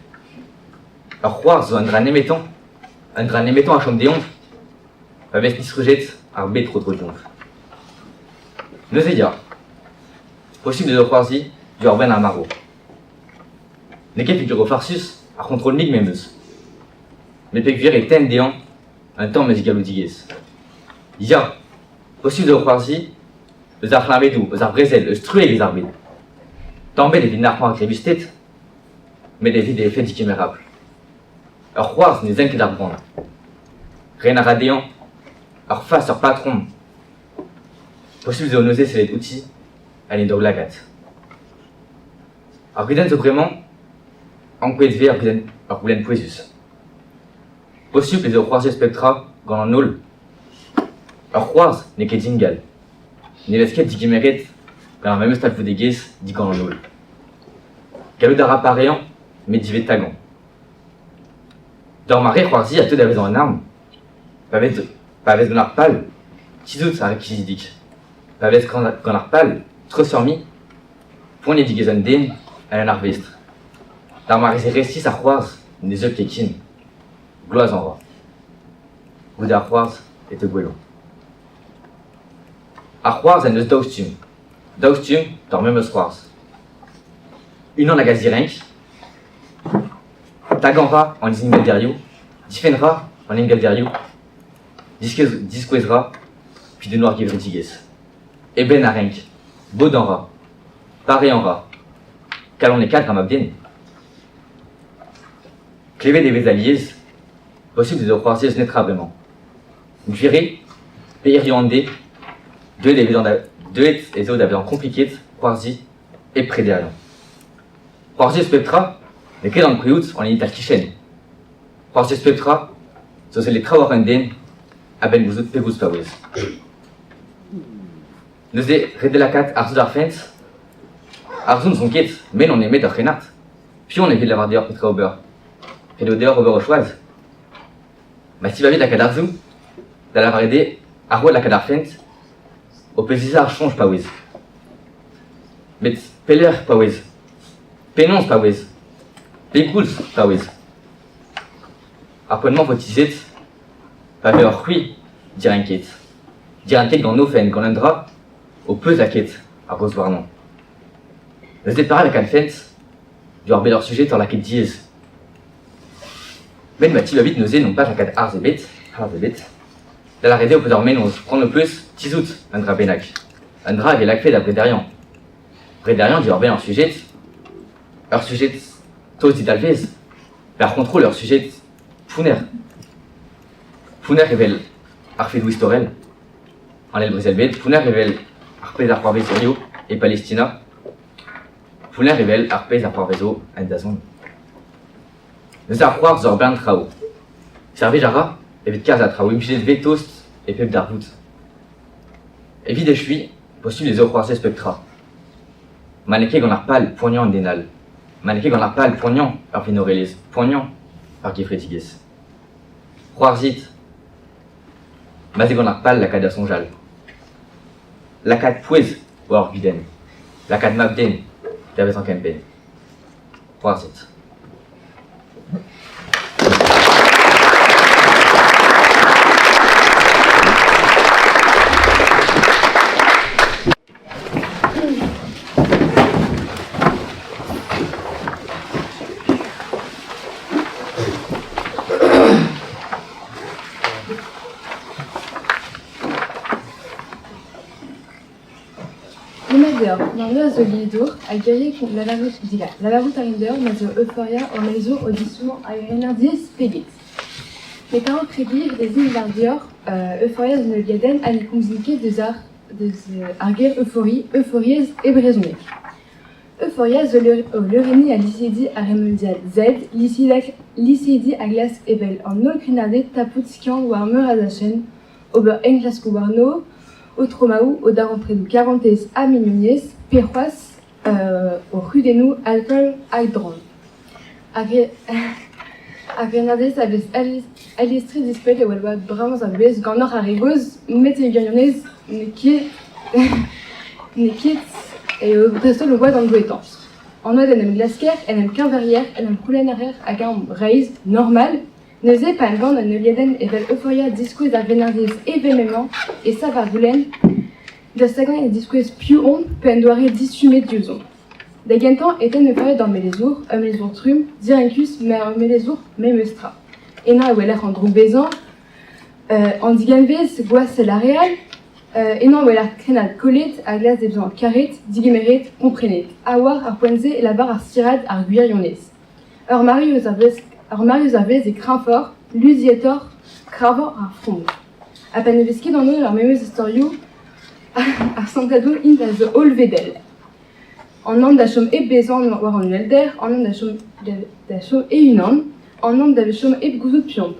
Ur c'hoarzh zo un dra nemetañ, un dra nemetañ a chom deomp pa vez distrujet ar bed tro-dro deomp. Neuze ya, posubl eo c'hoarzhiñ diwar-benn ar marv. N'eo ket peogwir farsus ar c'hontrol-mik memes, met peogwir e tenn dezhañ un tamm eus e galloudigezh. Ya, posubl eo c'hoarzhiñ eus ar c'hleñvedoù, eus ar brezel, eus truegezh ar bed. Tamm ebet evit nac'hañ ar grevusted, met evit e efed dikemerabl. Ur c'hoarzh ne zen ket ar boan. Ren a ra dezhañ ur fas ur patrom. Posubl eo neuze sellet outi en he daoulagad. Ar gudenn zo bremañ ankouaet 'vez ur goulenn pouezus. Posupl ez eo c'hoarzhez pep tra gant an holl. Ur c'hoarzh n'eo ket ingal. Ne vez ket degemeret gant ar memes talvoudegezh digant an holl. Gallout a ra pareañ met ivez tagañ. D'ur mare c'hoarzhiñ a teu da vezañ un arm. Pa vez pa vez gant ar pal tizhout ar rekizidik. Pa vez gant ar pal, treuzfeurmiñ, poaniet an den hag an arvestr. D'ar mare-se resis ar c'hoarzh ne zeu ket ken. Gloazañ a ra. Goude ar c'hoarzh e teu gwellañ. Ar c'hoarzh en deus daou stumm. Daou stumm d'ar memes c'hoarzh. Unan hag a zirenk. Tagañ 'ra an dizingalderioù, difenn 'ra an ingalderioù, diskouez 'ra kudennoù ar gevredigezh. Eben a renk, bodañ 'ra, pareañ 'ra, kalonekaat 'ra mab-den. Klevet e vez alies, posupl eo c'hoarzhez netra bremañ. Gwir eo, pe hiziv an deiz, deuet e vezan da deuet ez eo da vezañ kompliket c'hoarzhiñ hep prederiañ. C'hoarzhez pep tra n'eo ket ankouaet an hini tal-kichen. C'hoarzhez pep tra zo sellet traoù un den a-benn gouzout pegoulz paouez. Neuze, ret eo lakaat arzoù d'ar fent. Arzoù n'on ket, met n'on nemet ur c'hrennard. Piv on evit lavar deoc'h petra ober? Ret eo deoc'h ober ho choaz. Ma tivavit lakaat arzoù, da lavaret eo a-raok lakaat ar fent, ho peus dija ar soñj paouez. Met pelec'h paouez? Penaos paouez? Pegoulz paouez? Ar poent-mañ 'vo tizhet pa veoc'h c'hwi direnket. Direnket gant o fenn gant un dra ho peus lakaet ar gaoz warnañ. Neuze perak lakaat fent diwar bet ur sujet oc'h lakaet diaes? Met ma tibabit neuze non pas lakaat arz ebet, arz ebet, da lâret eo ho peus ur mennozh, c'hoant ho peus tizhout un dra bennak. Un dra hag e lakfe da brederiañ. Prederiañ diwar-benn ur sujet, ur sujet tost didalvez, pe ar c'hontrol ur sujet pounner. Pounner evel ar fedoù istorel, an eil brezel-bed, pounner evel ar pezh a c'hoarvez hiziv e Palestina, pounner evel ar pezh a c'hoarvezo en dazont. Neuze ar c'hoarzh zo ur bern traoù. Servij a ra evit kalz a traoù implijet 'vez tost e pep darvoud. Evit echuiñ, posubl ez eo c'hoarzhez pep tra. Ma n'eo ket gant ar pal poaniañ an den all. Ma n'eo ket gant ar pal poaniañ ur vinorelezh, poaniañ ar gevredigezh. C'hoarzhit. Ma'z eo gant ar pal lakaat da soñjal. Lakaat pouez war ur gudenn. Lakaat mab-den da vezañ kempenn. C'hoarzhit. Demat deoc'h, ma a zo Lidour ha giriek lavarout diga. Lavarout a rin deoc'h ma 'z eo Euphoria ur melezour o disummañ hag renerdiezh pe get. Met a-raok kregiñ e vezin war deoc'h Euphoria zo un heuliadenn ha ne komzin ket deus ar deus ar ger euphorie, euforiezh e brezhoneg. Euphoria zo ul leurenniñ al liseidi ar re Z, liseidi a glask evel an holl krennarded tapout skiant war meur a zachenn, ober enklaskoù warno, o tromaoù, o darempredoù karantez ha mignoniezh, pe c'hoazh o c'hudennoù alkool hag dramm. Ar grennardez a vez alies-tre displeget e oa bremañ ar vuhez ganeoc'h ar re gozh, met e gwirionez n'eo ket n'eo ket eo dreist-holl o oad an douetañs. An oad en em glasker, en em keñverier, en em c'houlenner hag-eñ reizh, normal. Neuze pa embann un heuliadenn evel Euphoria diskouez ar grennardez evel m'emañ e sav ar goulenn da stagañ e diskouez piv omp pe un doare distummet diouzhomp. Da gentañ e tenn Euphoria d'ur melezour, ur melezour trumm, direnkus, met ur melezour memes tra. Ennañ e weler an droukvezañ, an digenvez, gwasell ar re all. Ennañ e weler krennad kollet a glask bezañ karet, digemeret, komprenet. Ha war ar poent-se e lavar ar stirad ar gwirionez. Ur marilh eus ar vez eo kreñvoc'h, luzietoc'h, kreñvoc'h ar frond. Ha pa ne vez ket anv ar memes istorioù, ar santadoù int a zo hollvedel. An anv da chom hep bezañ war an uhelder, an anv da chom e-unan, an anv da chom hep gouzout piv omp.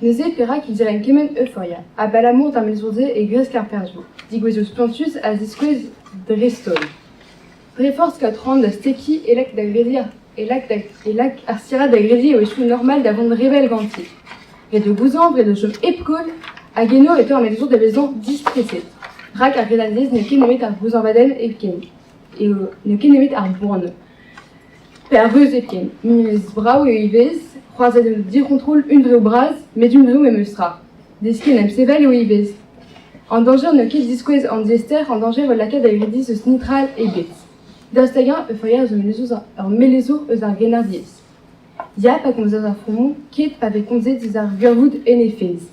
Neuze perak e diren kement Euphoria? Abalamour d'ar melezour-se e gresk ar perzhioù. Degouezhioù spontus a ziskouez dreist-holl. Dre forzh kaout c'hoant da stekiñ e lak da grediñ e lak da e lak ar stirad da grediñ eo echu normal da vont re bell ganti. Ret eo gouzañv, ret eo chom hep koll, hag eno e teu ar melezour da vezañ distreset. Rak ar grennardez n'eo ket nemet ar gouzañvadenn hepken eo n'eo ket nemet ar boan pe ar reuz hepken. Mes brav eo ivez, c'hoarzhet eo dic'hontrol hunvreoù bras, met hunvreoù memes tra. Deskiñ en em sevel eo ivez. An dañjer n'eo ket diskouez an diaester, an dañjer o lakaat da grediñ eus netra ebet. Daoust hag-eñ Euphoria zo ur melezour eus ar grennardiezh. Ya, pa gomzer ar fromoù, ket pa vez komzet eus ar gwirvoud en he fezh.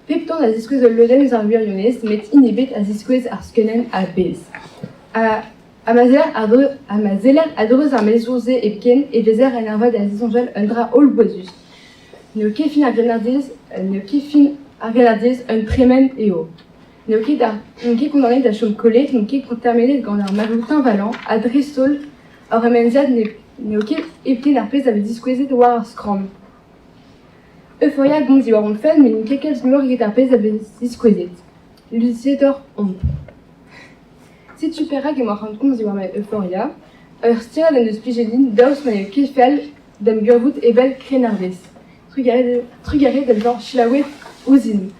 Pep tamm a ziskouez ul lodenn eus ar wirionez, met hini ebet a ziskouez ar skeudenn a-bezh. Ha ma seller a-dreuz ar melezour-se hepken e vezer en arvar da zisoñjal un dra hollbouezus. N'eo ket fin ar grennardez, n'eo ket fin ar grennardez un tremen eo. N'eo ket ar, n'on ket kondaonet da chom kollet, n'on ket termenet gant ar madoù teñvalañ ha dreist-holl hor remziad n'eo ket hepken ar pezh a vez diskouezet war ar skramm. Euphoria gomz diwar hon fenn met n'int ket kalz muioc'h eget ar pezh a vez diskouezet. Luzietoc'h omp. Setu perak emañ c'hoant komz diwar-benn Euphoria, ur stirad en deus plijet din daoust ma n'eo ket fall da'm gwirvoud evel krennardez. Trugarez da vezañ selaouet ouzhin.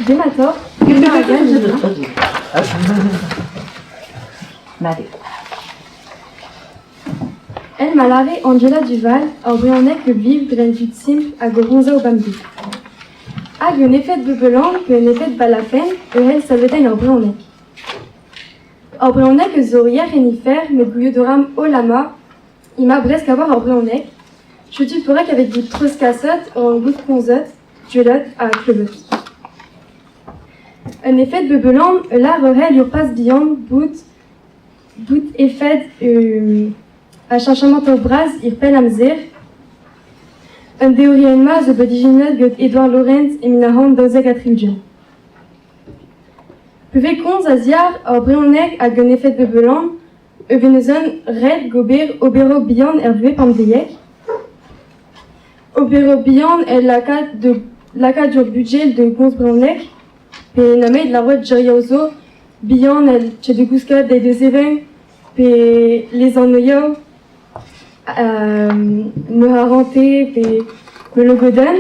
Dematoc'h, Mat eo. El ma lâre Anjela Duval, ur brezhoneg o viv dre un tud simpl hag o c'homzoù bemdez. Hag un efed beubelan pe un efed balafenn e c'hell savetein ur brezhoneg. Ur brezhoneg eus ur yer en ifer met gouiet a ran holl amañ emañ bresk a-walc'h ur brezhoneg. Setu perak a vez bout treuzkaset an bout komzet, duellet ha klevet. Un efed beubelan ul lâr ur ur paz bihan bout bout efed a cheñchamantoù bras er pell amzer. Un deorienn-mañ zo bet ijinet gant Edouard Lorenz e 1972. Pe komz a-ziàr ur brezhoneg hag un efed beubelan e vez ret gober oberoù bihan er vuhez pemdeziek. Oberoù bihan el lakaat da lakaat ur budjed da gomz brezhoneg pe nemet lavaret gerioù zo bihan el tchedoù-gousket deiz da sevel pe lesanvioù me arante pe me logodenn.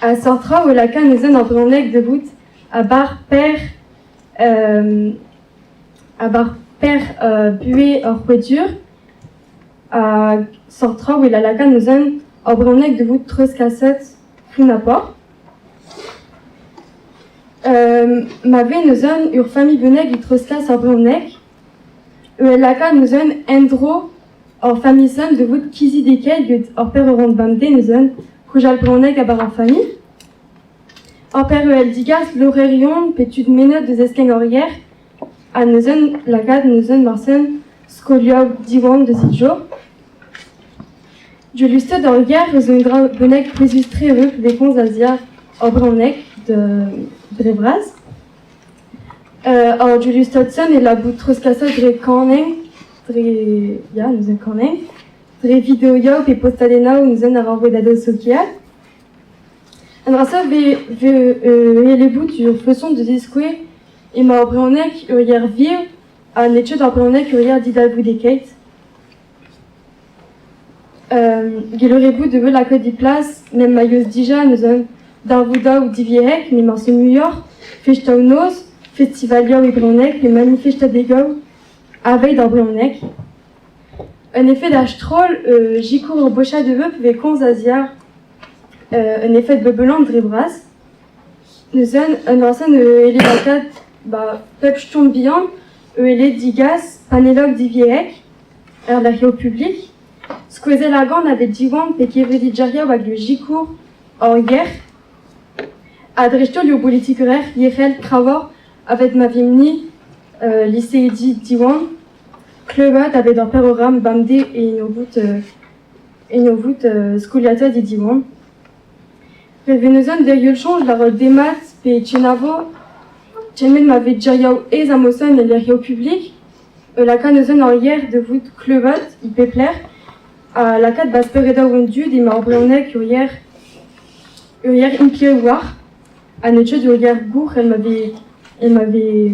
Ha seurt traoù e laka neuze ur brezhoneg da vout a-bar per a-bar per buhez ur c'houedur ha seurt traoù e laka neuze ur brezhoneg da vout treuzkaset fonnapoc'h. Ma vez neuze ur familh bennak e treuzkas ar brezhoneg e laka neuze en-dro Ur familh-sen da vout kizidekaet get ur pêr bemdez neuze, kaojal brezhoneg a-bar ar familh. Ur pêr digas lorerion pe tud mennet deus eskemm hor yer ha neuze lakaat neuze marsen skolioù Diwan deus hiziv. Diolusted hor yer eus un dra bennak pouezus-tre eo pe komz a-ziàr hor brezhoneg dre vras. Ar Julius Todson e labour treuzkaset dre kanenn, dre ya neuze kanenn, dre videoioù pe postadennoù neuze ar rouedadoù sokial. An dra-se vez vez ur faeson da ziskouez emañ ar brezhoneg ur yer viv ha n'eo ket ar brezhoneg ur yer didalvoudekaet. Gellout bout da lakaat e plas met ma yeus dija neuze darvoudoù divyezhek met marse muioc'h festaoù-noz, festivalioù e brezhoneg pe manifestadegoù aveit ar brezhoneg. Un efed a-stroll sikour ur bochad eus vez komz a-ziàr un efed beubelan dre vras. Neuze un añsenn e lakaat ba pep stumm bihan e digas panelloù divyezhek er lec'hioù publik. Skoazell argant a vez Diwan pe kevredigezhioù hag sikour hor yer. Ha dreist-holl eo politikerezh yec'hed kravoc'h a-fet ma vimp-ni liseidi Diwan klevet a-bet ur programm bemdez en o vout skoliata di Diwan. Ret vez neuze derc'hel soñj lâret demat pe kenavo kement ma vez gerioù aes amosan el lec'hioù publik. Lakaat neuze ur yer da vout klevet e pep lec'h ha lakaat ba speredoù an dud emañ ar brezhoneg ur yer ur yer implijet war ha n'eo ket ur yer gour el ma vez ema vez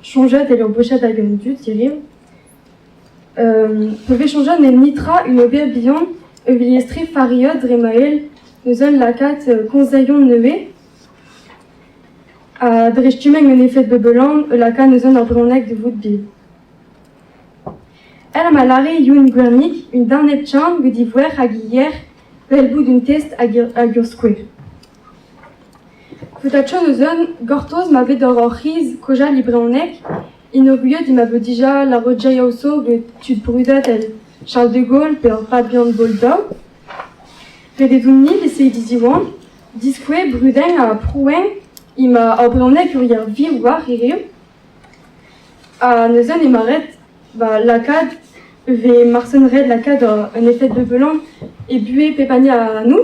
soñjet el ur bochad hag an dud hiriv. Pa vez soñjet n'eo netra un ober bihan evit liestre fariot dre ma ell neuze lakaat koñsailhon nevez. Ha dre stummañ un efed bebelan e laka neuze ur brezhoneg da vout bev. El ma lâre Youn Gwernig, un darn hep-tchan gant e voer hag e yer evel bout un test hag ur skouer. Faotac'h neuze gortoz ma vez d'ur hor c'hiz kozhañ e brezhoneg, inourgouiet ma vo dija lâret Jaiaoso gant tud brudet èl Charles de Gaulle pe ur Fabian Boldau. Ret eo deomp-ni beseet Diwan, diskouez brudenn ha prouenn emañ ar brezhoneg ur yer vir war hiriv. Ha neuze emañ ret ba lakaat e vez marsen ret lakaat un efed bevelant e buhez pep hini ac'hanoù.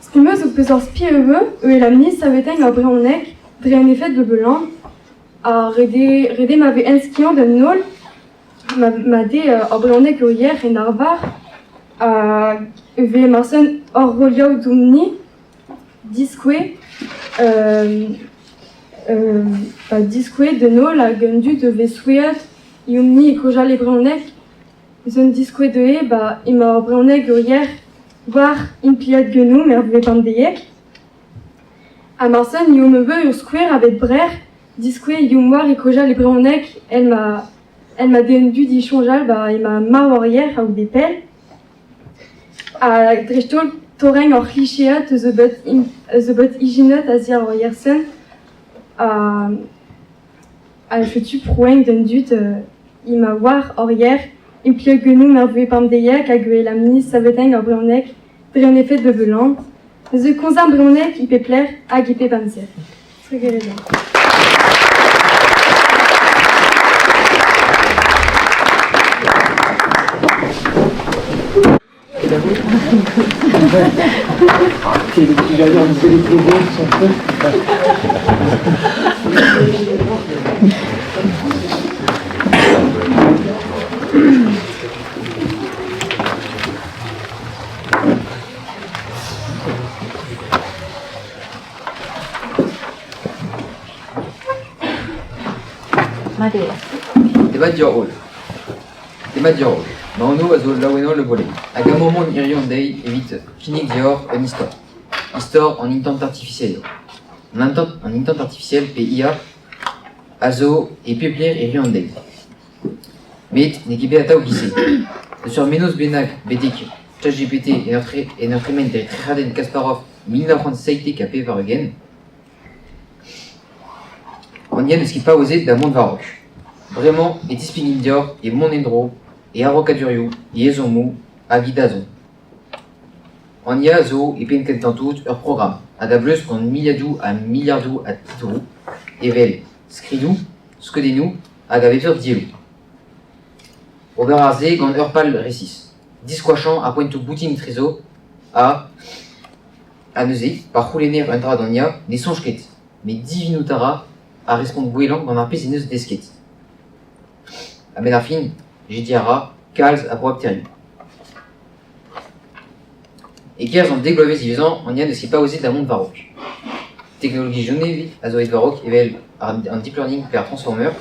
Spi 'm eus ho peus ur spi ivez evel amni savetein ar brezhoneg dre un efed bevelant ha ret eo ret eo ma vez enskiant an holl ma dez ar brezhoneg ur yer en arvar hag e vez marsen hor rollioù deomp-ni diskouez diskouez d'un holl hag an dud e vez souezhet eomp-ni e kaozeal e brezhoneg. Eus un diskouez dezhe ba emañ ar brezhoneg ur yer war impliad genomp er vuhez pemdeziek. Ha marsen eomp ivez ur skouer a bep brec'h diskouez eomp war e kaozeal e brezhoneg èl ma èl ma deu an dud e soñjal ba emañ marv ar yer a-goude pell. Ha dreist-holl torreñ hor c'hlichead eus eus bet ijinet a-ziàr hor yer-sen ha setu prouenn d'an dud emañ war hor yer implijet genomp er vuhez pemdeziek hag evel savetein ar brezhoneg dre an efed bevelant. Neuze komz ar brezhoneg e pep lec'h hag e pep amzer. Trugarez. Mat eo. Demat deoc'h-holl. Demat deoc'h-holl. Ma anv a zo Laouenan Le Bollec hag amañ emaon hiziv an deiz evit kinnig deoc'h un istor. Istor an intent artificiel eo. An intent, an intent artificiel pe IA a zo e pep lec'h hiziv an deiz. Met n'eo ket bet atav giz-se. Eus ur mennozh bennak betek ChatGPT en ur tremen dre trec'hadenn Kasparov 1997, an yen n'eus ket paouezet da mont war-raok. Bremañ e tispigin deoc'h e mont en-dro, e arokadurioù, e ezhommoù hag e dazont. An IA zo e penn kentañ-tout ur programm hag a bleusk gant miliadoù ha miliardoù a titouroù evel skridoù, skeudennoù hag a bep seurt dielloù. Ober a se gant ur pal resis, diskoachañ ar poentoù boutin etrezo ha ha neuze, pa c'houlenner un dra d'an IA, ne soñj ket, met divinout a ra ar respont gwellañ gant ar pezh en deus desket. A-benn ar fin, jediñ a ra kalz a broakterioù. E-kerzh an dek bloavezh diwezhañ, an IA n'eus ket paouezet da mont war-raok. Teknologiezhioù nevez a zo aet war-raok evel an deep learning pe ar transformer,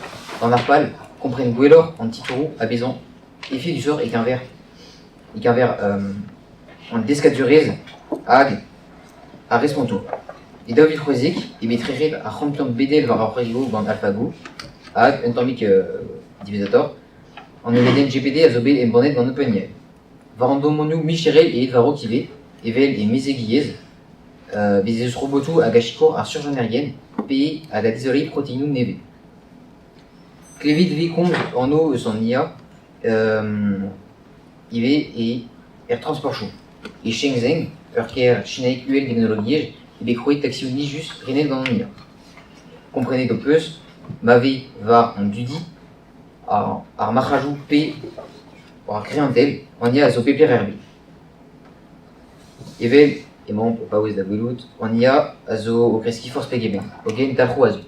gant ar pal kompren gwelloc'h an titouroù ha bezañ efedusoc'h e-keñver e-keñver an deskadurezh hag ar respontoù. E 2016 eo bet trec'het ar c'hampion bedel war ar c'hoarioù gant AlphaGo hag un tammig diwezhatoc'h an evedenn GPD a zo bet embannet gant OpenAI. War an domanioù micherel eo war-raok ivez, evel e mezegiezh, bez' ez eus robotoù hag a sikour ar surjianerien pe hag a dizoleiñ proteinoù nevez. Klevet e vez komz anv eus an IA ivez e er transportoù. E Shenzhen, ur kêr sinaek uhel teknologiezh, eo bet krouet taksioù nijus renet gant an IA. Komprenet ho peus ma vez war an dudi ar marc'hadoù pe war ar greantel an IA a zo pep lec'h er bed. Evel emaomp o paouez da welout, an IA a zo o kreskiñ forzh pegement, hogen dalc'hoù a zo.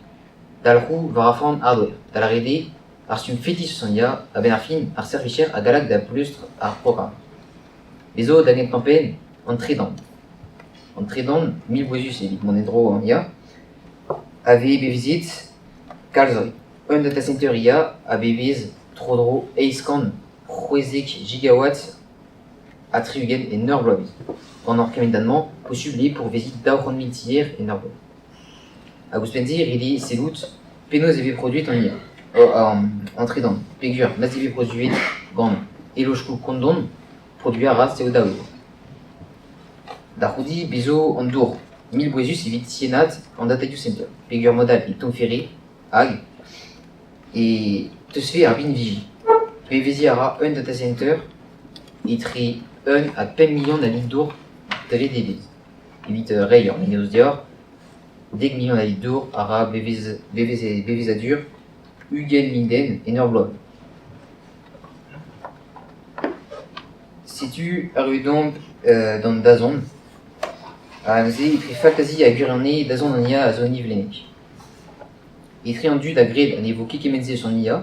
Dalc'hoù war ar fan hardware, da lâret eo ar stumm fetis eus an IA a-benn ar fin ar servijer a galak da bleustr ar programm. Bez zo da gentañ-penn an tredan. An tredan, mil bouezus evit mont en-dro an IA. A vez bevezet kalz un data center IA a bevez tro-dro 860 gigawatts ha 60 en ur bloavezh. Gant ar kemendad-mañ, posubl eo pourveziñ 200 000 tier en ur bloaz. Hag ouzhpenn-se ret eo sellout penaos e vez produet an IA, an tredan, peogwir ma'z e vez produet gant eloskoù kondon, produiñ a ra CO2. Da c'houde bez zo an dour, mil bouezus evit tiennad an dataioù center, peogwir mod all e tommfe hag e teuzfe ar binviji. Beveziñ a ra un data center etre un ha pemp milion a litr dour dre devezh. Evit reiñ ur mennozh deoc'h, dek milion a litr dour a ra bevezadur 20 000 den en ur bloaz. Setu erruet omp d'an dazont. Ha neuze etre faltazi ha gwirionez dazont an IA a zo nivlennek. Etre an dud a gred ha ne vo ket kement-se eus an IA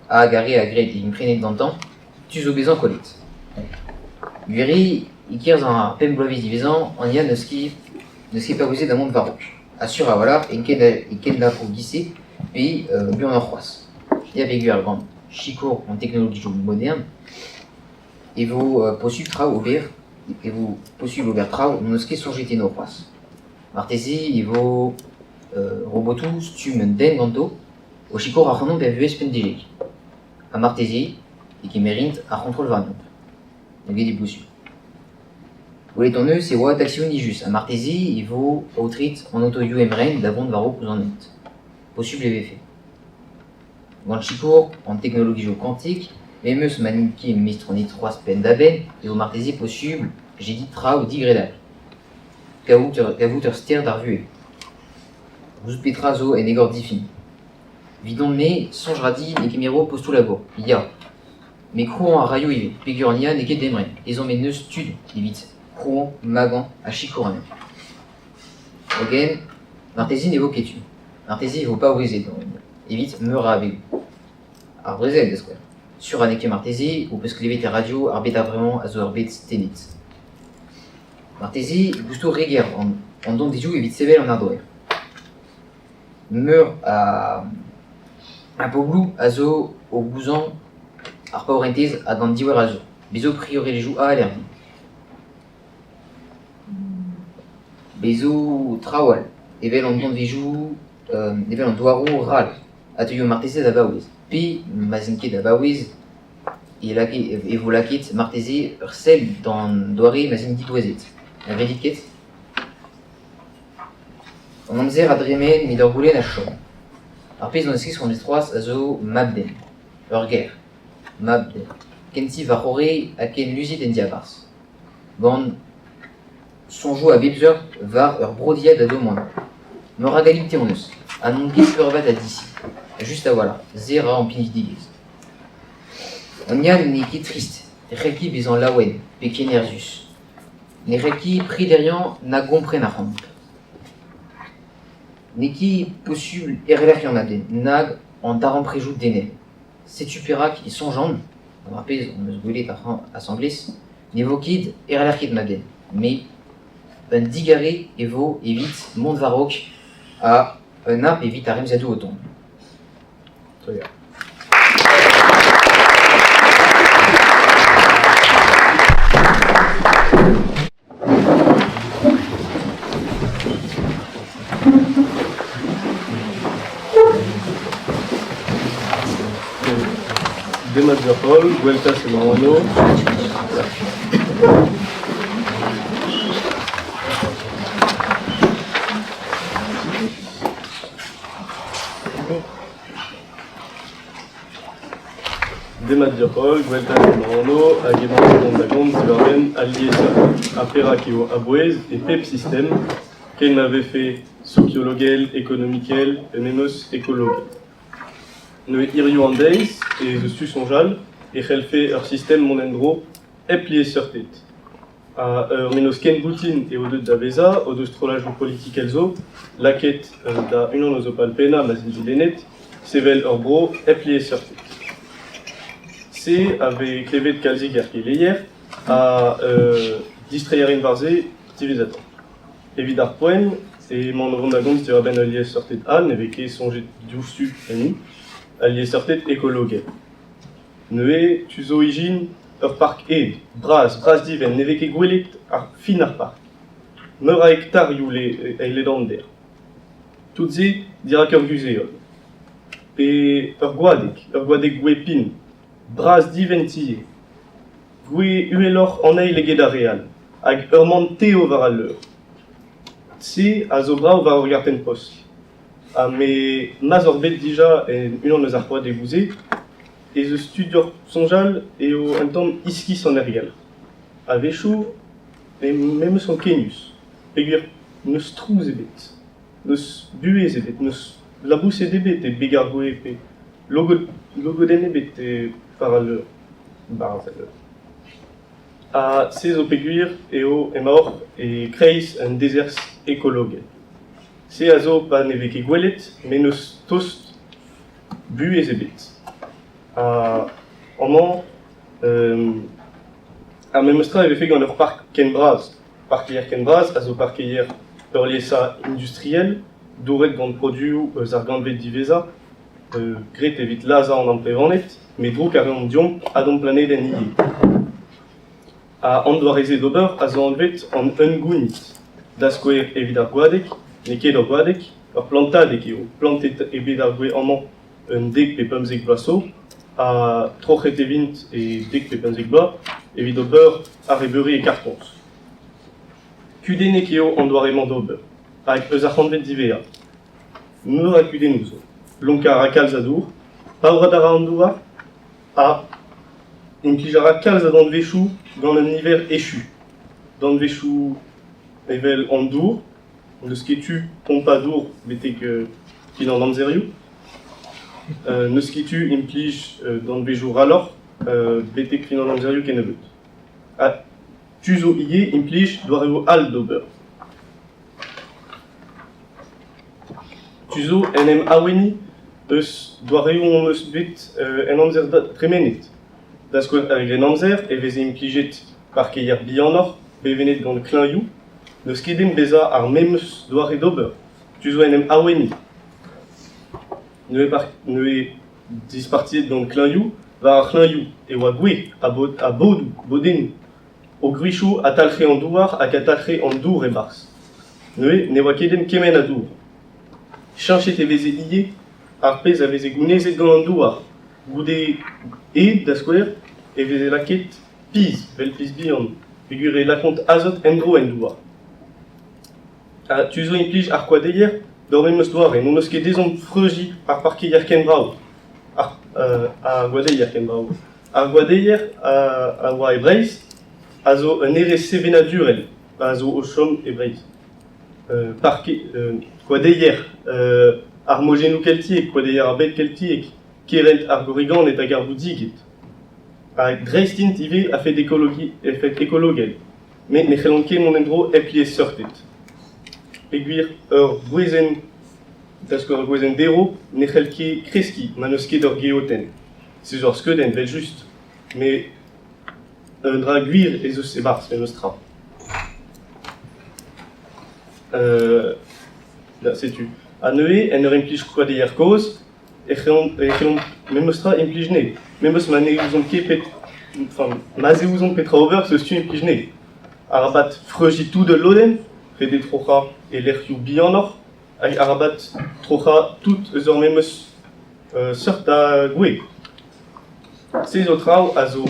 hag ar re a gred int prenet gantañ, tu zo bezañ kollet. Gwir eo e-kerzh ar pemp bloavezh diwezhañ an IA n'eus ket paouezet da mont war-raok. Ha sur a-walc'h e kendalc'ho giz-se pe buanoc'h c'hoazh. Ya peogwir gant sikour an teknologioù modern e vo posubl traoù ober e vo posubl ober traoù n'eus ket soñjet enno c'hoazh. Marteze e vo robotoù stumm un den ganto o sikour ac'hanomp er vuhez pemdeziek. Ha marteze e kemerint ar c'hontrol warnomp. N'eo ket dibosupl. Gwelet hon eus e oa taxioù nijus ha marteze e vo aotret an otoioù emren da vont war-raok ouzh an hent. Posupl e vefe. Gant sikour an teknologioù kwantik memes ma n'int ket mestroniet c'hoazh penn-da-benn e vo marteze posubl jediñ traoù digredapl. Kavout ur ster d'ar vuhez. Gouzout petra zo en egor difin. Evidon-me, soñj 'ra din e kemero postoù labour, ya. Met krouañ a raio ivez, peogwir an IA n'eo ket emren, ezhomm en deus tud evit krouañ, magañ ha sikour anezhañ. Hogen, marteze ne vo ket tu. Marteze e vo paouezet evit meur a abegoù. Ar brezel, da skouer. Sur ha n'eo ket marteze ho peus klevet er radio ar bed a-vremañ a zo ur bed tennet. Marteze e kousto re ger an danvezioù evit sevel an ardoer. Meur a bobloù a zo o gouzañv ar paourentez hag an diouer a zo. Bez zo priorelezhioù all er bed. Bez zo traoù all, evel an danvezioù, evel an douaroù ral a teuio marteze da vaouez. Pe ma'z int ket da vaouez e vo lakaet marteze ur sell d'an doare ma'z int didouezet. Na gredit ket? An amzer a dremen met ur goulenn a chom. Ar pezh hon eus ket soñjet c'hoazh a zo mab-den. Ur ger. Mab-den. Kentiñ war-c'horre ha ken luziet en diabarzh. Gant soñjoù a bep seurt war ur brodiad a dommañ. Meur a galite hon eus ha n'on ket peurvat a disi. Just a-walc'h, se 'ra an pinvidigezh. An Yann n'eo ket trist, e c'hell ket bezañ laouen pe kennerzhus. Ne c'hell ket prederiañ na gompren ac'hanomp. N'eo ket posubl erlec'hiañ an den nag an darempredoù denel. Setu perak e soñjan, gant ar pezh hon eus gwelet asambles, ne vo ket erlec'hiet ma den, met un digarez e vo evit mont war-raok ha un app evit ar remziadoù o tont. Demat deoc'h-holl, Gweltaz emañ anv. Demat deoc'h-holl, Gweltaz emañ anv hag emañ o vont da gomz diwar-benn al liesseurt ha perak eo a-bouez e pep sistem, ken ma vefe sokiologel, ekonomikel pe memes ekologel. Neuze hiziv an deiz ez eus tu soñjal e c'hellfe ur sistem mont en-dro hep liesseurted. Ha ur mennozh ken boutin eo deuet da vezañ o deus strolladoù politikel zo lakaet da unan eus o pal pennañ ma'z int dilennet, sevel ur vro hep liesseurted. Se a vez klevet kalzik er keleier ha distreiñ a rin war se diwezhatoc'h. Evit ar poent Emaon o vont da gomz diwar-benn ul liesseurted all ne vez ket soñjet diouzhtu enni, al liesseurted ekologel. Neuze tu zo ijin ur park ed, bras, bras-divent, ne vez ket gwelet ar fin ar park. Meur a hektarioù e ledander. Tout se dirak ur guzh-heol. Pe ur goadeg, ur goadeg gwez-pin, bras-divent ivez. Gwez uheloc'h an eil eget ar re all, hag ur man tev war al leur. Se a zo brav war ur gartenn-post. Ha me ma'z oc'h bet dija en unan eus ar c'hoadegoù-se ez eus tu deoc'h soñjal eo un tamm iskis an aergelc'h. A-wechoù memes ankenius peogwir n'eus trouz ebet, n'eus buhez ebet, n'eus laboused ebet e beg ar gwez pe logodenn ebet e war al leur, barzh al leur. Ha se zo peogwir eo emaoc'h e-kreiz un dezerzh ekologel. Se a zo pa ne vez ket gwelet met n'eus tost buhez ebet. Ha amañ ar memes tra e vefe gant ur park ken bras. Parkeier ken bras a zo parkeier peurliesañ industriel, douret gant produoù eus ar gantved diwezhañ, graet evit lazhañ an amprevaned, met drouk a reont deomp ha d'hon planedenn ivez. Ha an doare-se d'ober a zo anvet an ungounid. Da skouer evit ar goadeg, n'eo ket ur goadeg, ur plantadeg eo. Plantet eo bet ar gwez amañ un dek pe pemzek vloaz zo, ha troc'het e vint e dek pe pemzek bloaz evit ober arrebeuri e kartoñs. Kudennek eo an doare-mañ d'ober, hag eus ar c'hantved diwezhañ. Meur a kudennoù zo. Lonkañ a ra kalz a dour, paouraat a ra an douar ha implij a ra kalz a danvezioù gant un niver echu. Danvezioù evel an dour, n'eus ket tu pompañ dour betek fin an amzerioù. N'eus ket tu implij danvezioù raloc'h betek fin an amzerioù kennebeut. Ha tu zo ivez implij doareoù all d'ober. Tu zo en em aouenniñ eus doareoù hon eus bet en amzer tremenet. Da skouer er Grennamzer e veze implijet parkeier bihanoc'h bevennet gant klañioù. N'eus ket den bezañ ar memes doare d'ober. Tu zo en em aouenniñ. Neuze dispartiet gant klañioù, war ar c'hlañioù e oa gwez ha bodoù, bodennoù. O gwrizioù a talc'he an douar hag a talc'he an dour e-barzh. Neuze ne oa ket den kement a dour. Cheñchet e veze ivez ar pezh a veze gounezet gant an douar. Goude ed, da skouer, e veze lakaet piz, 'vel piz bihan, peogwir e lakaont azot en-dro en douar. Ha tu zo implij ar koadeier d'ur memes doare, n'hon eus ket ezhomm freuziñ ar parkeier ken brav. Ar, ar gwadeier ken brav. Ar gwadeier a oa e Breizh a zo un hêrezh sevenadurel a zo o chom e Breizh. Parke, koadeier ar mojennoù keltiek, koadeier ar bed keltiek, kerent ar gorriganed hag ar voudiged. Ha dreist int ivez a-fet ekologi, efed ekologel. Met ne c'hellont ket mont en-dro hep liesseurted. Peogwir ur gwezenn, da skouer ur gwezenn derv, ne c'hell ket kreskiñ ma n'eus ket ur geotenn. Se zo ur skeudenn evel-just, met un dra gwir ez eus e-barzh memes tra. Setu. Ha neuze, en ur implij koadeier kozh, e c'hellomp e c'hellomp memes tra implij 'ne. Memes ma ne ouzomp ket pet enfin ma'z e ouzomp petra ober, seus tu implij 'ne. Arabat freuziñ tout ul lodenn, ret eo troc'hañ e lec'hioù bihanoc'h, hag arabat troc'hañ tout eus ar memes seurt da gwez. Se zo traoù a zo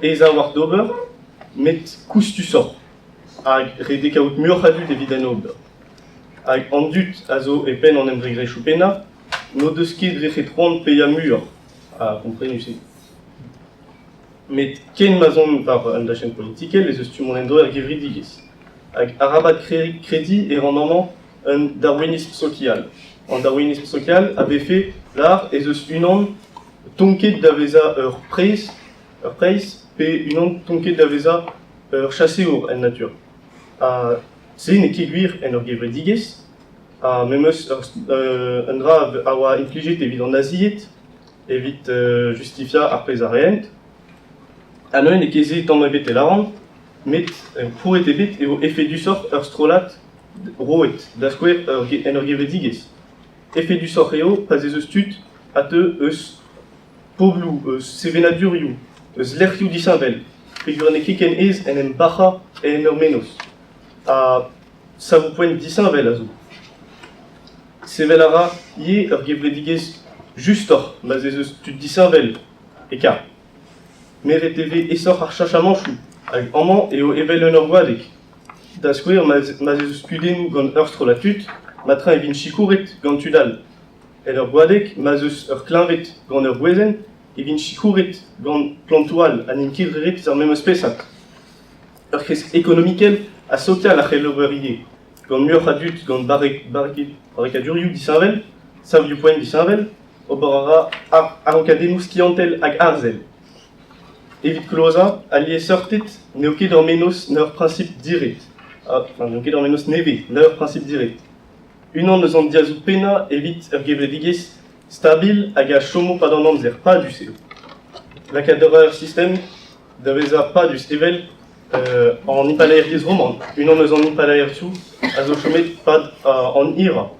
aes a-walc'h d'ober, met koustusoc'h hag ret eo kaout muioc'h a dud evit en ober. Hag an dud a zo e penn an embregerezhioù pennañ n'o deus ket rec'het c'hoant paeañ muioc'h, ha komprenus eo. Met ken ma'z on war un dachenn politikel ez eus tu mont en-dro er gevredigezh. Hag arabat krediñ e ran amañ un darwinism sokial. An darwinism sokial a vefe lâr ez eus unan tonket da vezañ ur preizh, ur preizh pe unan tonket da vezañ ur chaseour en natur. Ha se n'eo ket gwir en ur gevredigezh ha memes un dra a oa implijet evit an nazied evit justifiañ ar pezh a raent. Ha neuze n'eo ket se tamm ebet e lâran, met prouet eo bet eo efedusoc'h ur strollad. roet, da skouer en ur gevredigezh. Efedusoc'h eo pa'z ez eus tud a teu eus pobloù, eus sevenadurioù, eus lec'hioù disheñvel, peogwir n'eo ket ken aes en em bac'hañ en ur mennozh. Ha savoù-poent disheñvel a zo. Sevel a ra ivez ur gevredigezh justoc'h ma'z ez eus tud disheñvel e karg. Meret e vez aesoc'h ar cheñchamantoù hag amañ eo evel en ur goadeg. Da skouer ma'z ez eus kudennoù gant ur strollad tud, matra e vint sikouret gant tud all. En ur goadeg ma'z eus ur kleñved gant ur gwezenn e vint sikouret gant plantoù all ha n'int ket re ret eus ar memes spesad. Ur c'hresk ekonomikel ha sokial a c'hell ober ivez, gant muioc'h a dud gant barrekadurioù disheñvel, savioù-poent disheñvel, ober a ra araokadennoù skiantel hag arzel. Evit klozañ, al liesseurted n'eo ket ur mennozh na ur priñsip diret. Enfin, n'eo ket ur mennozh nevez na ur priñsip diret. Unan eus an diazoù pennañ evit ur gevredigezh stabil hag a chomo 'pad an amzer padus eo. Lakaat a ra ur sistem da vezañ padus evel an impalaeriezh roman, unan eus an impalaerioù a zo chomet 'pad an hirañ.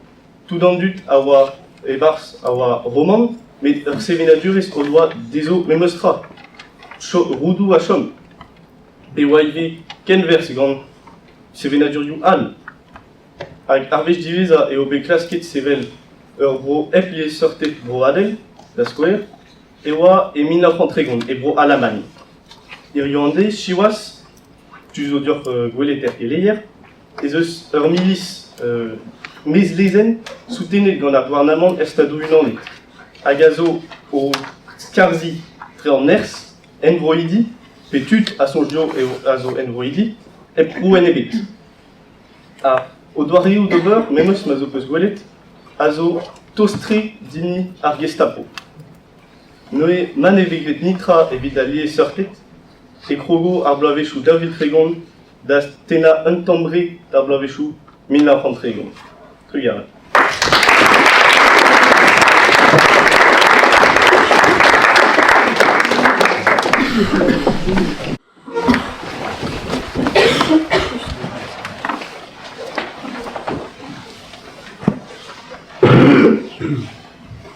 Tout an dud a oa e-barzh a oa roman, met ur sevenadurezh o doa dezho memes tra. Roudoù a chom. E oa ivez kenverzh gant sevenadurioù all. Hag ar wech diwezhañ eo bet klasket sevel ur vro hep liesseurted broadel, da skouer, e oa e 1930 e Bro-Alamagn. Hiziv an deiz, siwazh, tu zo deoc'h gwelet er keleier, ez eus ur milis maez-lezenn soutenet gant ar gouarnamant er Stadoù-Unanet hag a zo o skarzhiñ dre an nerzh enbroidi pe tud a soñj dezho eo a zo enbroidi hep prouenn ebet. Ha o doareoù d'ober, memes ma zo peus gwelet, a zo tost-tre d'hini ar Gestapo. Neuze ma ne vez graet netra evit al liesseurted e krogo ar bloavezhioù 2030 da tennañ un tamm re d'ar bloavezhioù 1930. Trugarez.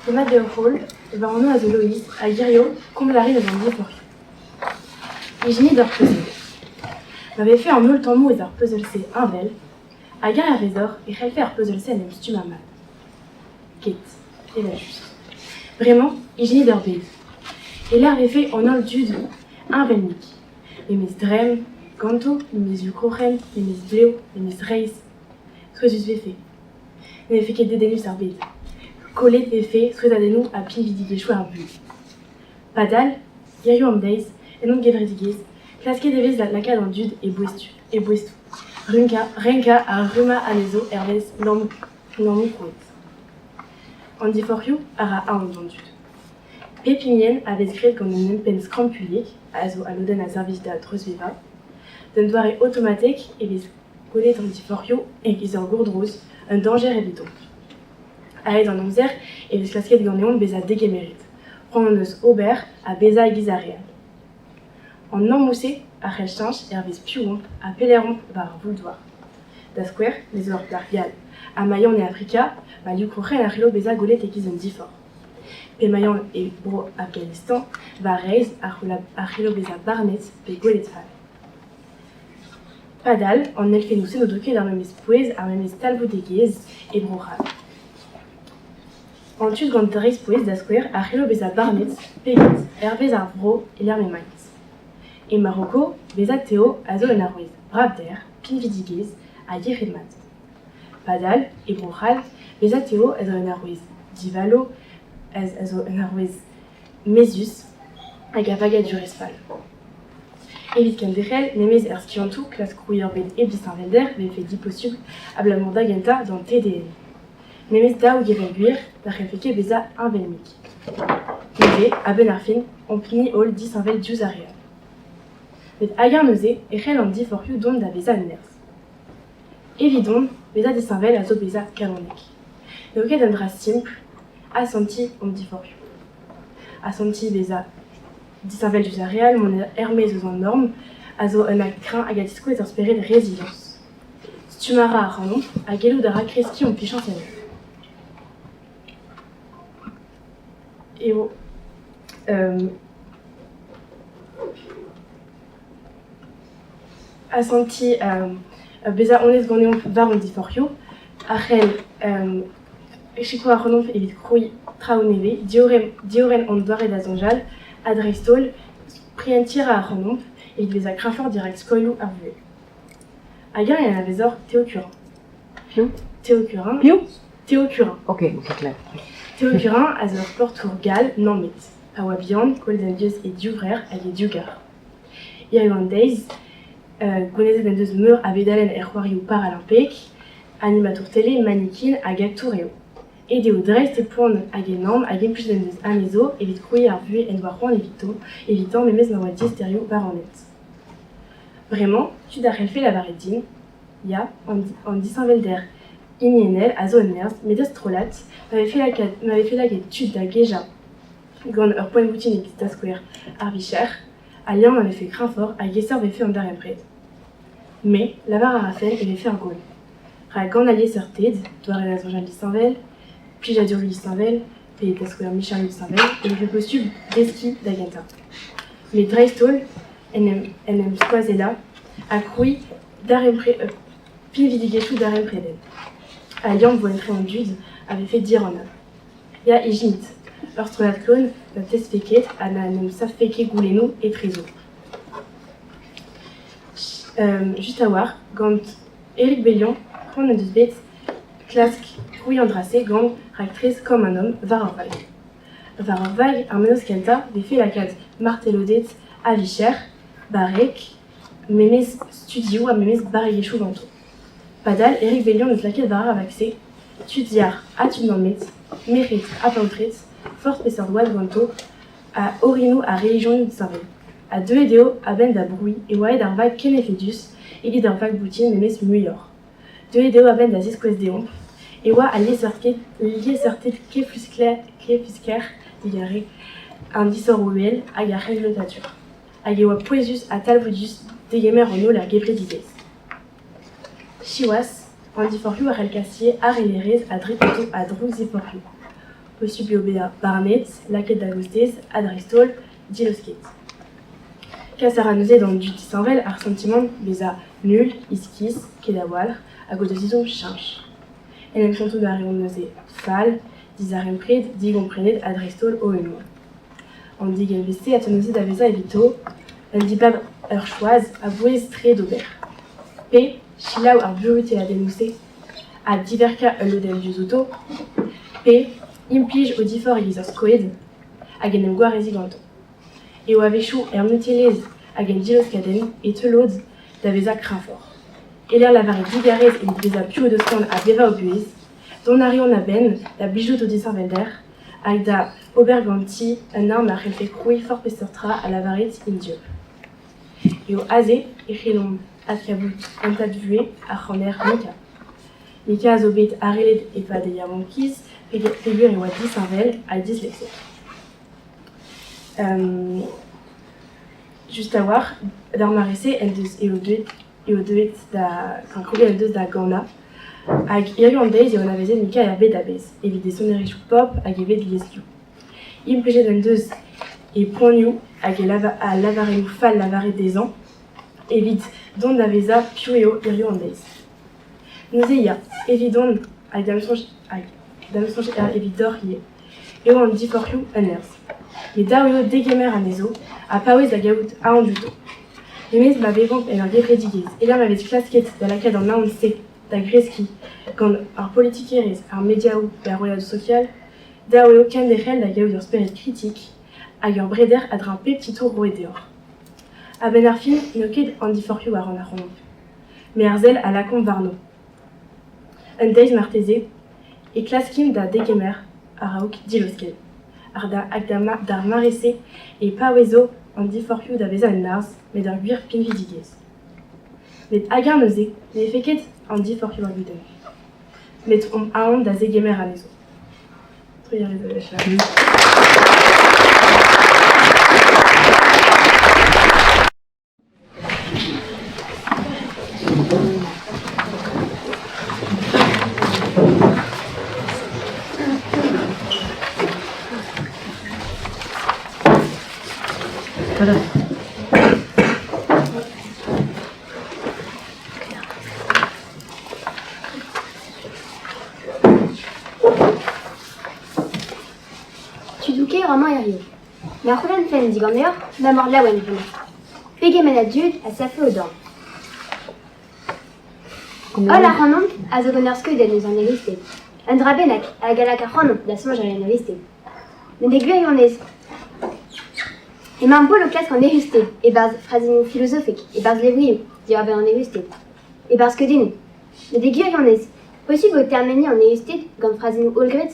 Demat deoc'h holl, va anv a zo Loeiz ha hiziv komz a rin eus an diforc'hioù. Ijinit ur puzzle. Ma vefe an holl tammoù eus ar puzzle-se heñvel, hag-eñ hervezoc'h e c'hellfe ar puzzle-se en em stummañ mat? Ket, evel-just. Bremañ, ijinit ur bed. E-lec'h 'vefe an holl dud heñvel-mik. Memes dremm, ganto, memes liv-kroc'hen, memes blev, memes reizh. Souezhus 'vefe. Ne vefe ket dedennus ar bed. Kollet 'vefe souezhadennoù ha pinvidigezhioù ar vuhez. Padal, hiziv an deiz, en hon gevredigezh, klasket e vez lakaat an dud e boestoù. E boestoù. Renkañ, renkañ ha rummañ anezho hervez normoù krouet. An diforc'hioù a ra aon d'an dud. Pep hinienn a vez graet gant un empenn skramm-puilhek, a zo al lodenn a servij da dreuzvevañ. D'un doare aotomatek e vez gwelet an diforc'hioù e-giz ur gourdrouz, un dañjer evidomp. A-hed an amzer e vez klasket ganeomp bezañ degemeret. C'hoant hon eus ober ha bezañ e-giz ar re all. An nammoù-se a c'hell cheñch hervez piv omp ha pelec'h omp war ar voul-douar. Da skouer, me zo ur plac'h gall ha ma yan e Afrika, ma liv kroc'hen a c'hello bezañ gwelet e-giz un diforc'h. Pe ma yan e Bro-Afghanistan, va reizh a c'hello bezañ barnet pe gwelet fall. Padal, an elfennoù-se n'o do ket ar memes pouez, ar memes talvoudegezh e Bro-C'hall. An tud gant dreistpouez, da skouer, a c'hello bezañ barnet, peget, hervez ar vro e-lec'h m'emaint. E Maroko, bezañ tev a zo un arouez bravder, pinvidigezh ha yec'hed mat. Padal, e Bro-C'hall, bezañ tev a zo un arouez divalo, a zo un arouez mezhus hag a vagadurezh fall. Evit kenderc'hel, nemet er skiantoù klask krouiñ ur bed hep disheñvelder vefe diposubl abalamour da gentañ d'an TDN. Nemet daou gevell gwir na c'hellfe ket bezañ heñvel-mik. Neuze, a-benn ar fin, omp-ni holl disheñvel diouzh ar re all. Met hag-eñ neuze e c'hell an diforc'hioù dont da vezañ un nerzh. Evidon, bezañ disheñvel a zo bezañ kalonek. N'eo ket un dra simpl asantiñ an diforc'hioù. Asantiñ bezañ disheñvel diouzh ar re all mont er-maez eus an norm a zo un akt kreñv hag a ziskouez ur spered rezilañs. Stummañ a ra ac'hanomp ha gellout a ra kreskiñ hon fichañs ennomp. Eo asantiñ bezañ onest ganeomp war hon diforc'hioù a c'hell sikour ac'hanomp evit krouiñ traoù nevez, diorren hon doare da soñjal ha dreist-holl prientiñ a ra ac'hanomp evit bezañ kreñvoc'h dirak skoilhoù ar vuhez. Hag-eñ e anavezoc'h Théo Curin? Piv? Théo Curin. Piv? Théo Curin. Ok, ok, clair. Théo Curin a zo ur sportour gall nammet, pa oa bihan kollet en deus e div vrec'h hag e div gar. Hiziv an deiz, gounezet en deus meur a vedalenn er c'hoarioù paralimpek, animatour tele, manikin hag aktour eo. Aet eo dreist e poan hag e namm hag implijet en deus anezho evit krouiñ ar vuhez en doa c'hoant evito, evitañ memes ma oa diaesterioù war an hent. Bremañ, tud a c'hellfe lavaret din, ya, an disheñvelder hiniennel a zo un nerzh, met ur strollad, ma vefe lakaet ma vefe lakaet tud da gejañ gant ur poent boutin evit da skouer ar vicher, al liamm a vefe kreñvoc'h hag aesoc'h 'vefe an darempred. Me, lavar a rafen e vefe ur gwall. Rak gant al liesseurted, doare da soñjal disheñvel, plijadurioù disheñvel, pe da skouer micherioù disheñvel, e vefe posubl deskiñ da gentañ. Met dreist-holl, en em, en em skoazellañ ha krouiñ darempred, pinvidigezhioù darempredel. Al liamm vo etre an dud a vefe dirannañ. Ya, ijinit, ur strollad klon na testfe ket ha na en em savfe ket goulennoù etrezo. Just a-walc'h, gant Eric Bellion, c'hoant en deus bet klask krouiñ an dra-se gant raktres Comme un homme war ur vag. War ur vag, ar mennozh kentañ 'vefe lakaat marteloded a-vicher, barrek, memes studioù ha memes barregezhioù ganto. Padal, Eric Bellion 'neus lakaet war ar vag-se tud yac'h ha tud nammet, merc'hed ha paotred, forzh peseurt oad ganto, a orinoù ha relijionoù disheñvel. Ha deuet eo a-benn da brouiñ e oa aet ar vag ken efedus evit ur vag boutin memes muioc'h. Deuet eo a-benn da ziskouez deomp e oa al liesseurted keflusker digarez an disoc'hoù uhel hag ar c'henglotadur, hag e oa pouezus ha talvoudus degemer an holl er gevredigezh. Siwazh, an diforc'hioù a c'hell kas ivez harellerezh ha drepetoù ha droukziforc'hioù. Posupl eo bezañ barnet, lakaet da gostez ha dreist-holl dileusket. Kas a ra neuze d'an dud disheñvel ar santimant bezañ nul, iskis, ket a-walc'h hag o deus ezhomm cheñch. En em santout a reont neuze fall, dizarempred, digomprenet ha dreist-holl o-unan. An digenvez-se a teu neuze da vezañ evito un dibab ur choaz a-bouez-tre d'ober. Pe selaou ar burutelladennoù-se ha diverkañ ul lodenn diouzh outo, pe implij o diforc'h e-giz ur skoed hag en em gwareziñ ganto. Eo a-wechoù er mutilezh hag en diloskadenn e teu lod da vezañ kreñvoc'h. E-lec'h lavaret digarez evit bezañ piv o deus c'hoant ha bevañ o buhez, dont a reont a-benn da blijout o disheñvelder hag da ober ganti un arm a c'hellfe krouiñ forzh peseurt tra a lavaret int dieub. Eo aze e c'hellomp adkavout an tad-vuhez ar c'haner Mika. Mika a zo bet arellet e-pad e yaouankiz peogwir e oa disheñvel ha disleksek. Just a-walc'h, d'ar mare-se en deus eo deuet eo deuet da kroget en deus da ganañ hag hiziv an deiz eo anavezet Mika er bed a-bezh evit e sonerezhioù pop hag e ved liesliv. Implijet en deus e poanioù hag e al lavarennoù fall lavaret dezhañ evit dont da vezañ piv eo hiziv an deiz. Neuze ya, evidon hag da'm soñj hag da'm soñj evidoc'h ivez eo an diforc'hioù un nerzh. Met dav eo degemer anezho ha paouez da gaout aon diouto. Memes ma vevomp en ur gevredigezh e-lec'h ma vez klasket da lakaat an aon-se da greskiñ gant ar politikerezh, ar mediaoù pe ar rouedadoù sokial, dav eo kenderc'hel da gaout ur spered kritik hag ur breder a-dreñv pep titour roet deoc'h. A-benn ar fin n'eo ket an diforc'hioù a ran ac'hanomp. Met ar sell a lakaomp warno. Un deiz marteze e klaskimp da degemer a-raok dileuskel. Hag d'ar mare-se e paouezo an diforc'hioù da vezañ un arz met ur gwir pinvidigezh. Met hag-eñ neuze ne vefe ket an diforc'hioù ur gudenn. Met omp aon da zegemer anezho. Trugarez da wechañ. Tudoù kêr amañ hiziv. Me a c'houlennfen diganeoc'h ma emaoc'h laouen bremañ. Pegement a dud a savfe o dorn? Holl ac'hanomp a zo gant ur skeudenn eus an evezhted. Un dra bennak hag a lak ac'hanomp da soñjal en evezhted. Met e gwirionez, emañ holl o klask an evezhted e-barzh frazennoù filozofek, e-barzh levrioù diwar-benn an evezhted, e-barzh skeudennoù. Met e gwirionez, posubl eo termeniñ an evezhted gant frazennoù hollgraet?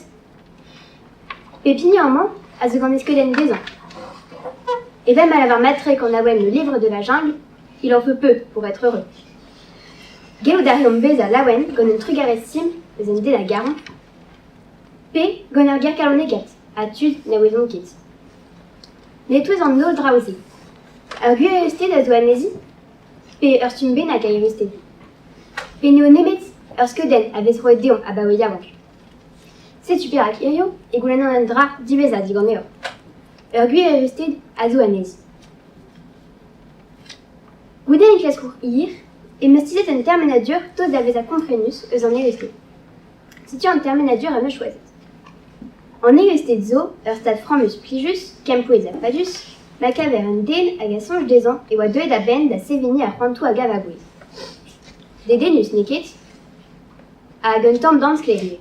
Pep hini amañ a zo gant e skeudenn dezhañ. Evel ma lavar mat-tre kanaouenn Le Livre de la Jungle, il en faut peu pour être heureux. Gellout a reomp bezañ laouen gant un trugarez simpl eus un den a garomp, pe gant ur ger kalonekat ha tud na ouezont ket. Met e-touez an holl draoù-se, ur gwir eürusted a zo anezhi pe ur stumm bennak a eürusted. Pe n'eo nemet ur skeudenn a vez roet deomp abaoe yaouank. Setu perak hiziv e goulennan un dra diwezhañ diganeoc'h. Ur gwir eürusted a zo anezhi. Goude enklaskoù hir em eus tizhet un termenadur tost da vezañ komprenus eus an eürusted. Setu an termenadur am eus choazet. An eürusted zo ur stad frammus plijus, kempouez ha padus, ma kaver un den hag a soñj dezhañ e oa deuet a-benn da seveniñ ar c'hoantoù a gav a-bouez. Dedennus n'eo ket? Hag un tamm damsklaer ivez.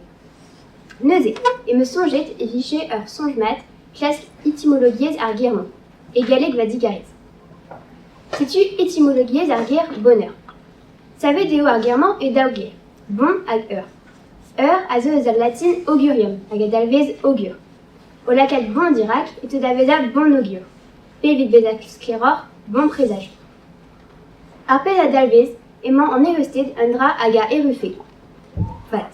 Neuze em eus soñjet e vije ur soñj mat klask etimologiezh ar ger-mañ, e galleg va digarez. Setu etimologiezh ar ger boneur. Savet eo ar ger-mañ e daou ger, bon hag eur. Eur a zo eus al latin augurium hag a dalvez augur. O lakaat bon dirak e teu da vezañ bon augur, pe evit bezañ sklaeroc'h, bon présage. Ar pezh a dalvez emañ an eürusted un dra hag a errufe. Vat.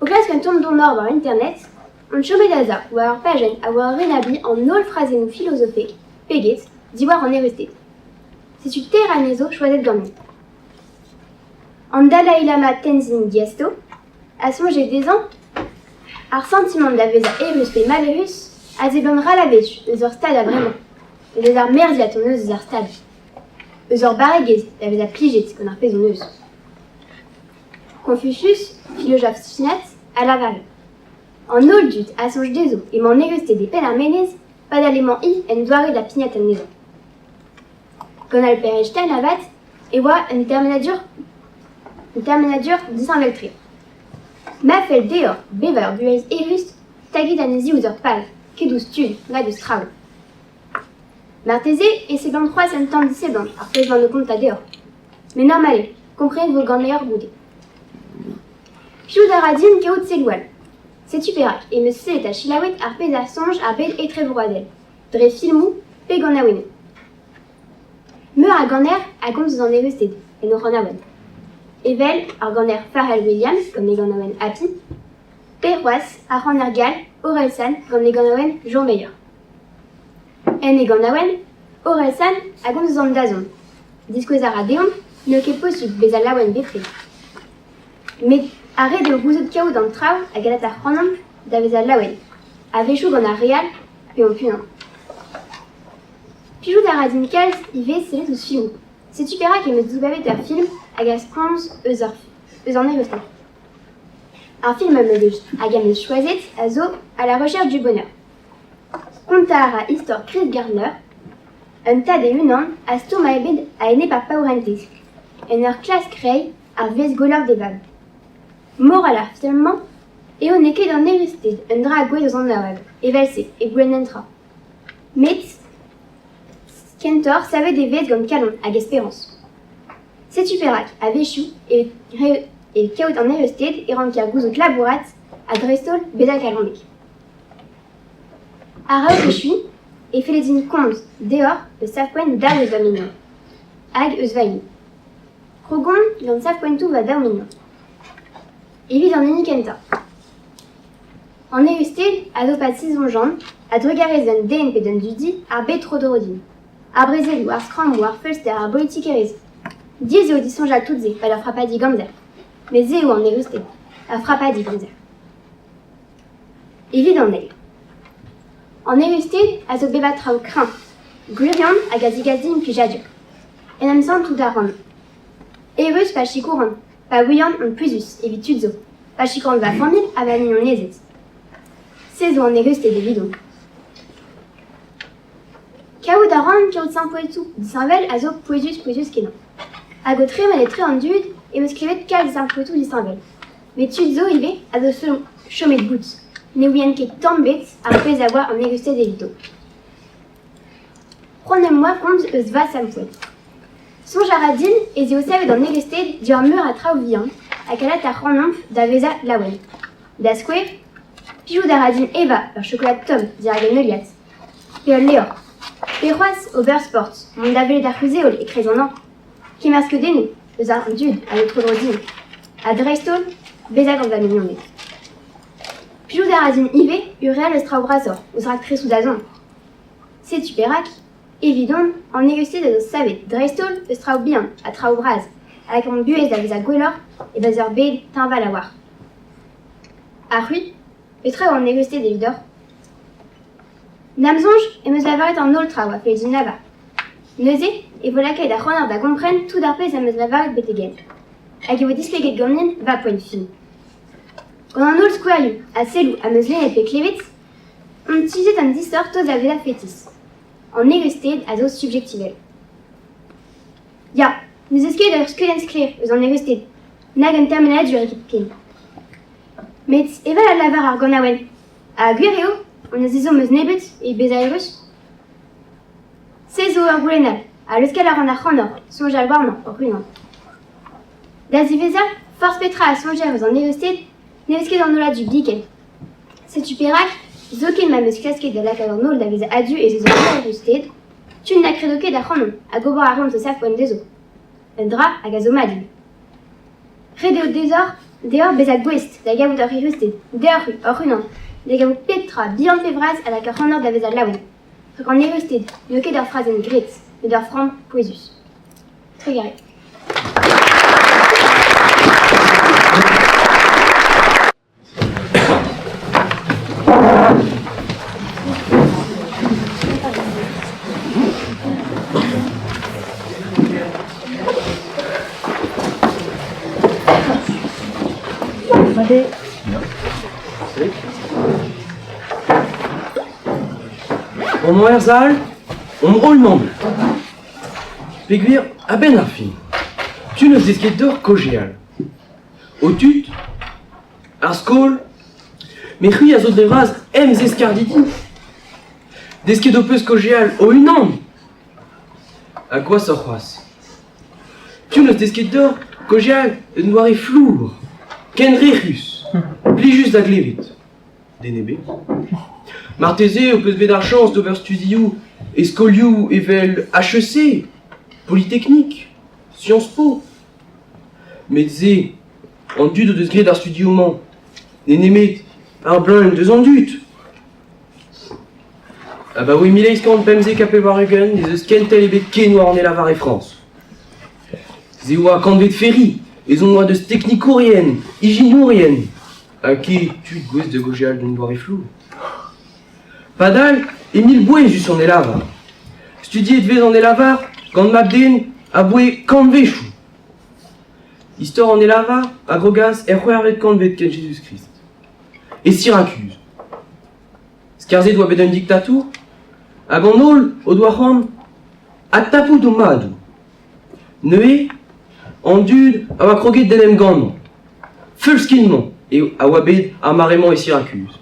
O klask un tamm donoc'h war internet on chomet a-sav war ur pajenn a oa o renabliñ an holl frazennoù filozofek pe get diwar an eürusted. Setu teir anezho choazet ganin. An Dalai Lama Tenzin Gyatso a soñje dezhañ ar santimant da vezañ eürus pe maleürus a seblant ral a wech eus ur stad a-vremañ. Eus ar merzhiad hon eus eus ar stad. Eus hor barregezh da vezañ plijet gant ar pezh hon eus. Confucius, filozof sinat, a lavare An holl dud a soñj dezho emañ an eürusted e penn ar menez padal emañ-hi en doare da pignat anezhañ. Gant Albert Einstein avat e oa un termenadur un termenadur disheñvel-tre. Ma fell deoc'h bevañ ur buhez eürus, stagit anezhi ouzh ur pal, ket ouzh tud nag ouzh traoù. Marteze e seblant c'hoazh un tamm diseblant ar pezh 'oan o kontañ deoc'h. Met normal eo, komprenet 'vo ganeoc'h goude. Piv a ra din kaout selloù all? Setu perak em eus sellet ha selaouet ar pezh a soñj ar bed etrebroadel, dre filmoù pe ganaouennoù. Meur a ganer a gomz eus an eürusted en o c'hanaouenn. Evel ar ganer Pharrell Williams gant e ganaouenn Happy, pe c'hoazh ar c'haner gall Orelsan gant e ganaouenn Jour meilleur. En e ganaouenn, Orelsan a gomz eus an dazont. Diskouez a ra deomp n'eo ket posupl bezañ laouen bepred. Met ha ret eo gouzout kaout an traoù hag a lak ac'hanomp da vezañ laouen, a-wechoù gant ar re all pe hon-unan. Plijout a ra din kalz ivez sellet ouzh filmoù. Setu perak em eus dibabet ur film hag a komz eus, ur, eus an eürusted. Ar film am eus hag am eus choazet a zo À la recherche du bonheur. Kontañ a ra istor Chris Gardner, un tad e-unan a stourm a-ebet a-enep ar paourentez, en ur klask reiñ ar vuhez gwelloc'h d'e vab. Moral ar film-mañ eo n'eo ket an eürusted un dra a gouez eus an avel, evel-se e goulenn un tra. Met kentoc'h savet e vez gant kalon hag esperañs. Setu perak, a-wechoù, evit kaout an eürusted e ranker gouzout labourat ha dreist-holl bezañ kalonek. A-raok echuiñ e felle din komz deoc'h eus savpoent daou eus va mignon hag eus va hini. Krog on gant savpoentoù va daou mignon. Evit an hini kentañ. An eürusted a zo pad sizoñjan a-drugarez d'un den pe d'un dudi ar bed tro-dro din. Ar brezelioù, ar skrammoù, ar feulster, ar bolitikerezh. Diaes eo disoñjal tout se pa ur frapadig amzer. Met se eo an eürusted, ur frapadig amzer. Evit an eil. An eürusted a zo bevañ traoù kreñv. Gwirion hag a zegas din plijadur. En em santout a ran. Eürus pa sikouran, pa ouian on pouezus evit tud zo, pa sikouran va familh ha va mignonezed. Se zo an eürusted evidon. Kaout a ran kaout simpoetoù disheñvel a zo pouezus-pouezus-kenañ. Hag o tremen etre an dud em eus klevet kalz simpoetoù disheñvel. Met tud zo ivez a zo chomet bout. Ne ouient ket tamm ebet ar pezh a oa an eürusted evito. C'hoant em boa komz eus va sampoet. Soñj a ra din ez eo savet an eürusted diwar meur a traoù vihan hag a lak ac'hanomp da vezañ laouen. Da skouer, plijout a ra din evañ ur chokolad tomm dirak un heuliad, pe ul levr, pe c'hoazh ober sport, mont da welet ar c'huzh-heol e-kreiz an hañv, kemer skeudennoù eus an dud a zo tro-dro din, ha dreist-holl bezañ gant va mignoned. Plijout a ra din ivez ureal eus traoù brasoc'h ouzh raktresoù da zont. Setu perak, evidon, an eürusted a zo savet dreist-holl eus traoù bihan ha traoù bras a lak hon buhez da vezañ gwelloc'h e-barzh ur bed teñval a-walc'h. Ha c'hwi, petra eo an eürusted evidoc'h? Da'm soñj em eus lavaret an holl traoù a felle din lavar. Neuze e vo lakaet ac'hanoc'h da gompren tout ar pezh am eus lavaret betek-henn. Hag e vo displeget ganin va poent fin. Gant an holl skouerioù ha selloù am eus lennet pe klevet, on tizhet an disoc'h tost da vezañ fetis. An eürusted a zo subjektivel. Ya, n'eus eus ket ur skeudenn sklaer eus an eürusted, nag un termenadur hepken. Met evel a lavar ar ganaouenn, ha gwir eo hon eus ezhomm eus nebeut evit bezañ eürus? Se zo ur goulenn all, ha leuskel a ran ac'hanoc'h soñjal warnañ hoc'h-unan. Da ziwezhañ, forzh petra a soñjer eus an eürusted, ne vez ket an hollad biken. Setu perak, zoken ma 'm eus klasket da lakaat an holl da vezañ a-du ez eus an eürusted, tud na kredo ket ac'hanomp hag ober a reont o sav-poent dezho. Un dra hag a zo mat ivez. Ret eo deoc'h deoc'h bezañ gouest da gavout hoc'h eürusted, deoc'h-hu hoc'h-unan, da gavout pep tra, bihan pe vras, a lak ac'hanoc'h da vezañ laouen. Rak an eürusted n'eo ket ur frazenn graet, met ur framm pouezus. Trugarez. Hon er sal, hon holl-mamm. Peogwir, a-benn ar fin, tu n'eus desket deoc'h kaozeal. Ho tud, ar skol, met c'hwi a zo dre vras emzeskardidi. Desket ho peus kaozeal ho-unan. Ha gwashoc'h c'hoazh, tu n'eus desket deoc'h kaozeal un doare flour, kendrec'hus, plijus da glevet. Den ebet. Marteze ho peus bet ar chañs d'ober studioù e skolioù evel HEC, Polytechnique, Sciences Po. Met se, an dud o deus graet ar studioù-mañ, n'eo nemet ar bleuñv deus an dud. Abaoe 1895 ez eus kentel ebet ken war an helavar e Frañs. Se oa kantved Ferry, ezhomm oa deus teknikourien, ijinourien, ha ket tud gouest da gaozeal d'un doare flour. Padal e mil bouezus an helavar. Studiet 'vez an helavar gant mab-den aboae kantvedoù. Istor an helavar a grogas er c'hwec'hvet kantved kent Jezuz-Krist. E Syracuse. Skarzhet oa bet un diktatour hag an holl o doa c'hoant adtapout o madoù. Neuze, an dud a oa kroget d'en em gannañ. Feulskin-mañ eo a oa bet ar mare-mañ e Syracuse.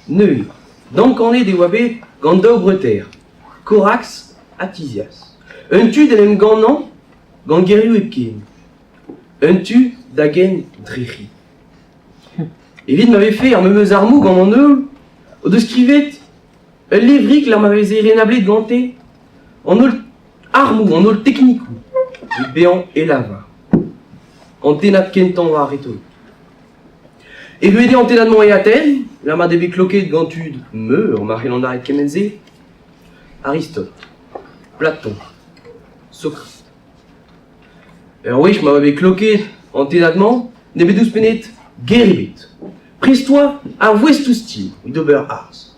Neuze, damkanet e oa bet gant daou breutaer, Korax ha Tisias. Un tu d'en em gannañ gant gerioù hepken, un tu da gendrec'hiñ. Evit ma vefe ar memes armoù gant an holl o deus skrivet ul levrig lec'h ma veze renablet gante an holl armoù, an holl teknikoù evit bezañ helavar. An tennad kentañ war ar retorik. Erruet eo an tennad-mañ e Aten, lec'h ma bet kloket gant tud meur ma c'hellont lâret kement-se, Aristote, Platon, Sokrate. Ur wech ma oa bet kloket an tennad-mañ, n'eo bet ouzhpennet ger ebet. Prest oa ar voestoù stil evit ober arz.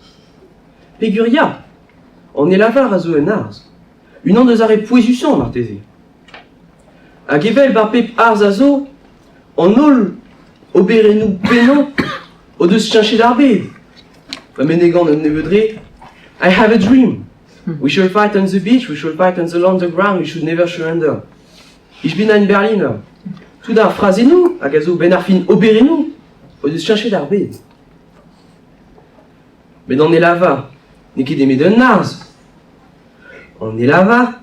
Peogwir ya, An helavar a zo un arz. Unan eus ar re pouezusañ marteze. Hag evel war pep arz a zo, an holl oberennoù pennañ o deus cheñchet ar bed. Ma menegan un nebeud re, I have a dream. We shall fight on the beach, we shall fight on the land ground, we should never surrender. Ich bin ein Berliner. Tout ar frazennoù hag a zo benn ar fin oberennoù o deus cheñchet ar bed. Met an helavar n'eo ket nemet un arz. An helavar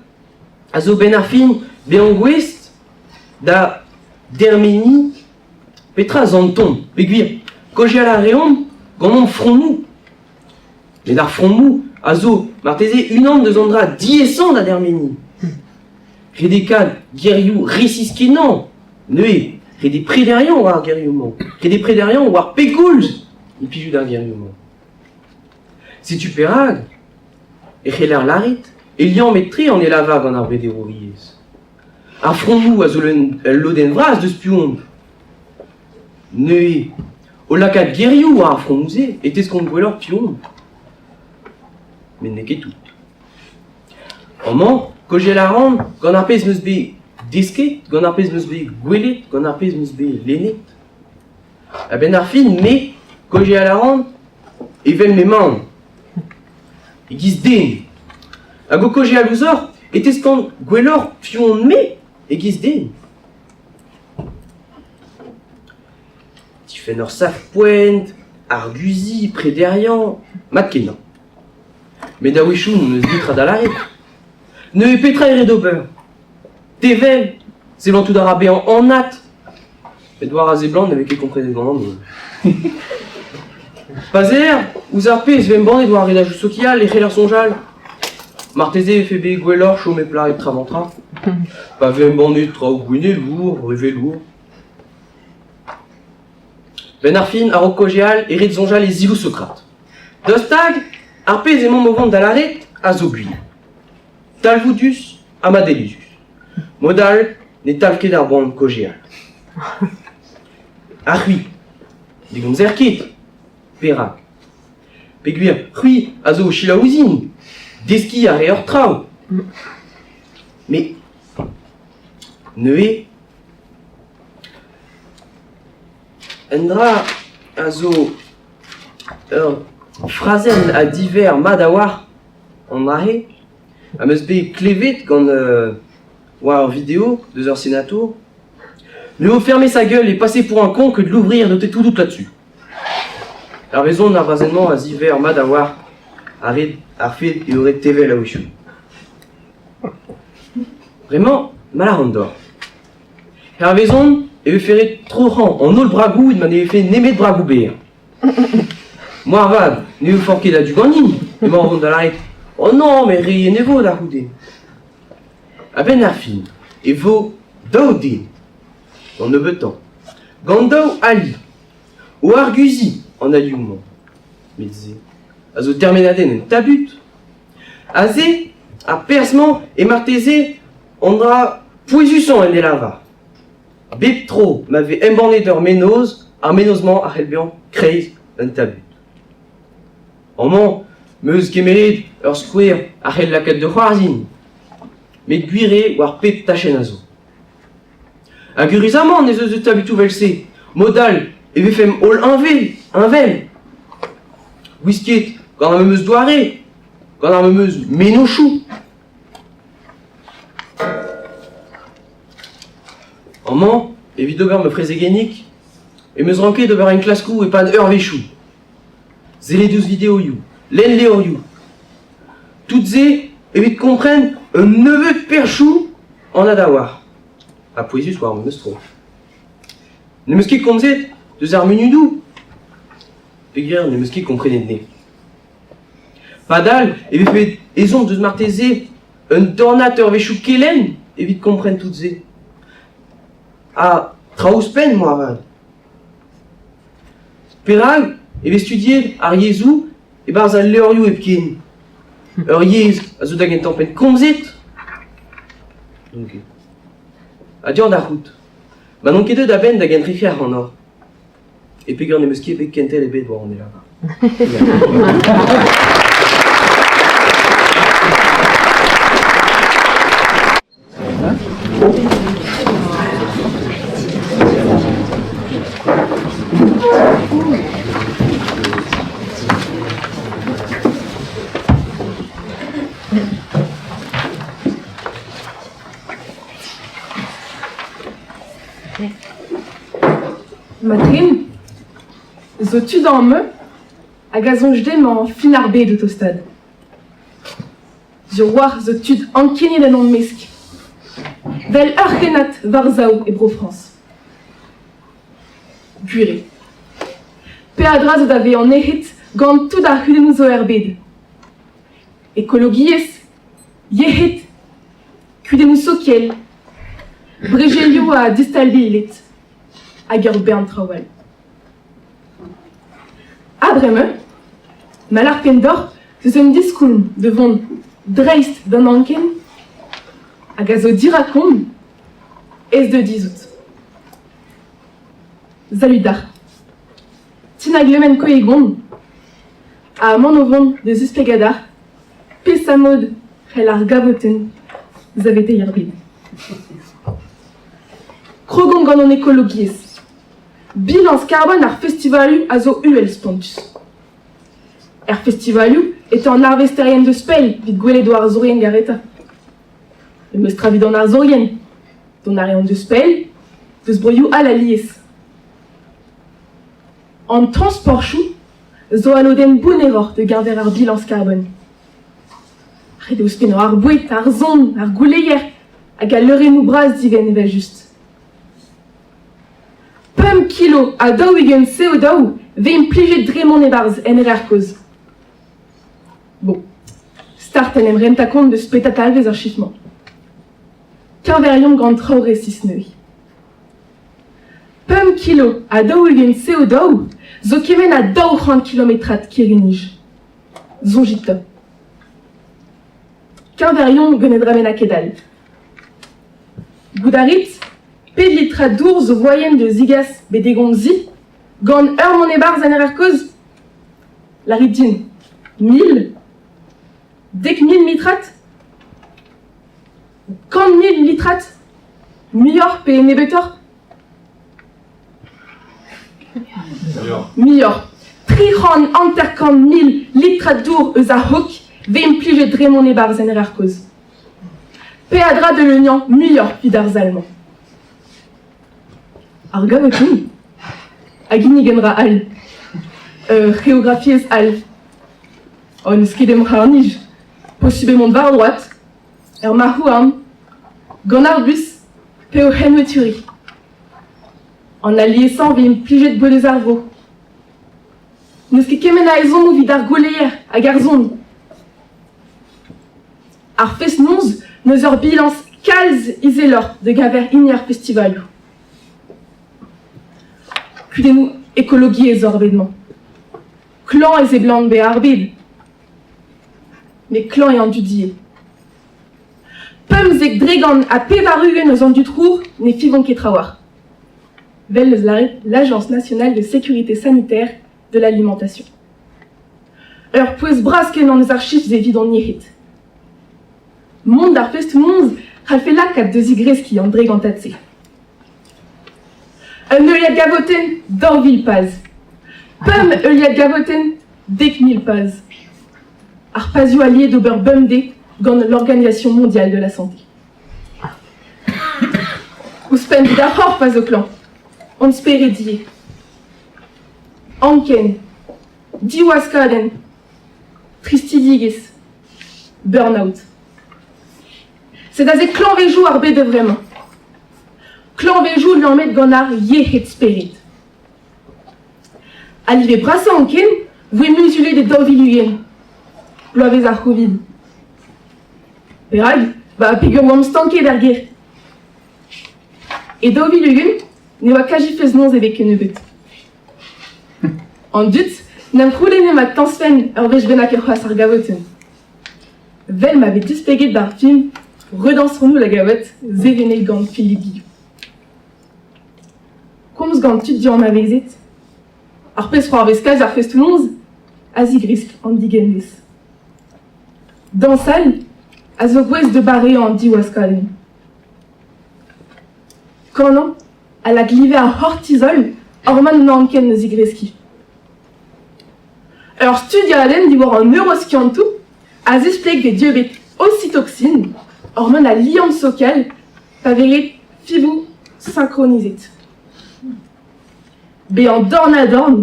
a zo benn ar fin bezañ gouest da dermeniñ petra zantomp peogwir kaozeal a reomp gant hon fromoù. Met ar fromoù a zo marteze unan deus an dra diaesañ da dermeniñ. Redekaat gerioù resis-kenañ neuze ret eo prederiañ war ar gerioù-mañ, ret eo prederiañ war pegoulz implijout ar gerioù-mañ. Setu perak e c'heller lâret e liammet-tre an helavar gant ar brederouriezh. Ar fromoù a zo ul lodenn vras deus piv omp. Neuze, o lakaat gerioù war ar fromoù-se e teskont gwelloc'h piv omp. Met n'eo ket tout. Amañ, kaozeal a ran gant ar pezh 'm eus bet desket, gant ar pezh 'm eus bet gwelet, gant ar pezh 'm eus bet lennet. A-benn ar fin, me, kaozeal a ran evel m'emaon, e-giz den. Hag o kaozeal ouzhoc'h e teskan gwelloc'h piv on-me e-giz den. Difenn ur sav-poent, arguziñ, prederiañ, mat-kenañ. Met a-wechoù n'eus netra da lâret. Neuze petra eo ret ober? Tevel, seblantout a ra bezañ anat. Met war a seblant ne vez ket komprenet gant an holl. Pa zeer ouzh ar pezh 'vez embannet war ar redajoù sokial e c'heller soñjal. Marteze e vefe bet gwelloc'h chom hep lâret tra-mañ-tra. Pa vez embannet traoù gouennelour, revelour. Benn ar fin, a-raok kaozeal, e ret soñjal e ziloù Sokrat. Daoust hag ar pezh emaomp o vont da lâret a zo gwir. Talvoudus ha madelezhus. Mod all ne talv ket ar boan kaozeal. Ha c'hwi, ne gomzer ket. Perak? Peogwir c'hwi a zo o selaou ouzhin. Deskiñ a reoc'h traoù. Mais neuze Un dra a zo ur frazenn ha diver mat a-walc'h an aze am eus bet klevet gant war ur video deus ur senatour. Mieux vaut fermer sa gueule et passer pour un con que de l'ouvrir, notez tout doute là-dessus. Ar vezon ar frazenn-mañ a ziver mat a-walc'h ar red ar fed eo ret tevel a-wechoù. Bremañ, mall a ran deoc'h. Hervezon e vefe ret troc'hañ an holl bragoù evit ma ne vefe nemet bragoù berr. Moarvat ne vefoc'h ket a-du ganin emañ o vont da lâret Oh non, mais re ne vo da c'houde. A-benn ar fin e vo daou den, d'an nebeutañ, gant daou ali, o arguziñ an alioù-mañ. Met se a zo termenadenn un tabut. Aze, ar perzh-mañ eo marteze an dra pouezusañ en helavar. Bep tro ma vez embannet ur mennozh, ar mennozh-mañ a c'hell bezañ kreiz un tabut. Amañ 'm eus kemeret ur skouer a c'hell lakaat da c'hoarzhin, met gwir eo war pep tachenn a zo. Hag eüruzamant ez eus eus tabutoù evel-se. Mod-all e vefemp holl heñvel, heñvel. Gwisket gant ar memes doare, gant ar memes mennozhioù. Amañ, evit ober ma frezegennig, em eus ranket ober enklaskoù e-pad eurvezhioù. Sellet ouzh videoioù, lenn levrioù. Tout se evit kompren un nebeud perzhioù anat a-walc'h. Ha pouezus war memes tro. N'em eus ket komzet deus ar munudoù peogwir n'em eus ket komprenet anezhe. Padal e vefe ezhomm deus marteze un dornad eurvezhioù kelenn evit kompren tout se. Ha traoù ouzhpenn moarvat. Perak e vez studiet ar yezhoù e-barzh al levrioù hepken? Ur yezh a zo da gentañ-penn komzet? N'on ket. Ha deoc'h da c'hoût, ma n'on ket deuet a-benn da gentrefiñ ac'hanoc'h, e peogwir n'em eus ket bet kentel ebet war an helavar. Matrin zo tud amañ hag a soñj dezhe emañ fin ar bed o tostaat. Sur 'walc'h zo tud ankeniet en hon mesk. 'Vel ur c'hennad war-sav e Bro-Frañs. Gwir eo. Peadra zo da vezañ nec'het gant tout ar c'hudennoù zo er bed. Ekologiezh, yec'hed, kudennoù sokial, brezelioù ha distalbiled hag ur bern traoù all. Ha bremañ, ma lârfen deoc'h ez eus un diskoulm da vont dreist d'an anken hag a zo dirakomp aes da dizhout. Salud deoc'h. Tina Glemen Koegon ha emaon o vont da zisplegañ deoc'h peseurt mod c'hell ar gavotenn saveteiñ ar bed. Krogomp gant an ekologiezh. Bilañs karbon ar festivalioù a zo uhel-spontus. Er festivalioù e teu an arvesterien deus pell evit gwelet o arzourien garetañ. Memes tra evit an arzourien, dont a reont deus pell, deus broioù all alies. An transporchoù zo al lodenn bounneroc'h da geñver ar bilañs karbon. Ret eo ouzhpennañ ar boued, ar son, ar gouleier hag al leurennoù bras divent evel-just. Pemp kilo ha 40 CO2 vez implijet dre mont e-barzh en erer kozh. Bon, start en em rentañ kont eus petra talvez ar chif-mañ. Keñveriomp gant traoù resis neuze. Pemp kilo ha 40 CO2 zo kement ha 200 kilometrad kirri-nij. Soñjit 'ta. Keñveriomp gant un dra bennaket all. Goût a rit pet litrad dour zo voaien da zegas betek hon zi gant ur mont e-barzh en erer kozh? Lârit din, 1000? 10,000 litrad? 100,000 litrad? Muioc'h pe nebeutoc'h? Muioc'h. 350,000 litrad dour eus ar c'hok vez implijet dre mont e-barzh en erer kozh. Peadra da leuniañ muioc'h evit ar sal-mañ. Ar gavotenn a ginnig un dra all, ur c'heografiezh all. Oh, n'eus ket em c'harr-nij. Posubl eo mont war droad, er marc'h-houarn, gant ar bus pe o c'henweturiñ. An aliesañ vez implijet boued eus ar vro. N'eus ket kement a ezhommoù evit ar gouleier hag ar son. Ar fest-noz n'eus ur bilañs kalz izeloc'h da geñver hini ar festivalioù. Kudennoù ekologiezh zo ar bed-mañ. Klañv e seblant bezañ ar bed. Met klañv eo an dud ivez. 95% eus an dud c'hour ne fivont ket trawalc'h. 'Vel 'neus lâret l'Agence nationale de sécurité sanitaire de l'alimentation. Ur pouez bras-kenañ eus ar chifr evit hon yec'hed. Mont d'ar festoù-noz c'hallfe lakaat da zigreskiñ an dregantad-se. Un heuliad gavotenn, 2000 paz. Pemp heuliad gavotenn, 10,000 paz. Ar pazioù alliet d'ober bemdez gant l'Organisation mondiale de la santé. Ouzhpenn evit ar c'horf a zo klañv, hon spered ivez. Anken, diwaskadenn, tristidigezh, burn-out. Sed aze klañvejoù ar bed a-vremañ. Klañvejoù lammet gant ar yec'hed-spered. Al live brasañ anken voe muzulet e 2020, bloavezh ar C'hovid. Perak? Ba peger oamp stanket er gêr. E 2020 ne oa kazi fest-noz ebet kennebeut. An dud n'em c'houlenne ma tañsfen ur wech bennak c'hoazh ar gavotenn. Vel ma vez displeget d'ar film Redañsons-nous la gavotte sevenet gant Philippe Guillou. Komz gant tud dianavezet, ar pezh c'hoarvez kalz ar festoù-noz a zigresk an digenvez. Dañsal a zo gouest da bareañ an diwaskadenn. Kanañ a lak live ar c'hortizol hormon an anken da zigreskiñ. Ur studiadenn diwar an neuroskiantoù a zispleg e dieubet oxytocine, hormon al liamm sokial, pa vez graet fiboù sinkronizet. Bezañ dorn-ha-dorn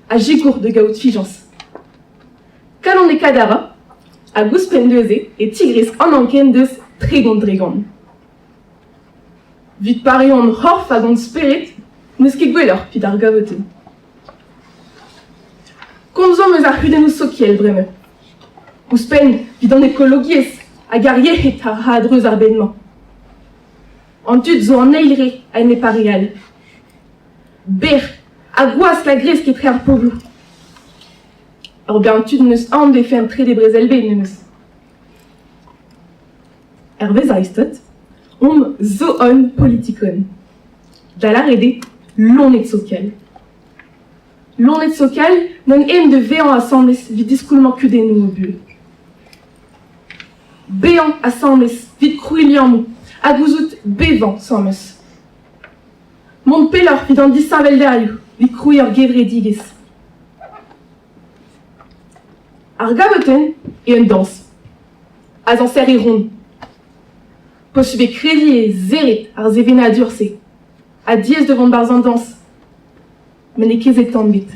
a sikour da gaout fiziañs. Kalonekaat a ra hag ouzhpenn neuze e tigresk an anken deus 30%. Evit pareañ hon c'horf hag hon spered n'eus ket gwelloc'h evit ar gavotenn. Komzomp eus ar c'hudennoù sokial bremañ. Ouzhpenn evit an ekologiezh hag ar yec'hed a ra a-dreuz ar bed-mañ. An dud zo an eil re a-enep ar re all. Bec'h ha gwask a gresk etre ar pobloù. Ur bern tud n'eus aon vefe an Trede Brezel-bed memes. Hervez Aristote, omp zoon politikon. Da lâret eo loened sokial. Loened sokial n'on aet da vezañ asambles evit diskoulmañ kudennoù o buhez. Bezañ asambles evit krouiñ liammoù ha gouzout bevañ asambles. Mont pelloc'h evit an disheñvelderioù evit krouiñ ur gevredigezh. Ar gavotenn eo un dañs a zañser e ront. Posubl eo krediñ eo serret ar sevenadur-se ha diaes da vont 'barzh an dañs met n'eo ket se tamm ebet.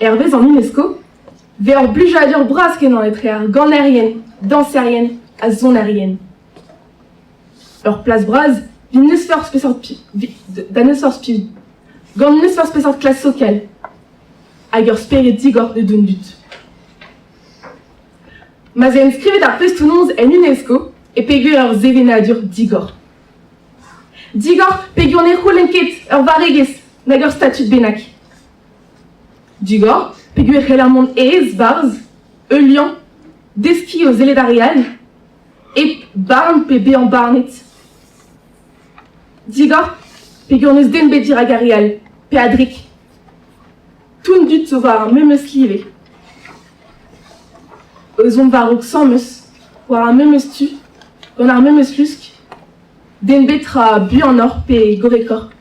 Hervez an UNESCO 'vez ur blijadur bras-kenañ etre ar ganerien, dañserien ha sonerien. Ur plas bras evit n'eus forzh peseurt da n'eus forzh piv, gant n'eus forzh peseurt klas sokial hag ur spered digor da an dud. Ma'z eo enskrivet ar festoù-noz en UNESCO e peogwir ur sevenadur digor. Digor peogwir ne c'houlenn ket ur varregezh nag ur statud bennak. Digor peogwir e c'heller mont aes 'barzh, heuliañ, deskiñ o sellet ar re all, hep barn pe bezañ barnet. Digor peogwir n'eus den bet dirak ar re all, pe a-drek. Tout an dud zo war ar memes live. Eus omp war-raok samus, war ar memes tu, gant ar memes lusk, den bet tra buanoc'h pe gorrekoc'h.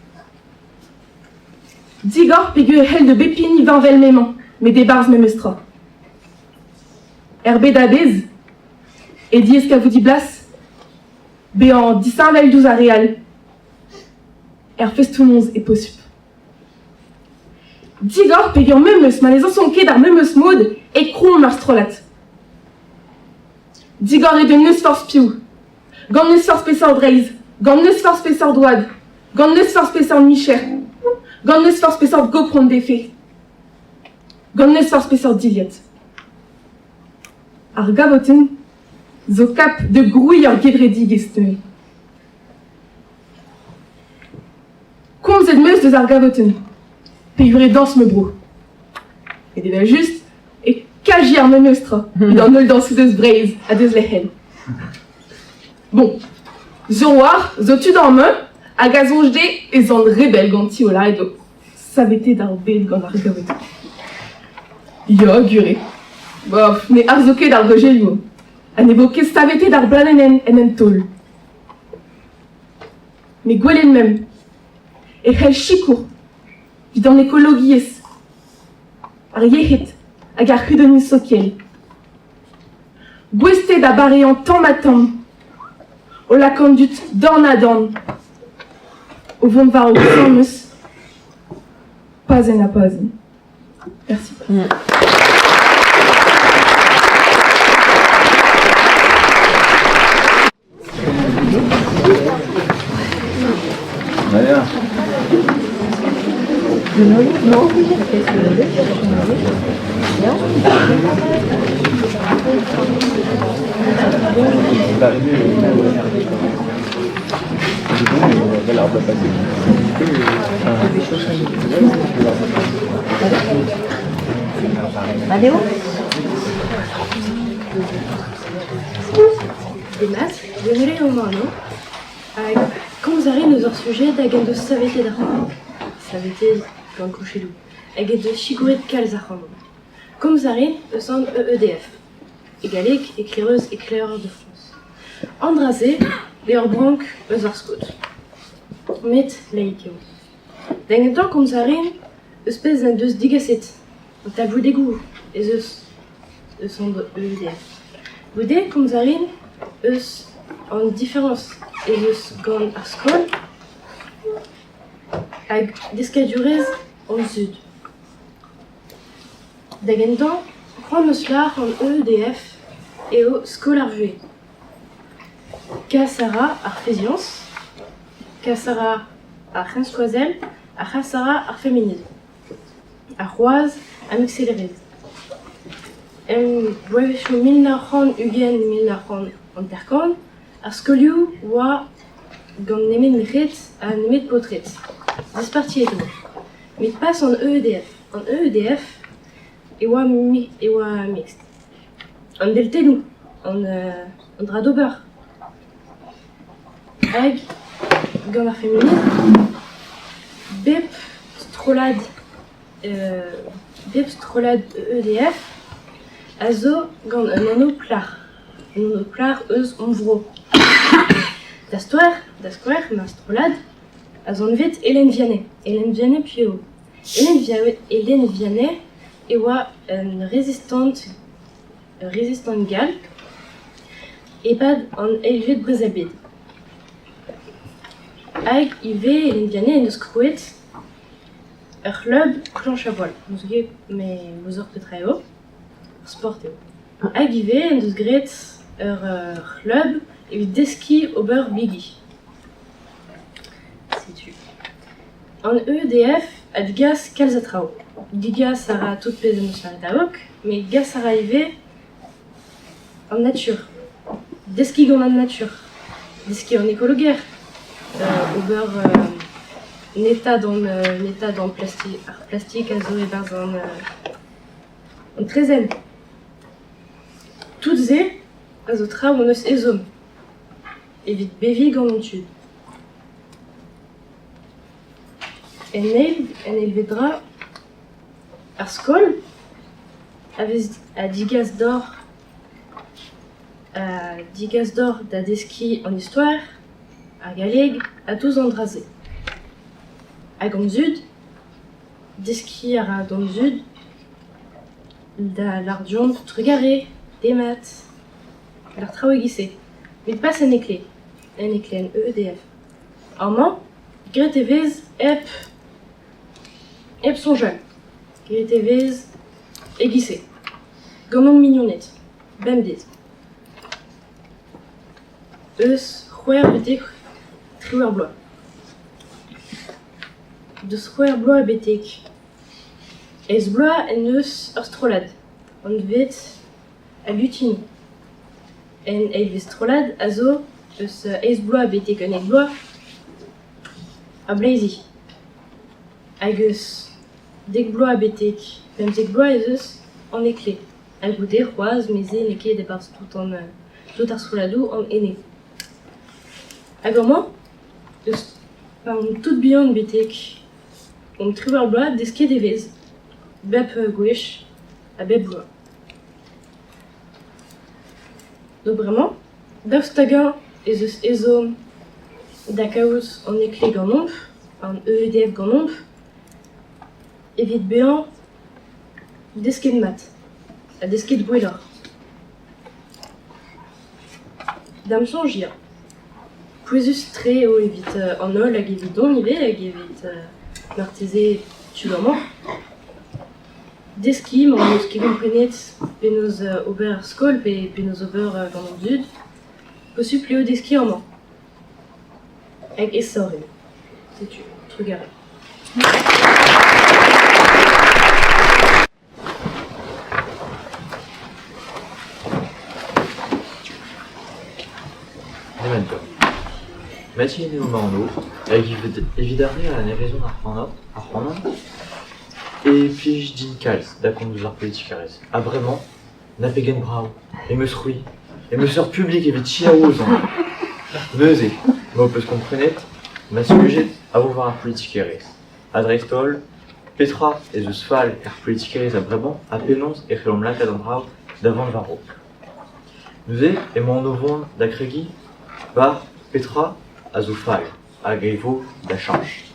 Digor peogwir e c'hell da bep hini vervel m'emañ, met e-barzh memes tra. Er bed a-bezh eo diaes kavout e blas, bezañ disheñvel diouzh ar re all. Er festoù-noz eo posupl. Digor peogwir memes ma ne zañsont ket ar memes mod e krouomp ar strollad. Digor eo n'eus forzh piv. Gant n'eus forzh peseurt reizh, gant n'eus forzh peseurt oad, gant n'eus forzh peseurt micher, gant n'eus forzh peseurt gopr hon defe, gant n'eus forzh peseurt dilhad. Ar gavotenn zo kap da grouiñ ur gevredigezh neuze. Komzet 'm eus deus ar gavotenn, peogwir e dañs ma bro. Met evel-just e kaji ar memes tra evit an holl dañsoù deus Breizh ha deus lec'hel. Bon, sur 'walc'h zo tud amañ hag a soñj dezhe ez on re bell ganti o lâret eo savetet ar bed gant ar gavotenn. Ya, gure. Bof, ne arzo ket ar brezelioù ha ne vo ket savetet ar blanedenn en un taol. Met gwelet meump e c'hell sikour evit an ekologiezh, ar yec'hed hag ar c'hudennoù sokial. Gouest eo da bareañ tamm-ha-tamm, o lakaat an dud dorn-ha-dorn, o vont war o frammes pazenn ha pazenn. Merci. Demat, Gwenole eo ma anv. Hag komz a rin eus ur sujed hag en deus savetet ac'hanon. Savetet gant kochedoù. Hag en deus sikouret kalz ac'hanon. Komz a rin eus an EEDF. E galleg Éclaireuse Éclaireur de France. An dra-se eo ur brank eus ar skod. met laik eo. Da gentañ komz a rin eus pezh en deus degaset an talvoudegoù ez eus eus an EDF. Goude komz a rin eus an diferañs ez eus gant ar skol hag deskadurezh hon zud. Da gentañ, c'hoant eus lâr an EDF eo skol ar vuhez. Kas a ra ar fiziañs, kas a ra ar c'henskoazell ha kas a ra ar feminism. Ar c'hoazh ha mikselerezh. En bloavezhioù 1920-1950, ar skolioù oa gant nemet merc'hed ha nemet paotred. Dispartiet e oa. Met pas an EEDF. An EEDF e oa e oa mixte. An deltennoù, an an dra d'ober. Hag gant ar feminism, bep strollad bep strollad EDF a zo gant un anv plac'h, un anv plac'h eus hon vro. Da skouer, da skouer, ma strollad a zo anvet Hélène Vianney. Hélène Vianney piv eo? Hélène Vianney e oa un rezistant ur rezistant gall e-pad an Eilvet Brezel-bed. Hag ivez Hélène Vianney en deus krouet ur c'hlub planche à voile. N'ouzon ket met ouzoc'h petra eo. Ur sport eo. Hag ivez en deus graet ur c'hlub evit deskiñ ober bigi. Setu. An EDF a degas kalz a traoù. Degas a ra tout pezh en deus lâret a-raok, met gas a ra ivez an natur. Deskiñ gant an natur. Deskiñ an ekologer. Ober netaat an netaat an plastik ar plastik a zo e-barzh an an traezhenn. Tout se a zo traoù hon eus ezhomm evit beviñ gant hon tud. En eil, en eilvet dra, ar skol a vez a digas deoc'h a digas deoc'h da deskiñ an istor, ar galleg ha tout an dra-se. Hag hon zud, deskiñ a ra d'hon zud da lâr deomp trugarez, demat, d'ar traoù e-giz-se. Met pas en heklev, en heklev EDF. Amañ, graet e vez hep hep soñjal. Graet e vez e-giz-se, gant hon mignoned, bemdez. Eus c'hwec'h betek triwec'h bloaz. Deus c'hwec'h bloaz betek eizh bloaz en deus ur strollad anvet Al Lutin. En eilvet strollad a zo eus eizh bloaz betek unnek bloaz ha bleizi. Hag eus dek bloaz betek pemzek bloaz ez eus an heklev. Ha goude c'hoazh neuze n'eo ket e-barzh tout an tout ar strolladoù an ene. Hag amañ eus pa omp tout bihan betek omp triwec'h bloaz desket e vez bep gwech ha bep bloaz. Zo bremañ, daoust hag-eñ ez eus ezhomm da kaout an heklev ganeomp, an EEDF ganeomp, evit bezañ desket mat ha desket gwelloc'h. Da'm soñj ya. Pouezus-tre eo evit an holl hag evidon ivez hag evit marteze tud amañ. Deskiñ m'hon eus ket komprenet penaos ober ar skol pe penaos ober gant an dud. Posupl eo deskiñ amañ. Hag aesoc'h eo. Setu, trugarez. Nemet Mathilde eo ma anv, hag evit ar re a anavezont ac'hanon e plij din kalz da komz eus ar politikerezh. Ha bremañ, na pegen brav, em eus c'hwi, em eus ur publik evit selaou ouzhon. Neuze, ma ho peus komprenet, ma sujed a vo war ar politikerezh. Ha dreist-holl, petra ez eus fall er politikerezh a-bremañ ha penaos e c'hellomp lakaat an traoù da vont war-raok. Neuze emaon o vont da kregiñ war petra a zo fall. hag e vo da cheñch.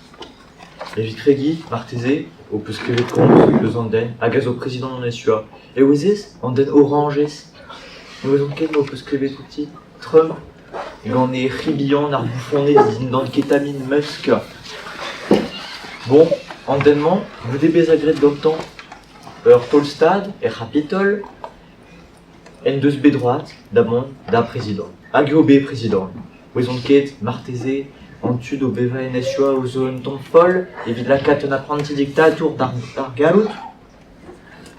Evit kregiñ, marteze, ho peus klevet komz eus an den hag a zo prezidant an SUA. E ouezez, an den orañjez. Ne ouezont ket m'ho peus klevet outi. Trump, gant e c'hi bihan ar boufoned dindan ketamine Musk. Bon, an den-mañ, goude bezañ graet gantañ ur taol-stad er C'hapitol, en deus bet droad da vont da prezidant. Hag eo bet prezidant. Ouezont ket, marteze, an tud o bevañ en SUA o zo un tamm foll evit lakaat un apranti diktatour d'ar galloud.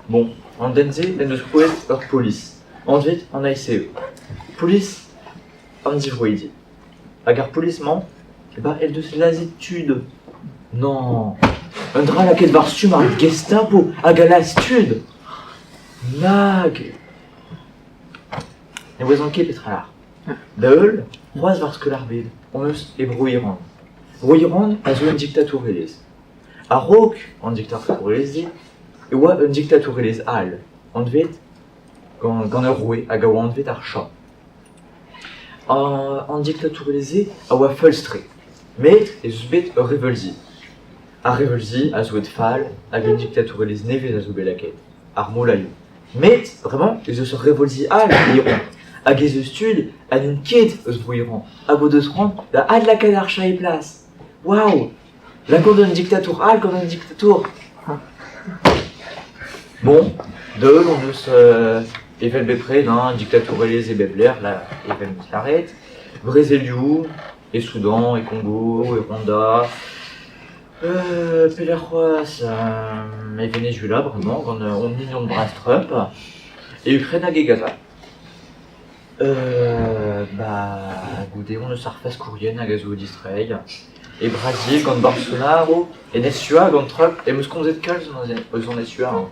Bon, an den-se en deus krouet ur polis, anvet an ICE. Polis an divroidi. Hag ar polis-mañ, eh ben, en deus lazhet tud. Non, un dra lakaet war stumm ar Gestapo hag a lazh tud. Nag Ne ouezan ket petra lâr. Da heul, c'hoazh war skeul ar bed, hon eus e Bro-Iran. Bro-Iran a zo un diktatourelezh. A-raok an diktatourelezh-se e oa un diktatourelezh all, anvet gant, gant ur roue hag a oa anvet ar Shah. An diktatourelezh-se a oa feuls-tre, met ez eus bet ur reveulzi. Ar reveulzi a zo aet fall hag un diktatourelezh nevez a zo bet lakaet, ar molaioù. Met bremañ ez eus ur reveulzi all e Iran hag ez eus tud ha n'int ket eus bro Iran hag o deus c'hoant da adlakaat ar Shah e plas. Waou! Lakaat un diktatour all gant un diktatour. Bon, da heul hon eus evel bepred hein, diktatourelezh e bep lec'h, là, evel m'eus lâret. Brezelioù e Soudan, e Kongo, e Rwanda. Pelec'h c'hoazh E Venezuela bremañ gant hon mignon bras Trump. E Ukraine hag e Gaza. Ba goude on eus ar faskourien hag a zo o distreiñ. E Brazil gant Bolsonaro, en SUA gant Trump, em eus komzet kalz eus an SUA hein.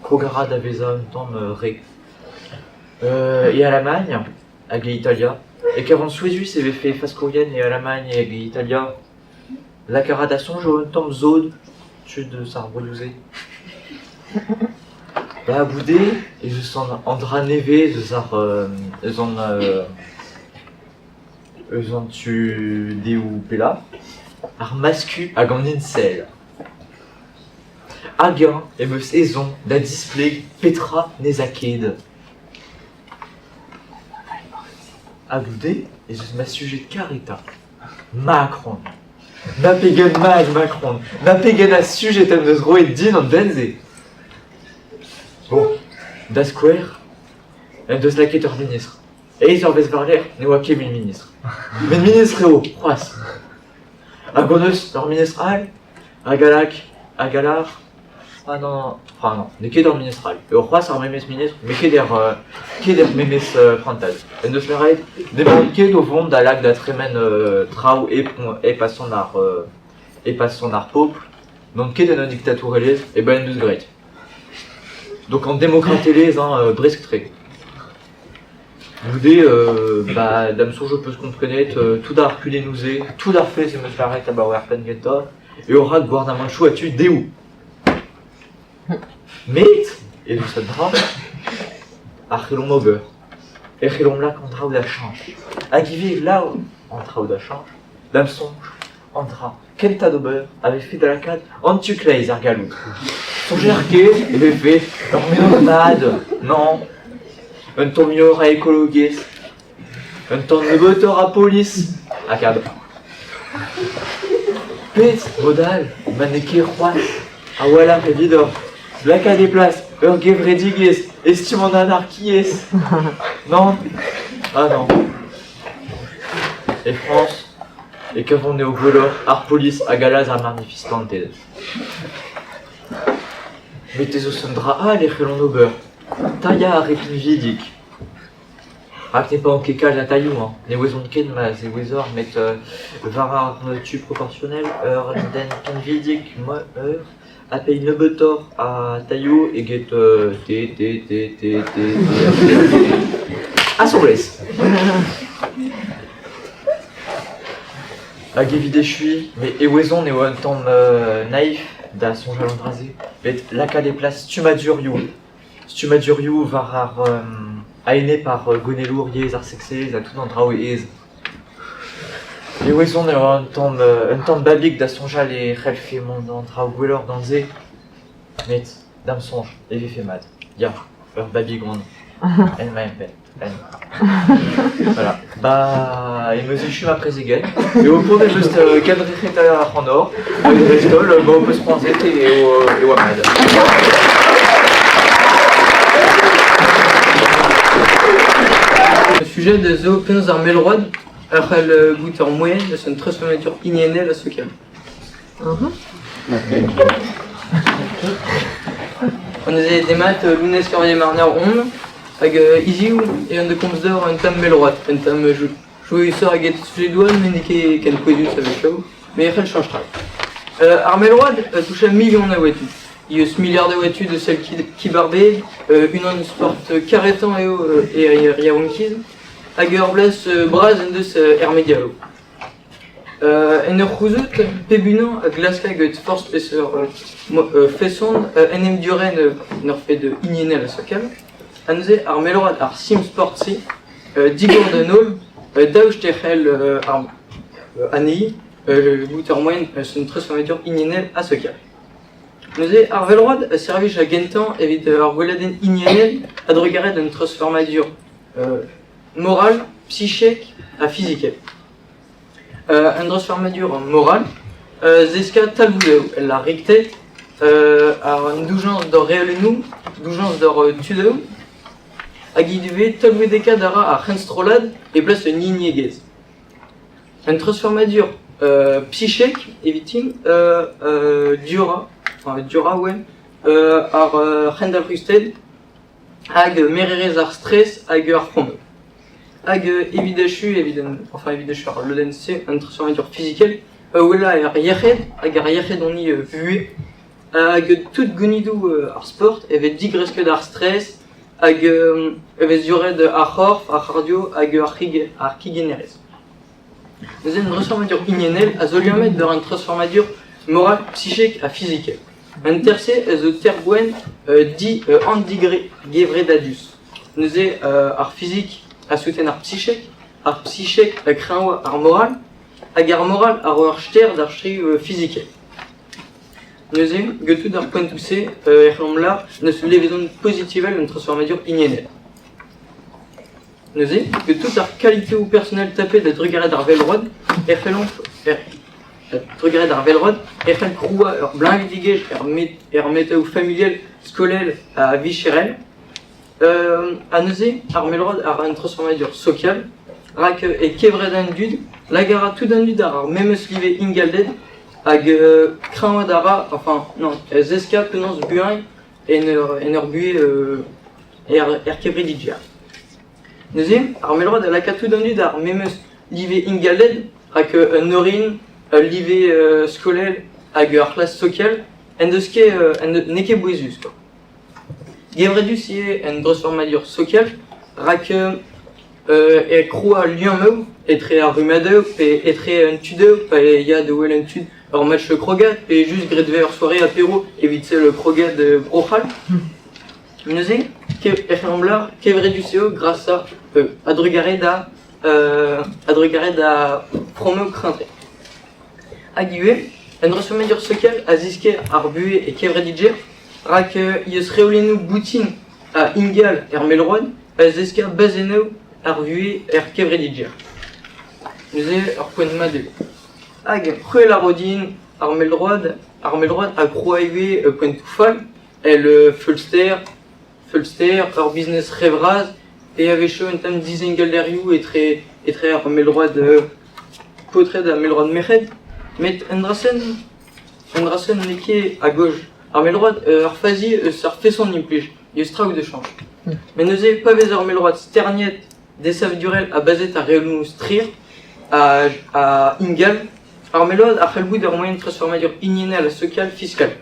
Krog a ra da vezañ un tamm re. E Alamagn hag e Italia e kavan souezhus e vefe faskourien e Alamagn hag e Italia. Lak a ra da soñj un tamm sod tud eus ar broioù-se. Ba goude ez eus an dra nevez eus ar eus an eus an tu dehoù pellañ, ar masku hag an incel. Hag-eñ em eus ezhomm da displeg petra ne'z a ket. Ha goude ez eus ma sujed karetañ, Macron. Na pegen mat Macron, na pegen a sujed en deus roet din an den-se. Bon, da skouer, en deus lakaet ur ministr. Eizh eurvezh war-lerc'h ne oa ket mui ministr. Met ministr eo, c'hoazh. Hag hon eus ur ministr all, hag a lak, hag a lâr Ah non, enfin non, n'eo ket ur ministr all. Eo c'hoazh ar memes ministr, met ket er, ket er memes prantad. En deus lâret n'emaon ket o vont da lak da tremen traoù hep, hep ason ar, hep ason ar pobl. N'on ket en un diktatourelezh, eh ben en deus graet. Donc an demokratelezh hein, bresk-tre. Goude, bah, da'm soñj ho peus komprenet tout ar kudennoù-se, tout ar pezh em eus lâret abaoe ar penn gentañ, eo rak gouarnamantoù a tu dezho. Met, evel dra, a c'hellomp ober. E c'hellomp lakaat an traoù da cheñch. Hag ivez lav an traoù da cheñch, da'm soñj, an dra kentañ d'ober a vefe da lakaat an tu kleiz er galloud. Soñjer ket e vefe ur mennozh mat, non. Un tamm muioc'h a ekologiezh, un tamm nebeutoc'h a polis hag a Pet mod all ma n'eo ket c'hoazh a-walc'h evidoc'h lakaat e plas ur gevredigezh e stumm an anarkiezh. Non? Ah non. E Frañs e kavont eo gwelloc'h ar polis hag a lazh ar manifestanted. Met ez eus un dra all e c'hellont ober, tailhañ ar re pinvidik. Rak ne paeont ket kalz a tailhoù hein, ne ouezont ket ma 'z eo met war ar tu proportionnel ur den pinvidik eur a pae nebeutoc'h a tailhoù eget te, te, te, te, te, te, te, asambles. Hag evit echuiñ, met e ouezon eo un tamm naïf da soñjal an dra-se, met lakaat e plas stummadurioù. Stummadurioù war ar a-enep ar gouennelouriezh, ar sekselezh ha tout an traoù aes. E ouezon eo un tamm babig da soñjal e c'hellfe mont an traoù gwelloc'h gant se, met da'm soñj e vefe mat. Ya, ur babig on en ma empenn. Voilà. Ba, em eus echu ma prezegenn. Eo pont em eus kendrec'het ac'hanoc'h, hag dreist-holl, ba ho peus c'hoarzhet eo e oa mat. Sujet zo penaos ar mell-road a c'hall bout ur moaien eus un treuzfurmadur hiniennel ha sokial. Neuze demat, Lounez Cormier-Marner on, hag hiziv eh an da komz deoc'h un tamm mell-road, un tamm joaüsoc'h eget sujedoù all met n'eo ket ken pouezus a-wechoù, met e c'hell cheñch tra. Ar mell-road a toucha milion a wetu. Eus miliardoù a tud eus sell kib ar bed, unan eus sport karetañ eo er yaouankiz, hag ur blas bras en deus er mediaoù. En ur c'houzout pep unan a glaska get forzh peseurt feson en em diorren en ur fed hiniennel ha sokial. Ha neuze ar mell-road ar sim sport-se digor d'an holl daoust e c'hell anezhi bout ur moaien eus un treuzfurmadur hiniennel ha sokial. Neuze ar vell-road a servij a-gentañ evit ur gweladenn hiniennel a-drugarez d'un treuzfurmadur moral, psychek ha fizikel. Un dreuzfurmadur moral zeska talvoudoù el la rikted, ar doujañs d'hor reolennoù, doujañs d'hor tudoù, hag ivez talvoudekaat a ra ar c'henstrollad e plas un hiniegezh. Un treuzfurmadur psychek evitin dura, enfin dura ouais, ar c'hendalc'husted hag mererezh ar stress hag ar from. Hag evit echu, evit enfin evit echu ar lodenn-se, un treuzfurmadur fizikel, wellañ ar yec'hed hag ar yec'hed hon vuhez hag tout gounidoù ar sport e vez digresket ar stress hag e vez diorret ar c'horf, ar c'hardio hag ar c'higennerezh. Neuze un treuzfurmadur hiniennel a zo liammet d'ur un treuzfurmadur moral, psychek ha fizikel. An ter-se a zo ter-gwenn di andigevredadus. Neuze ar fizik a souten ar psychek, ar psychek a kreñv ar moral, hag ar moral a ro ur ster d'ar striv fizikel. Neuze, get tout ar poentoù-se e c'hellomp lâr n'eus levezon pozitivel un treuzfurmadur hiniennel. Neuze, get tout ar kaliteoù personel tapet a-drugarez d'ar vell-road e c'hellomp A-drugarez d'ar vell-road e c'hell krouañ ur bleuñvidigezh er metaoù familiel, skolel ha vicherel. Ha neuze, ar mell-road a ra un treuzfurmadur sokial rak e kevred an dud, lak a ra tout an dud àr ar memes live ingalded hag kreñvaat a ra, enfin non, zeskañ penaos buañ en ur buhez er kevredigezh. Neuze, ar mell-road a laka tout an dud ar memes live ingalded rak un orin, ul live skolel hag ur c'hlas sokial en deus ket n'eo ket bouezus kwa. Gevredus eo en dreuzfurmadur sokial rak e kroua liammoù etre ar rummadoù pe etre an tudoù pa ya da wel an tud ur match krogad pe just graet 'vez ur soirée apéro evit sell krogad Bro-C'hall. Neuze e c'hellomp lâr kevredus eo gras à a-drugarez da a-drugarez da fromoù kreñv-tre. Hag ivez, un dreuzfurmadur sokial a zisker ar buhez e kevredigezh rak he eus reolennoù boutin ha ingal er mell-road a zesker bazennoù ar vuhez er kevredigezh. Neuze ur poent mat eo. Hag c'hwel a ro din ar mell-droad, ar mell-droad a groa ivez poentoù fall El feulster, feulster, ur business re vras pe a-wechoù un tamm dizingalderioù etre etre ar mell-droad paotred ha mell-droad merc'hed. Met un dra-sen un dra-sen n'eo ket a-gozh. Ar mell-droad ur fazi eus ar feson implij, eus traoù da chañch. Met neuze pa vez ur mell-droad sterniet, desavadurel ha bazet ar reolennoù striv ha ingal, ar mell-droad a c'hell bout ur moaien treuzfurmadur hiniennel ha sokial fiskal.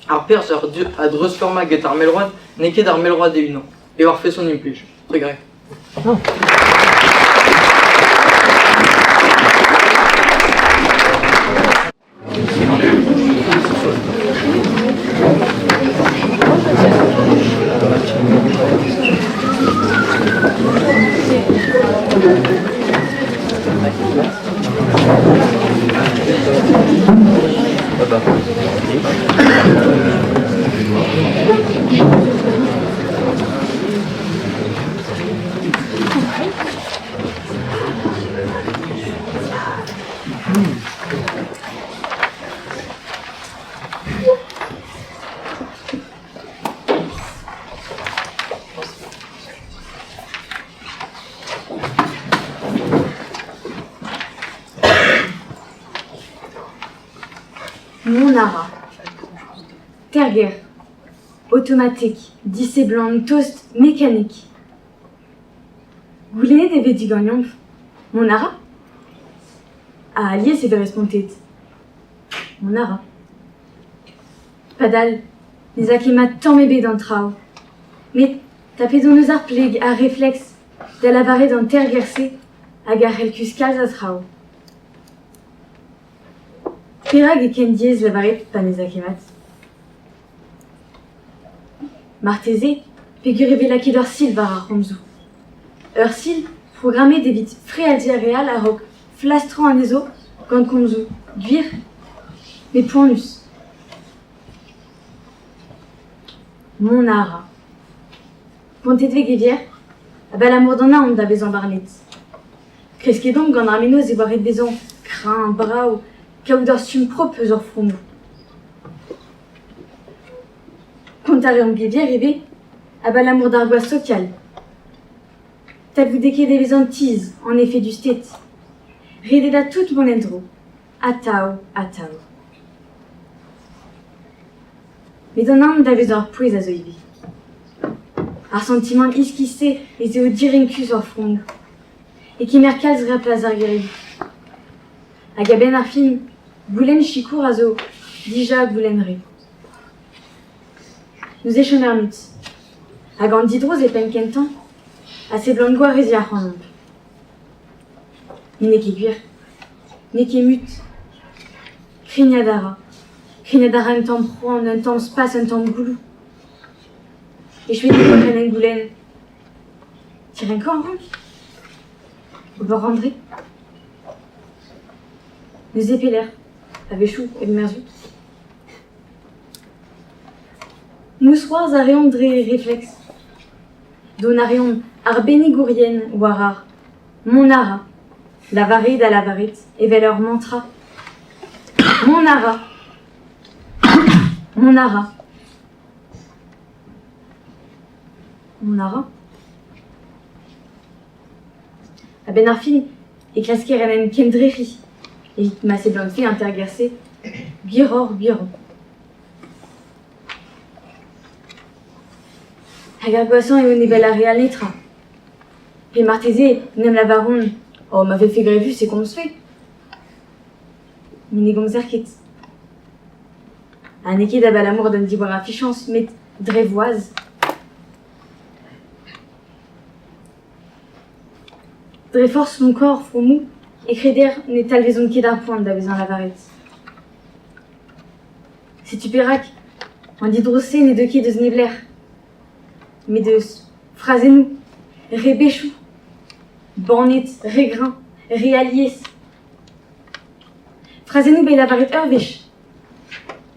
Ar perzh a dreuzfurmañ get ar mell-road n'eo ket ar mell-road e-unan, eo ar feson implij. Trugarez. Mont a ra. Terger, aotomatek, diseblant, tost, mekanek. Goulennet e vez diganeomp mont a ra Ha alies e vez respontet mont a ra. Padal ne 'z a ket mat tamm ebet an traoù. Met tapet hon eus ar pleg, ar refleks da lavaret an teirger-se hag a c'hell kuzh kalz a traoù. Perak eo ken diaes lavaret pa ne 'z a ket mat ? Marteze peogwir e vez lakaet ur sil war ar c'homzoù. Ur sil programmet evit frealziñ ar re all a-raok flastrañ anezho gant komzoù gwir met poanius. Mont a ra. Kontet 'vez gevier abalamour d'an aon da vezañ barnet. Kresket omp gant ar mennozh e oa ret dezhañ kreñv, brav, kaout ur stumm propr eus hor fromoù. Kontañ a reomp gevier ivez abalamour d'ar gwaz sokial. Talvoudekaet e vez an tizh, an efedusted. Ret eo da tout mont en-dro, atav, atav. Met an aon da vezañ ar pouez a zo ivez. Ar santimant iskis-se ez eo direnkus hor fromoù. E kemer kalz re plas ar gerioù. Hag a-benn ar fin, goulenn sikour a zo dija goulenn re. Neuze chom er mut. Hag an didrouz e penn-kentañ a seblant gwareziñ ac'hanomp. Met n'eo ket gwir. N'eo ket mut. Krignat a ra. Krignat a ra un tamm c'hoant, un tamm spas, un tamm gouloù. Echuet eo gant en goulenn. Tirenkañ a ran Ober André Neuze pelec'h A-wechoù hep merzout. Mousc'hoarzh a reomp dre refleks. Dont a reomp arbennigourien war ar mont a ra, lavaret ha lavaret evel ur mantra. Mont a ra. Mont a ra. Mont a ra. A-benn ar fin e klasker en em kendrec'hiñ evit ma seblantfe an terger-se gwiroc'h-gwirañ. Hag ar gwashañ eo ne wel ar re all netra. Pe marteze en em lavaront oh ma vefe grevus e komzfe. Met ne gomzer ket. Ha n'eo ket abalamour d'an diwar a fichañs met dre voaz. Dre forzh mon korf fromoù e kreder ne talvezont ket ar poan da vezañ lavaret. Setu perak an didrouz-se ne deu ket eus neblec'h, met eus frazennoù, rebechoù, bannet, re greñv, re alies. Frazennoù bet lavaret ur wech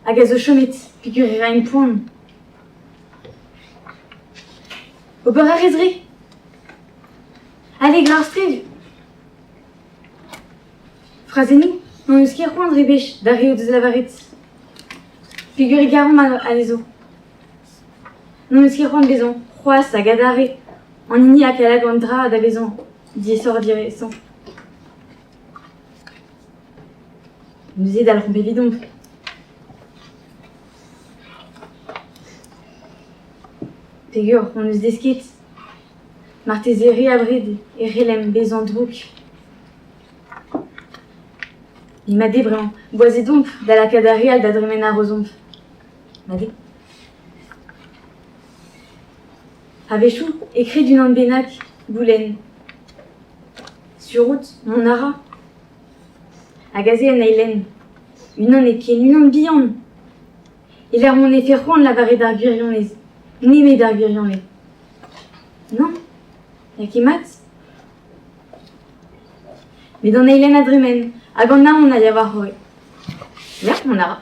hag a zo chomet peogwir e raent poan. Ober a rez re. Allez, gra ar striv. Frazennoù n'hon eus ket c'hoant rebech d'ar re o deus lavaret. Peogwir e garomp anezho. N'hon eus ket c'hoant bezañ c'hoazh hag adarre an hini a kalag an dra da vezañ diaesoc'h-diaesañ. Neuze dalc'homp evidomp. Peger hon eus desket marteze re abred e c'hellemp bezañ drouk. Mat eo bremañ, boazet omp da lakaat ar re all da dremen a-raozomp. Mat eo. A-wechoù e kred unan bennak goulenn. Sur out mont a ra. Hag aze en eilenn, unan hepken, unan bihan. E-lec'h m'hon efe c'hoant lavaret ar gwirionez, nemet ar gwirionez. Nann, n'eo ket mat. Met an eilenn a dremen, hag an aon a ya war-c'horre. Ya, mont a ra.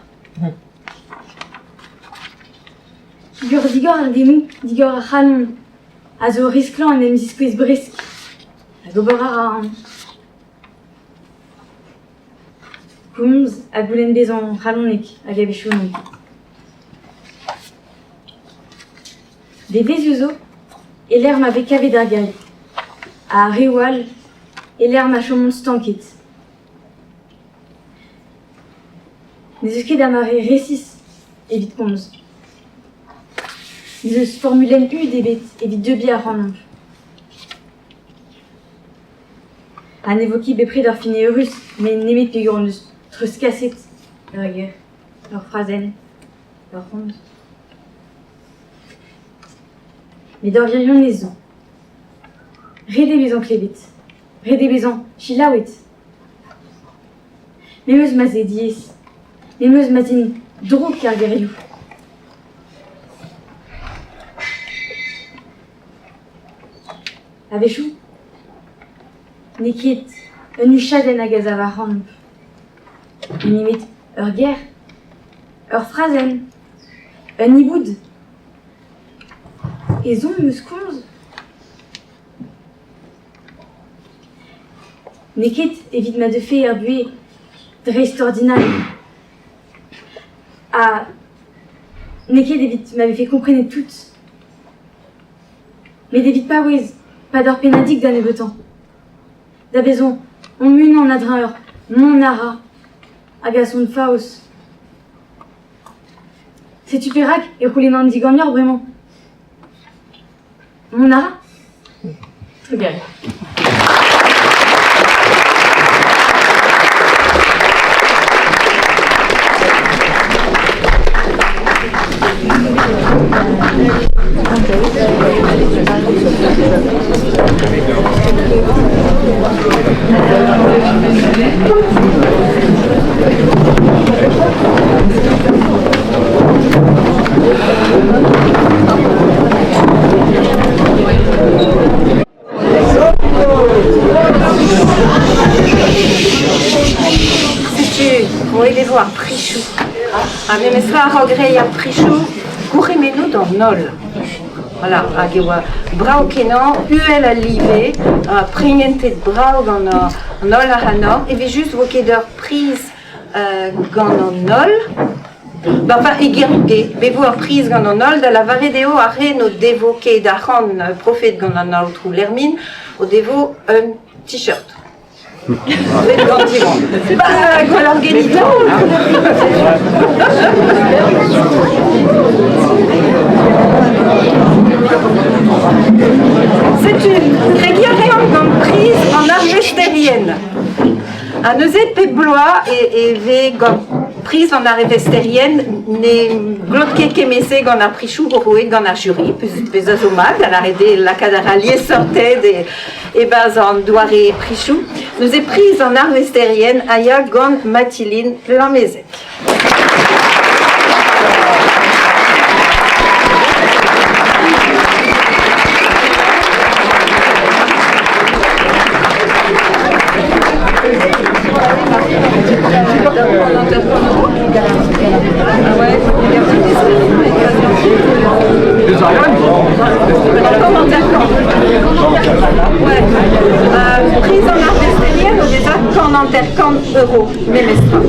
Digor digor ar genoù, digor ar c'halon, a zo risklañ en em ziskouez bresk. Hag ober a ra an komz ha goulenn bezañ c'halonek hag a-wechoù non. Devezhioù zo e-lec'h ma vez kavet ar gerioù, ha reoù all e-lec'h ma chomont stanket. N'ez eus ket a mare resis evit komz. N'ez eus formulenn hud ebet evit deubiñ ac'hanomp. Ha ne vo ket bepred ur fin eürus, met nemet peogwir hon eus treuzkaset ur ger, ur frazenn, ur c'homz. Met ur wirionez zo. Ret eo bezañ klevet, ret eo bezañ selaouet. Me 'm eus ma 'z eo diaes, me 'm eus ma 'z int drouk ar gerioù. A-wechoù, n'eo ket un huchadenn hag a sav ac'hanomp, nemet ur ger, ur frazenn, un hiboud. Ezhomm 'm eus komz. N'eo ket evit ma deufe er buhez dreistordinal ha n'eo ket evit ma vefe komprenet tout. Met evit paouez, 'pad ur pennadig da nebeutañ. Da vezañ hon-unan a-dreñv ur mont a ra hag a son faos. Setu perak e c'houlennan diganeoc'h bremañ. Mont a ra? Trugarez. Setu roet e vo ar prichoù. Ha memestra a-raok reiñ ar prichoù, gourc'hemennoù d'an holl. Voilà, hag e oa brav-kenañ, uhel al live, prientet brav gant an holl ac'hanoc'h. Evel-just 'vo ket ur priz gant an holl. Ba enfin, e gerioù bet vo ur priz gant an holl, da lavaret eo ar re n'o devo ket arc'hant profet gant an aotrou Lermine o devo un t-shirt. Met gant Diwan. Bah, gwall genitañ. Setu, kregiñ a reomp gant priz an arvesterien. Ha neuze, pep bloaz e vez gant priz an arvesterien ne glot ket kement-se gant ar prichoù roet gant ar juri, pezh a zo mat, da lâret eo lakaat a ra liesseurted e-barzh an doare prichoù. Neuze priz an arvesterien a ya gant Matilin Lamezeg. Priz an arvesterien o vezañ 150 euro memestra.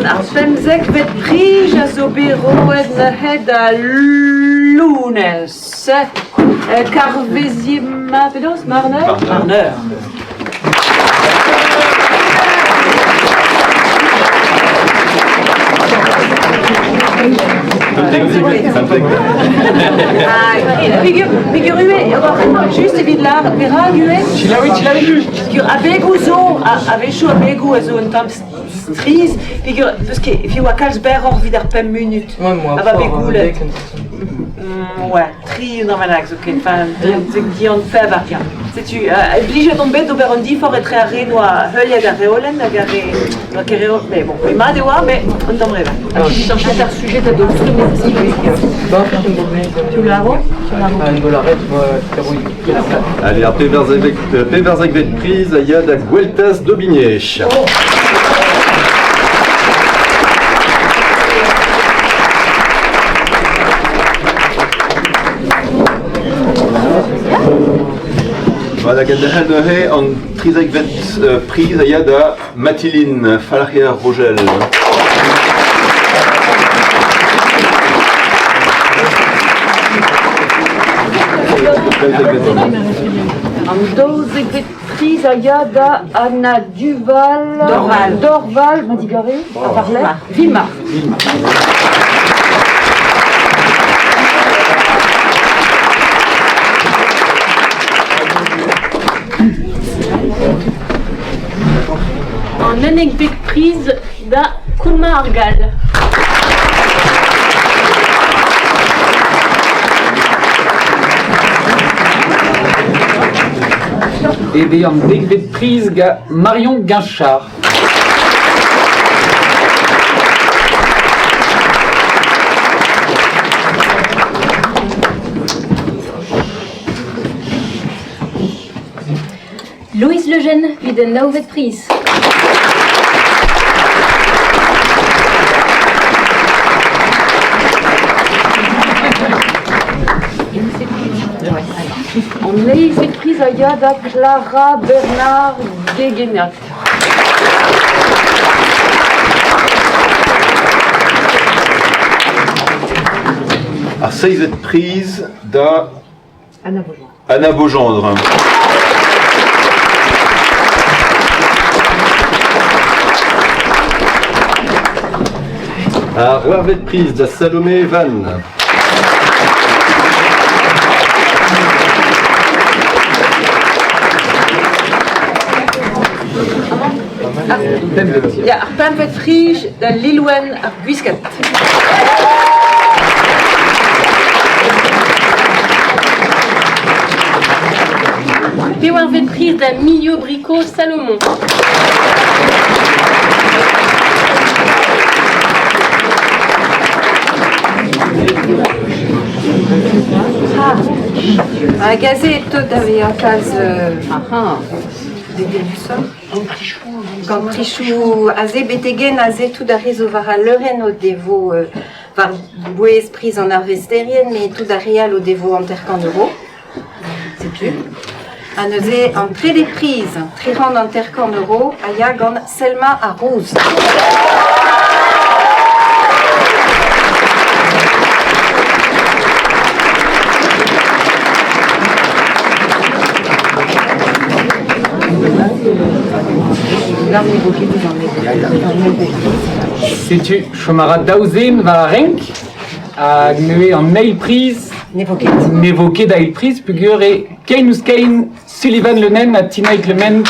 Ar pemzekvet prij a zo bet roet neuze da Lounez. Karvezier ma penaos Marneur? Marneur. Peger ivez, just evit lâr perak ivez? Selaouit, selaouit. Peger abegoù zo, a-wechoù abegoù a zo un tamm strizh, peger, peus ket, e oa kalz berroc'h evit ar pemp munut. A va bet goulet. Ouais, tri un dra bennak zoken, enfin, giant pevar, ya. Setu, blijet on bet d'ober un diforc'h etre ar re noa heuliet ar reolenn hag ar re n'oa ket reolenn, mais bon, mais mat e oa, mais un tamm re vat. Chañchet ar sujet da Tu laro? Allez, ar pevarzekvet priz a ya da Gweltaz Daubigné. Voilà, kenderc'hel neuze an trizekvet priz a ya da Matilin Falc'her Rogel. An daouzekvet priz a ya da Anna Duval, Dorval. Dorval, ma digare, a war-lerc'h, Vilmar. An unnekvet priz da Koulma ar Gall. Ebe an dekvet priz gant Marion Guinchard. Louise Lejeune evit an navet priz. An eizhvet priz a ya da Clara Bernard Guéguénat. Ar seizhvet priz da Anna Beaugendre. Anna Beaugendre. Ar c'hwec'hvet priz da Salomé Van. Ya, ar pempvet priz da Lilwenn ar Gwiskad. Pevarvet priz da Milio Bricot Salomon. Hag aze e teu da vezañ kalz dedennusoc'h. Gant prichoù aze betek-henn aze tout ar re zo war al leurenn o devo war-bouez priz an arvesterien met tout ar re all o devo 50 euro. Setu. Ha neuze an trede priz, 350 euro, a ya gant Selma ar Rouz. Setu chom a ra daou zen war ar renk hag neuze an eil priz Ne vo ket. Ne vo ket a eil priz peogwir eo kein ouzh kein Sullivan Le Nen ha Tina Le Men.